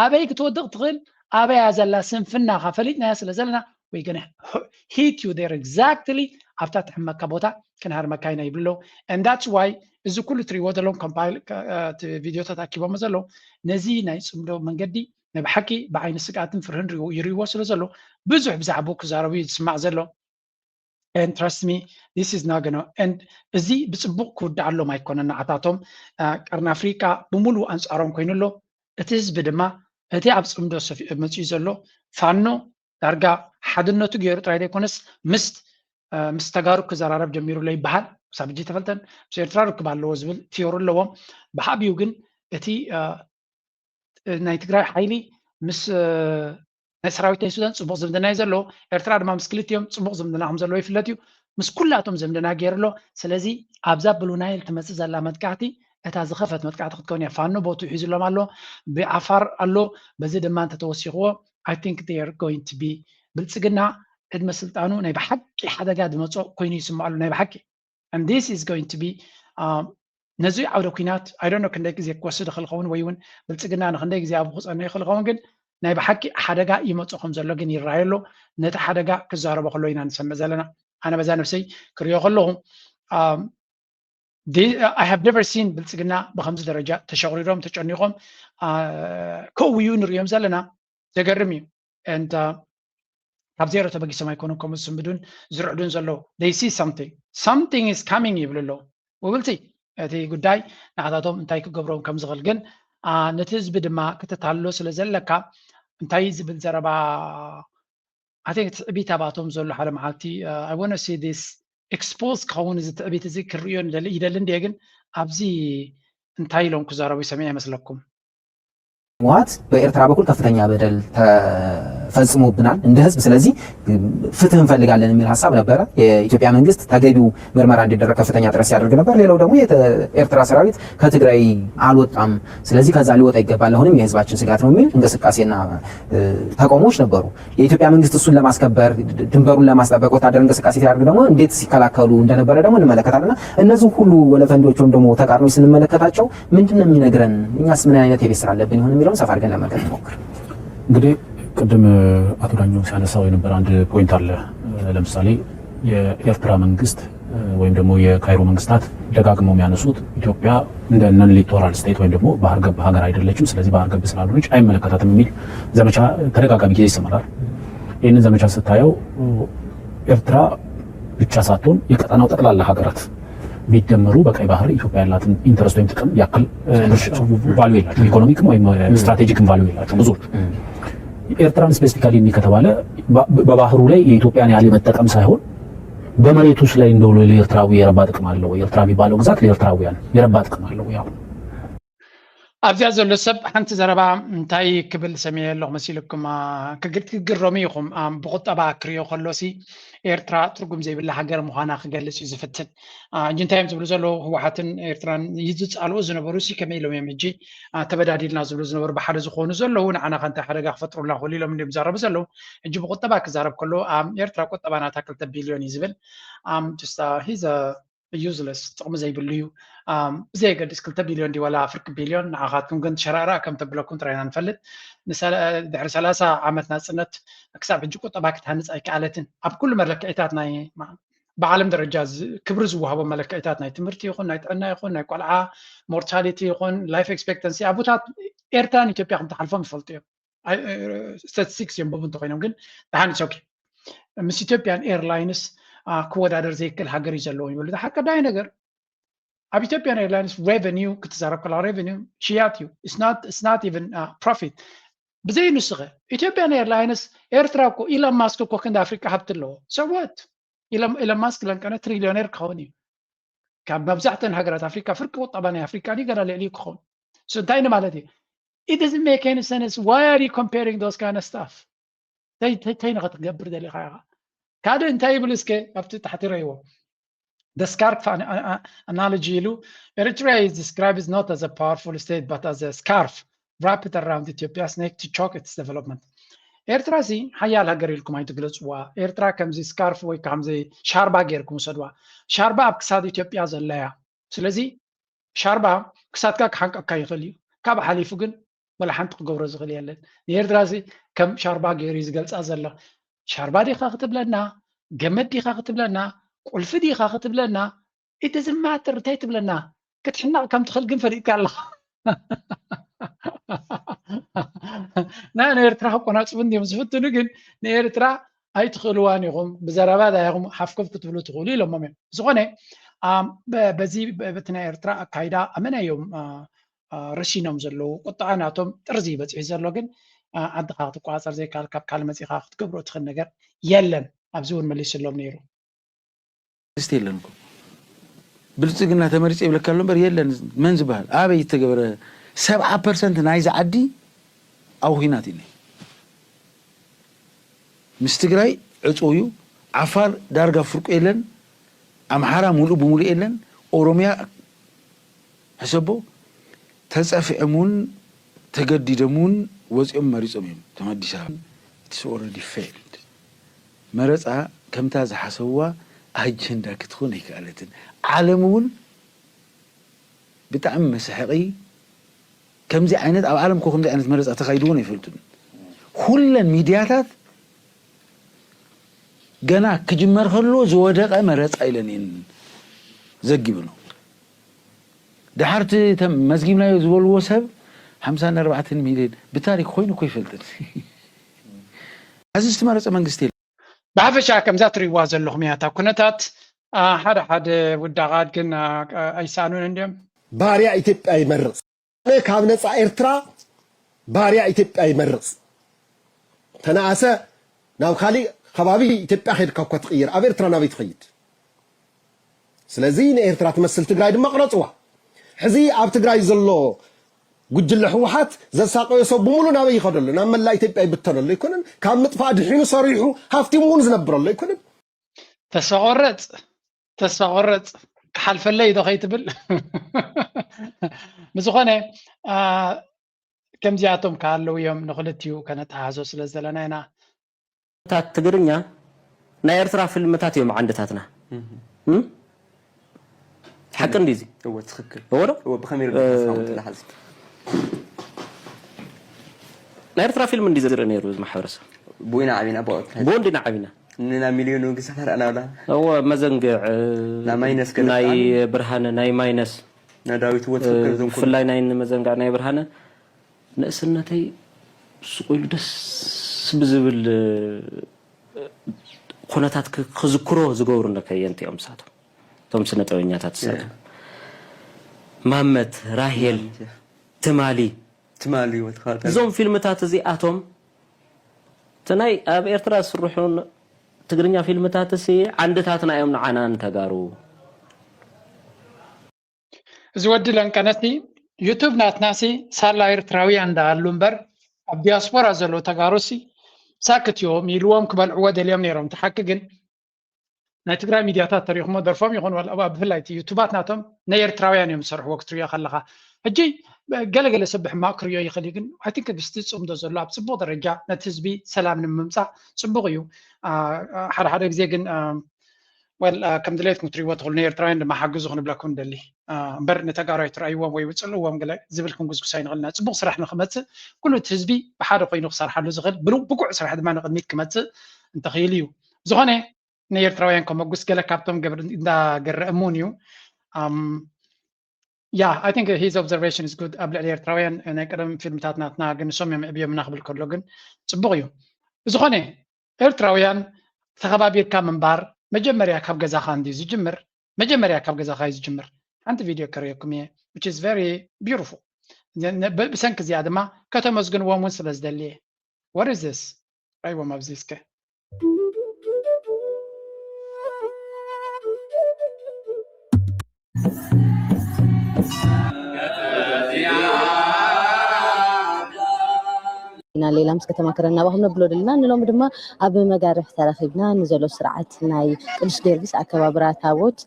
ኣበይ ክትወድቕ ትኽእል ኣበያ ዘላ ስንፍናኻ ፈሊጥናያ ስለ ዘለና we gonna hit you there exactly ኣብታ ትሕመካ ቦታ ክንሃርመካ ኢና ይብሉ ኣለዉ and that's why እዚ ኩሉ ትሪእዎ ዘለዎም ኮምፓይል ቪድዮታት ኣኪቦሞ ዘለዉ ነዚ ናይ ፅምዶ መንገዲ ናይ ብሓቂ ብዓይኒ ስግኣትን ፍርህን ይሪእዎ ስለ ዘለዉ ብዙሕ ብዛዕባኡ ክዛረቡ እዩ ዝስማዕ ዘሎ and trust me, this is not gonna end. እዚ ብፅቡቕ ክውዳኣሎም ኣይኮነን። ንዓታቶም ቀርኒ ኣፍሪቃ ብምሉእ ኣንፃሮም ኮይኑ ኣሎ። እቲ ህዝቢ ድማ እቲ ኣብ ፅምዶ መፅኡ ዘሎ ፋኖ ዳርጋ ሓድነቱ ገይሩ ጥራይ ዘይኮነስ ምስ ምስ ተጋሩ ክዘራረብ ጀሚሩ ኣሎ ይበሃል። ክሳብ ሕጂ ተፈልጠን ምስ ኤርትራ ርክብ ኣለዎ ዝብል ቲዮሪ ኣለዎም። ብሓቢኡ ግን እቲ ናይ ትግራይ ሓይሊ ምስ ናይ ሰራዊት ናይ ሱዳን ፅቡቕ ዝምድና እዩ ዘለዎ። ኤርትራ ድማ ምስ ክልቲኦም ፅቡቕ ዝምድና ከም ዘለዎ ይፍለጥ እዩ። ምስ ኩላቶም ዝምድና ገይሩ ኣሎ። ስለዚ ኣብዛ ብሉ ናይል ትመፅእ ዘላ መጥቃዕቲ እታ ዝኸፈት መጥቃዕቲ ክትከውን እያ። ፋኖ ቦትኡ ሒዙሎም ኣሎ፣ ብዓፋር ኣሎ። በዚ ድማ እንተተወሲኽዎ I think they are going to be ብልፅግና ዕድመ ስልጣኑ ናይ ብሓቂ ሓደጋ ዝመፅኦ ኮይኑ ይስምዖ ኣሎ ናይ ብሓቂ and this is going to be ነዚ ዓውደ ኩናት I don't know ክንደይ ግዜ ክወስድ ይኽእል ኸውን ወይ እውን ብልፅግና ንክንደይ ግዜ ኣብኡ ክፀንሕ ይኽእል ኸውን ግን ናይ ብሓቂ ሓደጋ ይመፅእ ከም ዘሎ ግን ይረኣይ ኣሎ። ነቲ ሓደጋ ክዛረቦ ከሎ ኢና ንሰምዕ ዘለና። ኣነ በዛ ነብሰይ ክሪኦ ከለኹ I have never seen ብልፅግና ብከምዚ ደረጃ ተሸቑሪሮም ተጨኒቖም ከእውዩ ንሪኦም ዘለና። ዘገርም እዩ። And ካብ ዜሮ ተበጊሶም ኣይኮኑን ከምኡ ዝስምዱን ዝርዕዱን ዘለዉ። They see something, something is coming ይብሉ ኣለዉ። We will see። እቲ ጉዳይ ንዓታቶም እንታይ ክገብሮም ከም ዝኽእል ግን ነቲ ህዝቢ ድማ ክትታልሎ ስለ ዘለካ እንታይ ዝብል ዘረባ ኣተ ትዕቢት ኣባቶም ዘሎ ሓደ መዓልቲ I wanna see this expose ክኸውን እዚ ትዕቢት እዚ ክርእዮ ይደሊ እንድየ ግን ኣብዚ እንታይ ኢሎም ክዛረቡ ይሰምዕ ይመስለኩም? ህወሓት በኤርትራ በኩል ከፍተኛ በደል ተፈጽሞብናል እንደ ህዝብ፣ ስለዚህ ፍትህ እንፈልጋለን የሚል ሀሳብ ነበረ። የኢትዮጵያ መንግስት ተገቢው ምርመራ እንዲደረግ ከፍተኛ ጥረት ሲያደርግ ነበር። ሌላው ደግሞ የኤርትራ ሰራዊት ከትግራይ አልወጣም፣ ስለዚህ ከዛ ሊወጣ ይገባል፣ አሁንም የህዝባችን ስጋት ነው የሚል እንቅስቃሴና ተቃውሞዎች ነበሩ። የኢትዮጵያ መንግስት እሱን ለማስከበር ድንበሩን ለማስጠበቅ ወታደር እንቅስቃሴ ሲያደርግ ደግሞ እንዴት ሲከላከሉ እንደነበረ ደግሞ እንመለከታለን። እና እነዚህ ሁሉ ወለፈንዶች ወይም ደግሞ ተቃርኖች ስንመለከታቸው ምንድን ነው የሚነግረን? እኛስ ምን አይነት የቤት ስራ አለብን ይሆን የሚለውን ሰፋ አድርገን ለመመልከት እንሞክር። እንግዲህ ቅድም አቶ ዳኘው ሲያነሳው የነበረ አንድ point አለ። ለምሳሌ የኤርትራ መንግስት ወይም ደግሞ የካይሮ መንግስታት ደጋግመው የሚያነሱት ኢትዮጵያ እንደ non littoral state ወይም ደግሞ ባህር ገብ ሀገር አይደለችም፣ ስለዚህ ባህር ገብ ስላልሆነች አይመለከታትም የሚል ዘመቻ ተደጋጋሚ ጊዜ ይሰማል። ይህንን ዘመቻ ስታየው ኤርትራ ብቻ ሳትሆን የቀጠናው ጠቅላላ ሀገራት ቢደመሩ በቀይ ባህር ኢትዮጵያ ያላትን interest ወይም ጥቅም ያክል value የላቸው፣ economic ም ወይም strategic ም value የላቸው ብዙዎቹ። ኤርትራን specifically እኒ ከተባለ በባህሩ ላይ የኢትዮጵያን ያህል የመጠቀም ሳይሆን በመሬቱ ላይ እንደው ለኤርትራዊ የረባ ጥቅም አለው። ኤርትራ የሚባለው ግዛት ለኤርትራውያን የረባ ጥቅም አለው። ያው ኣብዚኣ ዘሎ ሰብ ሓንቲ ዘረባ እንታይ ክብል ሰሚዐ ኣለኹ መሲልኩም? ክግርሮሙ ኢኹም። ብቁጠባ ክሪኦ ከሎሲ ኤርትራ ትርጉም ዘይብላ ሃገር ምዃና ክገልጽ እዩ ዝፍትን። ሕጂ እንታይ እዮም ዝብሉ ዘለዉ? ህወሓትን ኤርትራን ዝጻልኡ ዝነበሩ ሲ ከመይ ኢሎም እዮም ሕጂ ተበዳዲልና ዝብሉ ዝነበሩ ብሓደ ዝኾኑ ዘለዉ ንዓና ከ እንታይ ሓደጋ ክፈጥሩልና ክእሉ ኢሎም እንዲም ዝዛረቡ ዘለዉ። ሕጂ ብቁጠባ ክዛረብ ከሎ ኤርትራ ቁጠባ ናታ ክልተ ቢልዮን እዩ ዝብል። He's a useless ጥቕሚ ዘይብሉ እዩ። ብዘየገድስ ክልተ ቢልዮን ድዩ ዋላ ፍርቂ ቢልዮን ንዓኻትኩም ግን ሸራራ ከም ተብለኩም ጥራይ ኢና ንፈልጥ። ድሕሪ ሰላሳ ዓመት ናፅነት ክሳብ ሕጂ ቁጠባ ክትሃንፅ ኣይከኣለትን። ኣብ ኩሉ መለክዒታት ናይ ብዓለም ደረጃ ክብሪ ዝወሃቦ መለክዒታት ናይ ትምህርቲ ይኹን ናይ ጥዕና ይኹን ናይ ቆልዓ mortality ይኹን life expectancy ኣቦታት ኤርትራን ኢትዮጵያ ከም ተሓልፎም ይፈልጡ እዮም። Statistics የንብቡ እንተኮይኖም ግን ደሓን it's okay። ምስ ኢትዮጵያን ኤርላይንስ ክወዳደር ዘይክእል ሃገር እዩ ዘለዎ ይበሉ። ሓቀዳይ ነገር ኣብ ኢትዮጵያን ኤርላይንስ revenue ክትዛረብ ከላ revenue ሽያጥ እዩ። It's not even profit። ብዘይ ንስኸ ኢትዮጵያን ኤርላይንስ ኤርትራ እኮ ኢሎን ማስክ እኮ ክንዲ ኣፍሪቃ ሃብቲ ኣለዎ። So what? ኢሎን ማስክ ለንቀነ ትሪሊዮኔር ክኸውን እዩ። ካብ መብዛሕተን ሃገራት ኣፍሪካ ፍርቂ ቁጠባ ናይ ኣፍሪካ ድዩ ገና ልዕሊኡ ክኸውን? So እንታይ ንማለት እዩ? It doesn't make any sense. Why are you comparing those kind of stuff? እንታይ ንኸትገብር ደሊኻ ኢኻ? ካልእ እንታይ ይብል እስከ ኣብቲ ታሕቲ ረይዎ the scarf analogy ኢሉ Eritrea is described not as a powerful state but as a scarf wrapped around Ethiopia's neck to choke its development. ኤርትራ ሲ ሓያል ሃገር ኢልኩም ኣይትግለፅዋ። ኤርትራ ከምዚ scarf ወይ ከምዚ ሻርባ ገይርኩም ውሰድዋ። ሻርባ ኣብ ክሳድ ኢትዮጵያ ዘለያ። ስለዚ ሻርባ ክሳድካ ክሓንቀካ ይኽእል እዩ። ካብ ሓሊፉ ግን ወላ ሓንቲ ክገብሮ ዝኽእል የለን። ንኤርትራ ሲ ከም ሻርባ ገይሩ እዩ ዝገልፃ ዘሎ። ሻርባ ዲኻ ክትብለና፣ ገመድ ዲኻ ክትብለና፣ ቁልፊ ዲኻ ክትብለና፣ it doesn't matter እንታይ ትብለና። ክትሕነቕ ከም ትኽእል ግን ፈሊጥካ ኣለኻ። ናይ ንኤርትራ ክቆናፅቡ እንዲዮም ዝፍትኑ ግን ንኤርትራ ኣይትኽእልዋን ኢኹም፣ ብዘረባ ዳይኹም ሓፍኮፍ ክትብሉ ትኽእሉ ኢሎሞም እዮም። ዝኾነ በዚ በቲ ናይ ኤርትራ ኣካይዳ ኣመና እዮም ረሺኖም ዘለዉ። ቁጥዓ ናቶም ጥርዚ ይበፅሑ ዘሎ፣ ግን ዓድኻ ክትቋፀር ዘይካል ካብ ካል መፂኻ ክትገብሮ ትኽእል ነገር የለን። ኣብዚ እውን መሊስሎም ነይሩ። መንግስቲ የለን እኮ። ብልፅግና ተመሪፀ ይብለካ ኣሎ እምበር የለን። መን ዝበሃል ኣበይ ዝተገበረ? ሰብዓ ፐርሰንት ናይዚ ዓዲ ኣብ ኹናት እዩ። ምስ ትግራይ ዕፁው እዩ። ዓፋር ዳርጋ ፍርቁ የለን። ኣምሓራ ሙሉእ ብሙሉእ የለን። ኦሮሚያ ሕሰቦ። ተፀፊዖም እውን ተገዲዶም እውን ወፂኦም መሪፆም እዮም እቶም ኣዲስ ኣበባ። It's already failed። መረፃ ከምታ ዝሓሰብዋ ኣጀንዳ ክትኾን ኣይከኣለትን። ዓለም እውን ብጣዕሚ መስሕቒ ከምዚ ዓይነት ኣብ ዓለም እኮ ከምዚ ዓይነት መረፃ ተኻይድዎን ኣይፈልጡን። ኩለን ሚድያታት ገና ክጅመር ከሎ ዝወደቐ መረፃ ኢለን እየን ዘጊብኖ። ድሓርቲ መዝጊብናዮ ዝበልዎ ሰብ ሓምሳን ኣርባዕተን ሚልዮን ብታሪክ ኮይኑ እኮ ይፈልጥን። ሕዚ ዝተመረፀ መንግስቲ የለን። ብሓፈሻ ከምዛ ትሪእዋ ዘለኹም እያ እታ ኩነታት። ሓደ ሓደ ውዳቓት ግን ኣይሰኣኑን እንድዮም። ባርያ ኢትዮጵያ ይመርፅ። ካብ ነፃ ኤርትራ ባርያ ኢትዮጵያ ይመርፅ። ተነኣሰ ናብ ካሊእ ከባቢ ኢትዮጵያ ከይድካ እኳ ትቕይር፣ ኣብ ኤርትራ ናበይ ትኸይድ? ስለዚ ንኤርትራ ትመስል ትግራይ ድማ ቅረፅዋ። ሕዚ ኣብ ትግራይ ዘሎ ጉጅለ ህወሓት ዘሳቀዮ ሰብ ብምሉ ናበይ ይኸደሉ? ናብ መላእ ኢትዮጵያ ይብተነሉ ኣይኮነን? ካብ ምጥፋእ ድሒኑ ሰሪሑ ሃፍቲሙ እውን ዝነብረሉ ኣይኮነን? ተስፋ ቆረፅ ተስፋ ቆረፅ ክሓልፈለይ ዶ ከይትብል። ብዝኾነ ከምዚኣቶም ከኣለዉ እዮም። ንክልቲኡ ከነተሓዞ ስለ ዘለና ኢና። ታት ትግርኛ ናይ ኤርትራ ፊልምታት እዮም ዓንድታትና። ሓቂ እንዲ እዚ እወ ትኽክል እወ ዶ እወ ብኸመይ ርግእ ሓሳቡ ትላሓዝ ናይ ኤርትራ ፊልም እንዲ ዝርኢ ነይሩ እዚ ማሕበረሰብ። ብኡ ኢና ዓቢና ብኡ እንዲና ዓቢና ንና ሚልዮን ወግስ ተረኣና ብላ እወ መዘንግዕ ናይ ማይነስ ገለ ናይ ብርሃነ ናይ ማይነስ ናይ ዳዊት እወ ትኽክል እዞም ኩሉ ብፍላይ ናይ ንመዘንግዕ ናይ ብርሃነ ንእስነተይ ስቕ ኢሉ ደስ ብዝብል ኩነታት ክዝክሮ ዝገብሩ ከየንቲ እዮም ንሳቶም። እቶም ስነ ጥበበኛታት ንሳቶም ማመት፣ ራሄል፣ ትማሊ ትማሊ እዞም ፊልምታት እዚኣቶም እቲ ናይ ኣብ ኤርትራ ዝስርሑ ትግርኛ ፊልምታት ሲ ዓንድታትና እዮም ንዓና ንተጋሩ። እዚ ወዲ ለንቀነሲ ዩቱብ ናትናሲ ሳላ ኤርትራውያን እንዳኣሉ እምበር ኣብ ዲያስፖራ ዘለዉ ተጋሩሲ ሳክት እዮም ኢልዎም ክበልዕዎ ደልዮም ነይሮም። እቲ ሓቂ ግን ናይ ትግራይ ሚድያታት ተሪኽሞ ደርፎም ይኹን ዋላ ብፍላይ እቲ ዩቱባት ናቶም ናይ ኤርትራውያን እዮም ዝሰርሕዎ ክትሪኦ ከለኻ። ሕጂ ገለገለ ሰብ ብሕማቕ ክሪኦ ይኽእል እዩ፣ ግን I think ግስቲ ጽምዶ ዘሎ ኣብ ጽቡቕ ደረጃ ነቲ ህዝቢ ሰላም ንምምጻእ ጽቡቕ እዩ። ሓደ ሓደ ግዜ ግን ወል ከም ድሌትኩም ክትሪእዎ ትኽእሉ ንኤርትራውያን ድማ ሓግዙ ክንብለኩም ንደሊ እምበር ንተጋሩ ኣይትረኣይዎም ወይ ውፅልእዎም ገለ ዝብል ክንጉዝጉስ ኣይንኽእልና። ፅቡቕ ስራሕ ንክመፅእ ኩሉ እቲ ህዝቢ ብሓደ ኮይኑ ክሰርሓሉ ዝኽእል ብቁዕ ስራሕ ድማ ንቕድሚት ክመፅእ እንተኽኢሉ እዩ። ብዝኾነ ንኤርትራውያን ከመጉስ ገለ ካብቶም እንዳገረ እሙን እዩ። Yeah, I think his observation is good። ኣብ ልዕሊ ኤርትራውያን ናይ ቀደም ፊልምታት ናትና ግን ንሶም እዮም ዕብዮምና ክብል ከሎ ግን ፅቡቕ እዩ። ብዝኾነ ኤርትራውያን ተኸባቢርካ ምንባር መጀመርያ ካብ ገዛኻ እንድዩ ዝጅምር። መጀመርያ ካብ ገዛኻ እዩ ዝጅምር። ሓንቲ ቪድዮ ከርእየኩም እየ which is very beautiful። ብሰንኪ እዚኣ ድማ ከተመስግንዎም እውን ስለ ዝደሊ እየ። What is this? ራይዎም ኣብዚ እስከ። ኢና ሌላ ምስ ከተማክረና ናባኹም ነብሎ ደለና። ንሎሚ ድማ ኣብ መጋርሕ ተረኺብና ንዘሎ ስርዓት ናይ ቅዱስ ጊዮርጊስ ኣከባብራ ታቦት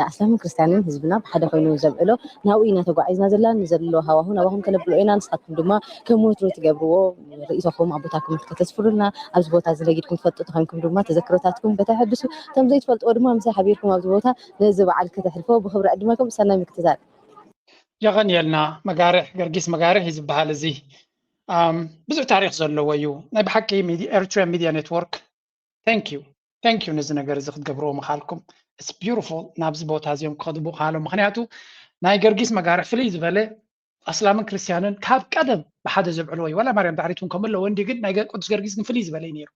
ኣስላምን ክርስትያንን ህዝብና ብሓደ ኮይኑ ዘብዕሎ ናብኡ ኢና ተጓዒዝና ዘለና። ንዘሎ ሃዋሁ ናባኹም ከነብሎ ኢና። ንስኻትኩም ድማ ከም ወትሩ ትገብርዎ ርእይቶኹም ኣቦታትኩም ከተስፍሩልና፣ ኣብዚ ቦታ እዚ ነጊድኩም ትፈልጡ ተኾይንኩም ድማ ተዘክሮታትኩም ከተሐድሱ፣ እቶም ዘይትፈልጥዎ ድማ ምሳይ ሓቢርኩም ኣብዚ ቦታ ነዚ በዓል ከተሕልፍዎ ብኽብሪ ዕድመኩም። ሰናይ ምክትታል። የቐንየልና። መጋርሕ ገርጊስ መጋርሕ እዩ ዝበሃል። እዚ ብዙሕ ታሪክ ዘለዎ እዩ ናይ ብሓቂ። Eritrean Media Network thank you thank you ነዚ ነገር እዚ ክትገብርዎ ምኻልኩም። It's beautiful። ናብዚ ቦታ እዚኦም ክኸዱ ምኻሎም ምክንያቱ ናይ ገርጊስ መጋርሕ ፍልይ ዝበለ ኣስላምን ክርስትያንን ካብ ቀደም ብሓደ ዘብዕልዎ እዩ። ዋላ ማርያም ዳሕሪት እውን ከምኡ ኣለዎ እንዲ ግን ናይ ቅዱስ ገርጊስ ግን ፍልይ ዝበለ እዩ ነይሩ።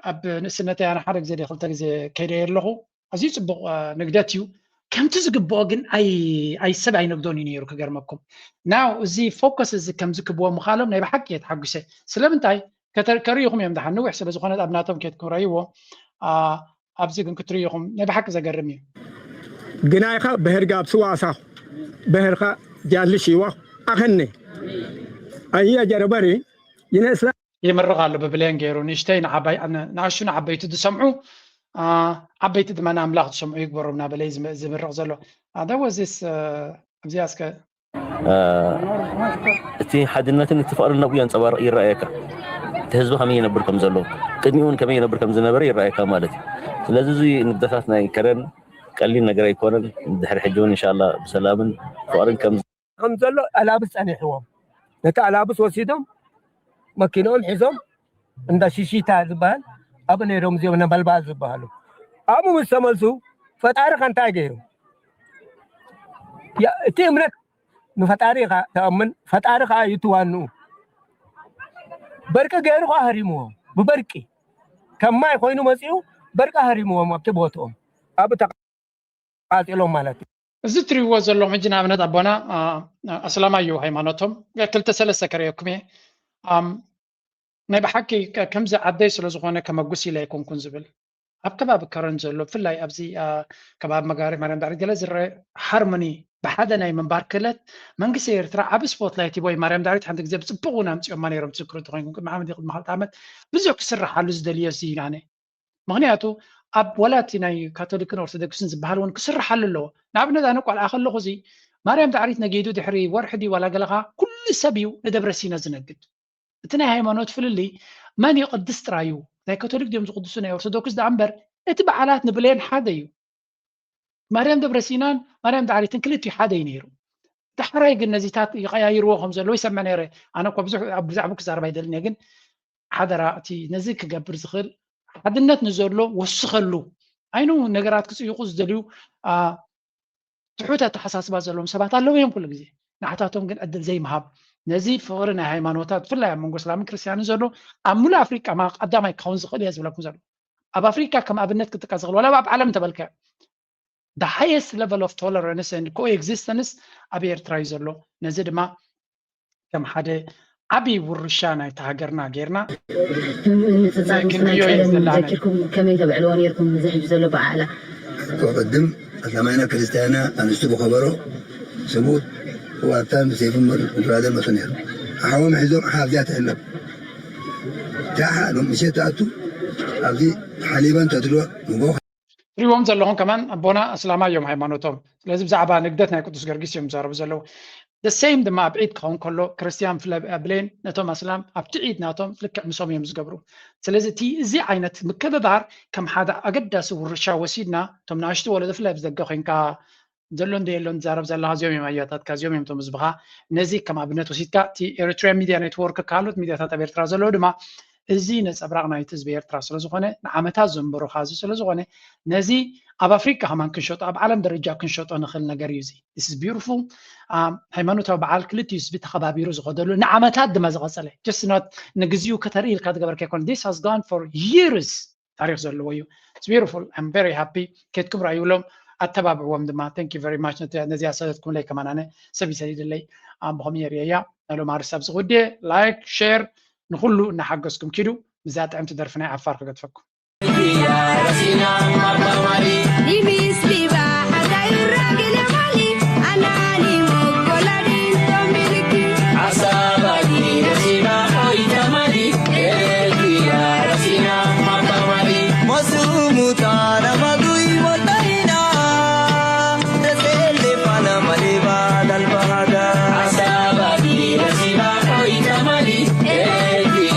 ኣብ ንእስነተይ ኣነ ሓደ ግዜ ክልተ ግዜ ከይደ ኣለኹ። ኣዝዩ ፅቡቕ ንግደት እዩ። ከምቲ ዝግብኦ ግን ኣይ ኣይ ሰብ ኣይነግዶን እዩ ነይሩ። ክገርመኩም ናው እዚ ፎከስ እዚ ከምዚ ክብዎ ምኻሎም ናይ ብሓቂ እየ ተሓጒሰ። ስለምንታይ ከሪእኹም እዮም። ደሓን ንዊሕ ስለ ዝኾነት ኣብ ናቶም ኬድኩም ረእይዎ። ኣብዚ ግን ክትርእይኹም ናይ ብሓቂ ዘገርም እዩ። ግናይኻ ብህርጋ ኣብ ስዋሳኹ ብህርኻ ጃልሽ ይዋ ኣኸኒ ኣያ ጀረበሪ ይነስላ ይምርቕ ኣሎ ብብሌን ገይሩ ንእሽተይ ንዓባይ ንኣሹ ንዓበይቲ ዝሰምዑ ዓበይቲ ድማ ንኣምላኽ ዝሰምዑ ይግበሮም እናበለ ዝምርቕ ዘሎ። ኣደወዝስ ኣብዚኣ እስከ እቲ ሓድነትን እቲ ፍቕርን ነብኡ የንፀባርቕ ይረኣየካ። እቲ ህዝቢ ከመይ ይነብር ከም ዘሎ ቅድሚኡ እውን ከመይ ይነብር ከም ዝነበረ ይረኣየካ ማለት እዩ። ስለዚ እዚ ንግደታት ናይ ከረን ቀሊል ነገር ኣይኮነን። ድሕሪ ሕጂ እውን እንሻላ ብሰላምን ፍቕርን ከም ከም ዘሎ ኣላብስ ጸኒሕዎም ነቲ ኣላብስ ወሲዶም መኪኖም ሒዞም እንዳ ሽሺታ ዝበሃል ኣብኡ ነይሮም እዚኦም ነበልባል ዝበሃሉ ኣብኡ ምስ ተመልሱ ፈጣሪ ከ እንታይ ገይሩ እቲ እምነት ንፈጣሪ ኢኻ ተኣምን ፈጣሪ ከዓ እዩ ትዋንኡ በርቂ ገይሩ ከዓ ሃሪምዎም ብበርቂ ከም ማይ ኮይኑ መፂኡ በርቂ ሃሪምዎም ኣብቲ ቦትኦም ኣብኡ ተቃፂሎም ማለት እዩ እዚ ትሪእዎ ዘለኹም ሕጂ ንኣብነት ኣቦና ኣስላማዩ ሃይማኖቶም ክልተ ሰለስተ ከርእየኩም እየ ናይ ብሓቂ ከምዚ ዓደይ ስለዝኾነ ከመጉስ ኢለ ኣይኮንኩን ዝብል ኣብ ከባቢ ከረን ዘሎ ብፍላይ ኣብዚ ከባቢ መጋሪ ማርያም ዳዕሪት ገለ ዝረአ ሃርሞኒ ብሓደ ናይ ምንባር ክእለት መንግስቲ ኤርትራ ዓብ ስፖትላይት ሂቦ እዩ ማርያም ዳዕሪት ሓንቲ ግዜ ብፅቡቅ እውን ኣምፅኦማ ነይሮም ትዝክሩ እንተኮይንኩም ቅድሚ ዓመት ይቅድሚ ካልቲ ዓመት ብዙሕ ክስርሓሉ ዝደልዮ እዚ ኢናነ ምክንያቱ ኣብ ወላ እቲ ናይ ካቶሊክን ኦርቶዶክስን ዝበሃል እውን ክስርሓሉ ኣለዎ ንኣብነት ኣነ ቆልዓ ከለኹ እዚ ማርያም ዳዕሪት ነጊዱ ድሕሪ ወርሒ ድዩ ዋላ ገለካ ኩሉ ሰብ እዩ ንደብረ ሲና ዝነግድ እቲ ናይ ሃይማኖት ፍልልይ መን እዩ ቅድስ ጥራይ እዩ ናይ ካቶሊክ ድዮም ዝቅድሱ ናይ ኦርቶዶክስ ደኣ እምበር እቲ በዓላት ንብሌን ሓደ እዩ ማርያም ደብረ ሲናን ማርያም ዳዕሪትን ክልቲኡ ሓደ እዩ ነይሩ ዳሕራይ ግን ነዚታት ይቀያይርዎ ከም ዘለዉ ይሰምዕ ነይረ ኣነ እኳ ብዙሕ ኣብ ብዛዕባ ክዛረብ ኣይደልን እየ ግን ሓደራ እቲ ነዚ ክገብር ዝኽእል ሓድነት ንዘሎ ወስኸሉ ኣይኑ ነገራት ክፅይቁ ዝደልዩ ትሑት ኣተሓሳስባ ዘለዎም ሰባት ኣለዉ እዮም ኩሉ ግዜ ንዓታቶም ግን ዕድል ዘይምሃብ ነዚ ፍቕሪ ናይ ሃይማኖታት ብፍላይ ኣብ መንጎ እስላምን ክርስትያንን ዘሎ ኣብ ሙሉእ ኣፍሪቃ ቀዳማይ ክኸውን ዝኽእል እየ ዝብለኩም ዘሎ ኣብ ኣፍሪቃ ከም ኣብነት ክጥቀስ ዝኽእል ዋላ ኣብ ዓለም ተበልካዮ the highest level of tolerance and coexistence ኣብ ኤርትራ እዩ ዘሎ ነዚ ድማ ከም ሓደ ዓብዪ ውርሻ ናይታ ሃገርና ጌርና ምንፅፃር ምስ ናይ ቀደም ዘኪርኩም ከመይ ተብዕልዎ ነርኩም እዚ ሕጂ ዘሎ በዓላ ቅድም ኣስላማይና ክርስትያና ኣንስቱ ብኸበሮ ስቡት ዋርታን ብሴፍን ምራዘ መፁ ነይሩ ሓዎም ሒዞም ሓብዚያ ትሕለብ ታሓ ሎም ምሸት ትኣቱ ኣብዚ ሓሊበን ተድልወ ንጎ ትሪዎም ዘለኹም ከማን ኣቦና ኣስላማ እዮም ሃይማኖቶም ስለዚ ብዛዕባ ንግደት ናይ ቅዱስ ገርጊስ እዮም ዝዛረቡ ዘለዉ ደሴም ድማ ኣብ ዒድ ክኸውን ከሎ ክርስትያን ብሌን ነቶም ኣስላም ኣብቲ ዒድ ናቶም ልክዕ ምሶም እዮም ዝገብሩ ስለዚ እቲ እዚ ዓይነት ምክብባር ከም ሓደ ኣገዳሲ ውርሻ ወሲድና እቶም ንኣሽቱ ወለዶ ፍላይ ብዘገ ኮይንካ ዘሎ እንደ የሎ ንዛረብ ዘለካ እዚኦም እዮም ኣያታትካ እዚኦም እዮም ቶም ህዝብካ ነዚ ከም ኣብነት ወሲድካ እቲ ኤሪትሪያን ሚድያ ኔትወርክ ካልኦት ሚድያታት ኣብ ኤርትራ ዘለዉ ድማ እዚ ነፀብራቕ ናይቲ ህዝቢ ኤርትራ ስለዝኾነ ንዓመታት ዘንበሩኻ እዚ ስለዝኾነ ነዚ ኣብ ኣፍሪቃ ከማን ክንሸጦ ኣብ ዓለም ደረጃ ክንሸጦ ንኽእል ነገር እዩ እዚ this is beautiful ሃይማኖታዊ በዓል ክልቲኡ ህዝቢ ተኸባቢሩ ዝኸደሉ ንዓመታት ድማ ዝቐፀለ just not ንግዚኡ ከተርኢ ኢልካ ዝገበርካ ይኮነ this has gone for years ታሪክ ዘለዎ እዩ beautiful I'm very happy ኬድኩም ራእይብሎም ኣተባብዕዎም ድማ thank you very much ነዚኣ ሰደትኩምለይ ከማን ኣነ ሰብ ይሰዲድለይ ኣምብኹም የርእየያ ናይ ሎማሪ ሰብ ዝክውድየ like share ንኩሉ እናሓገዝኩም ኪዱ ብዛ ጥዕምቲ ደርፊ ናይ ዓፋር ክገድፈኩም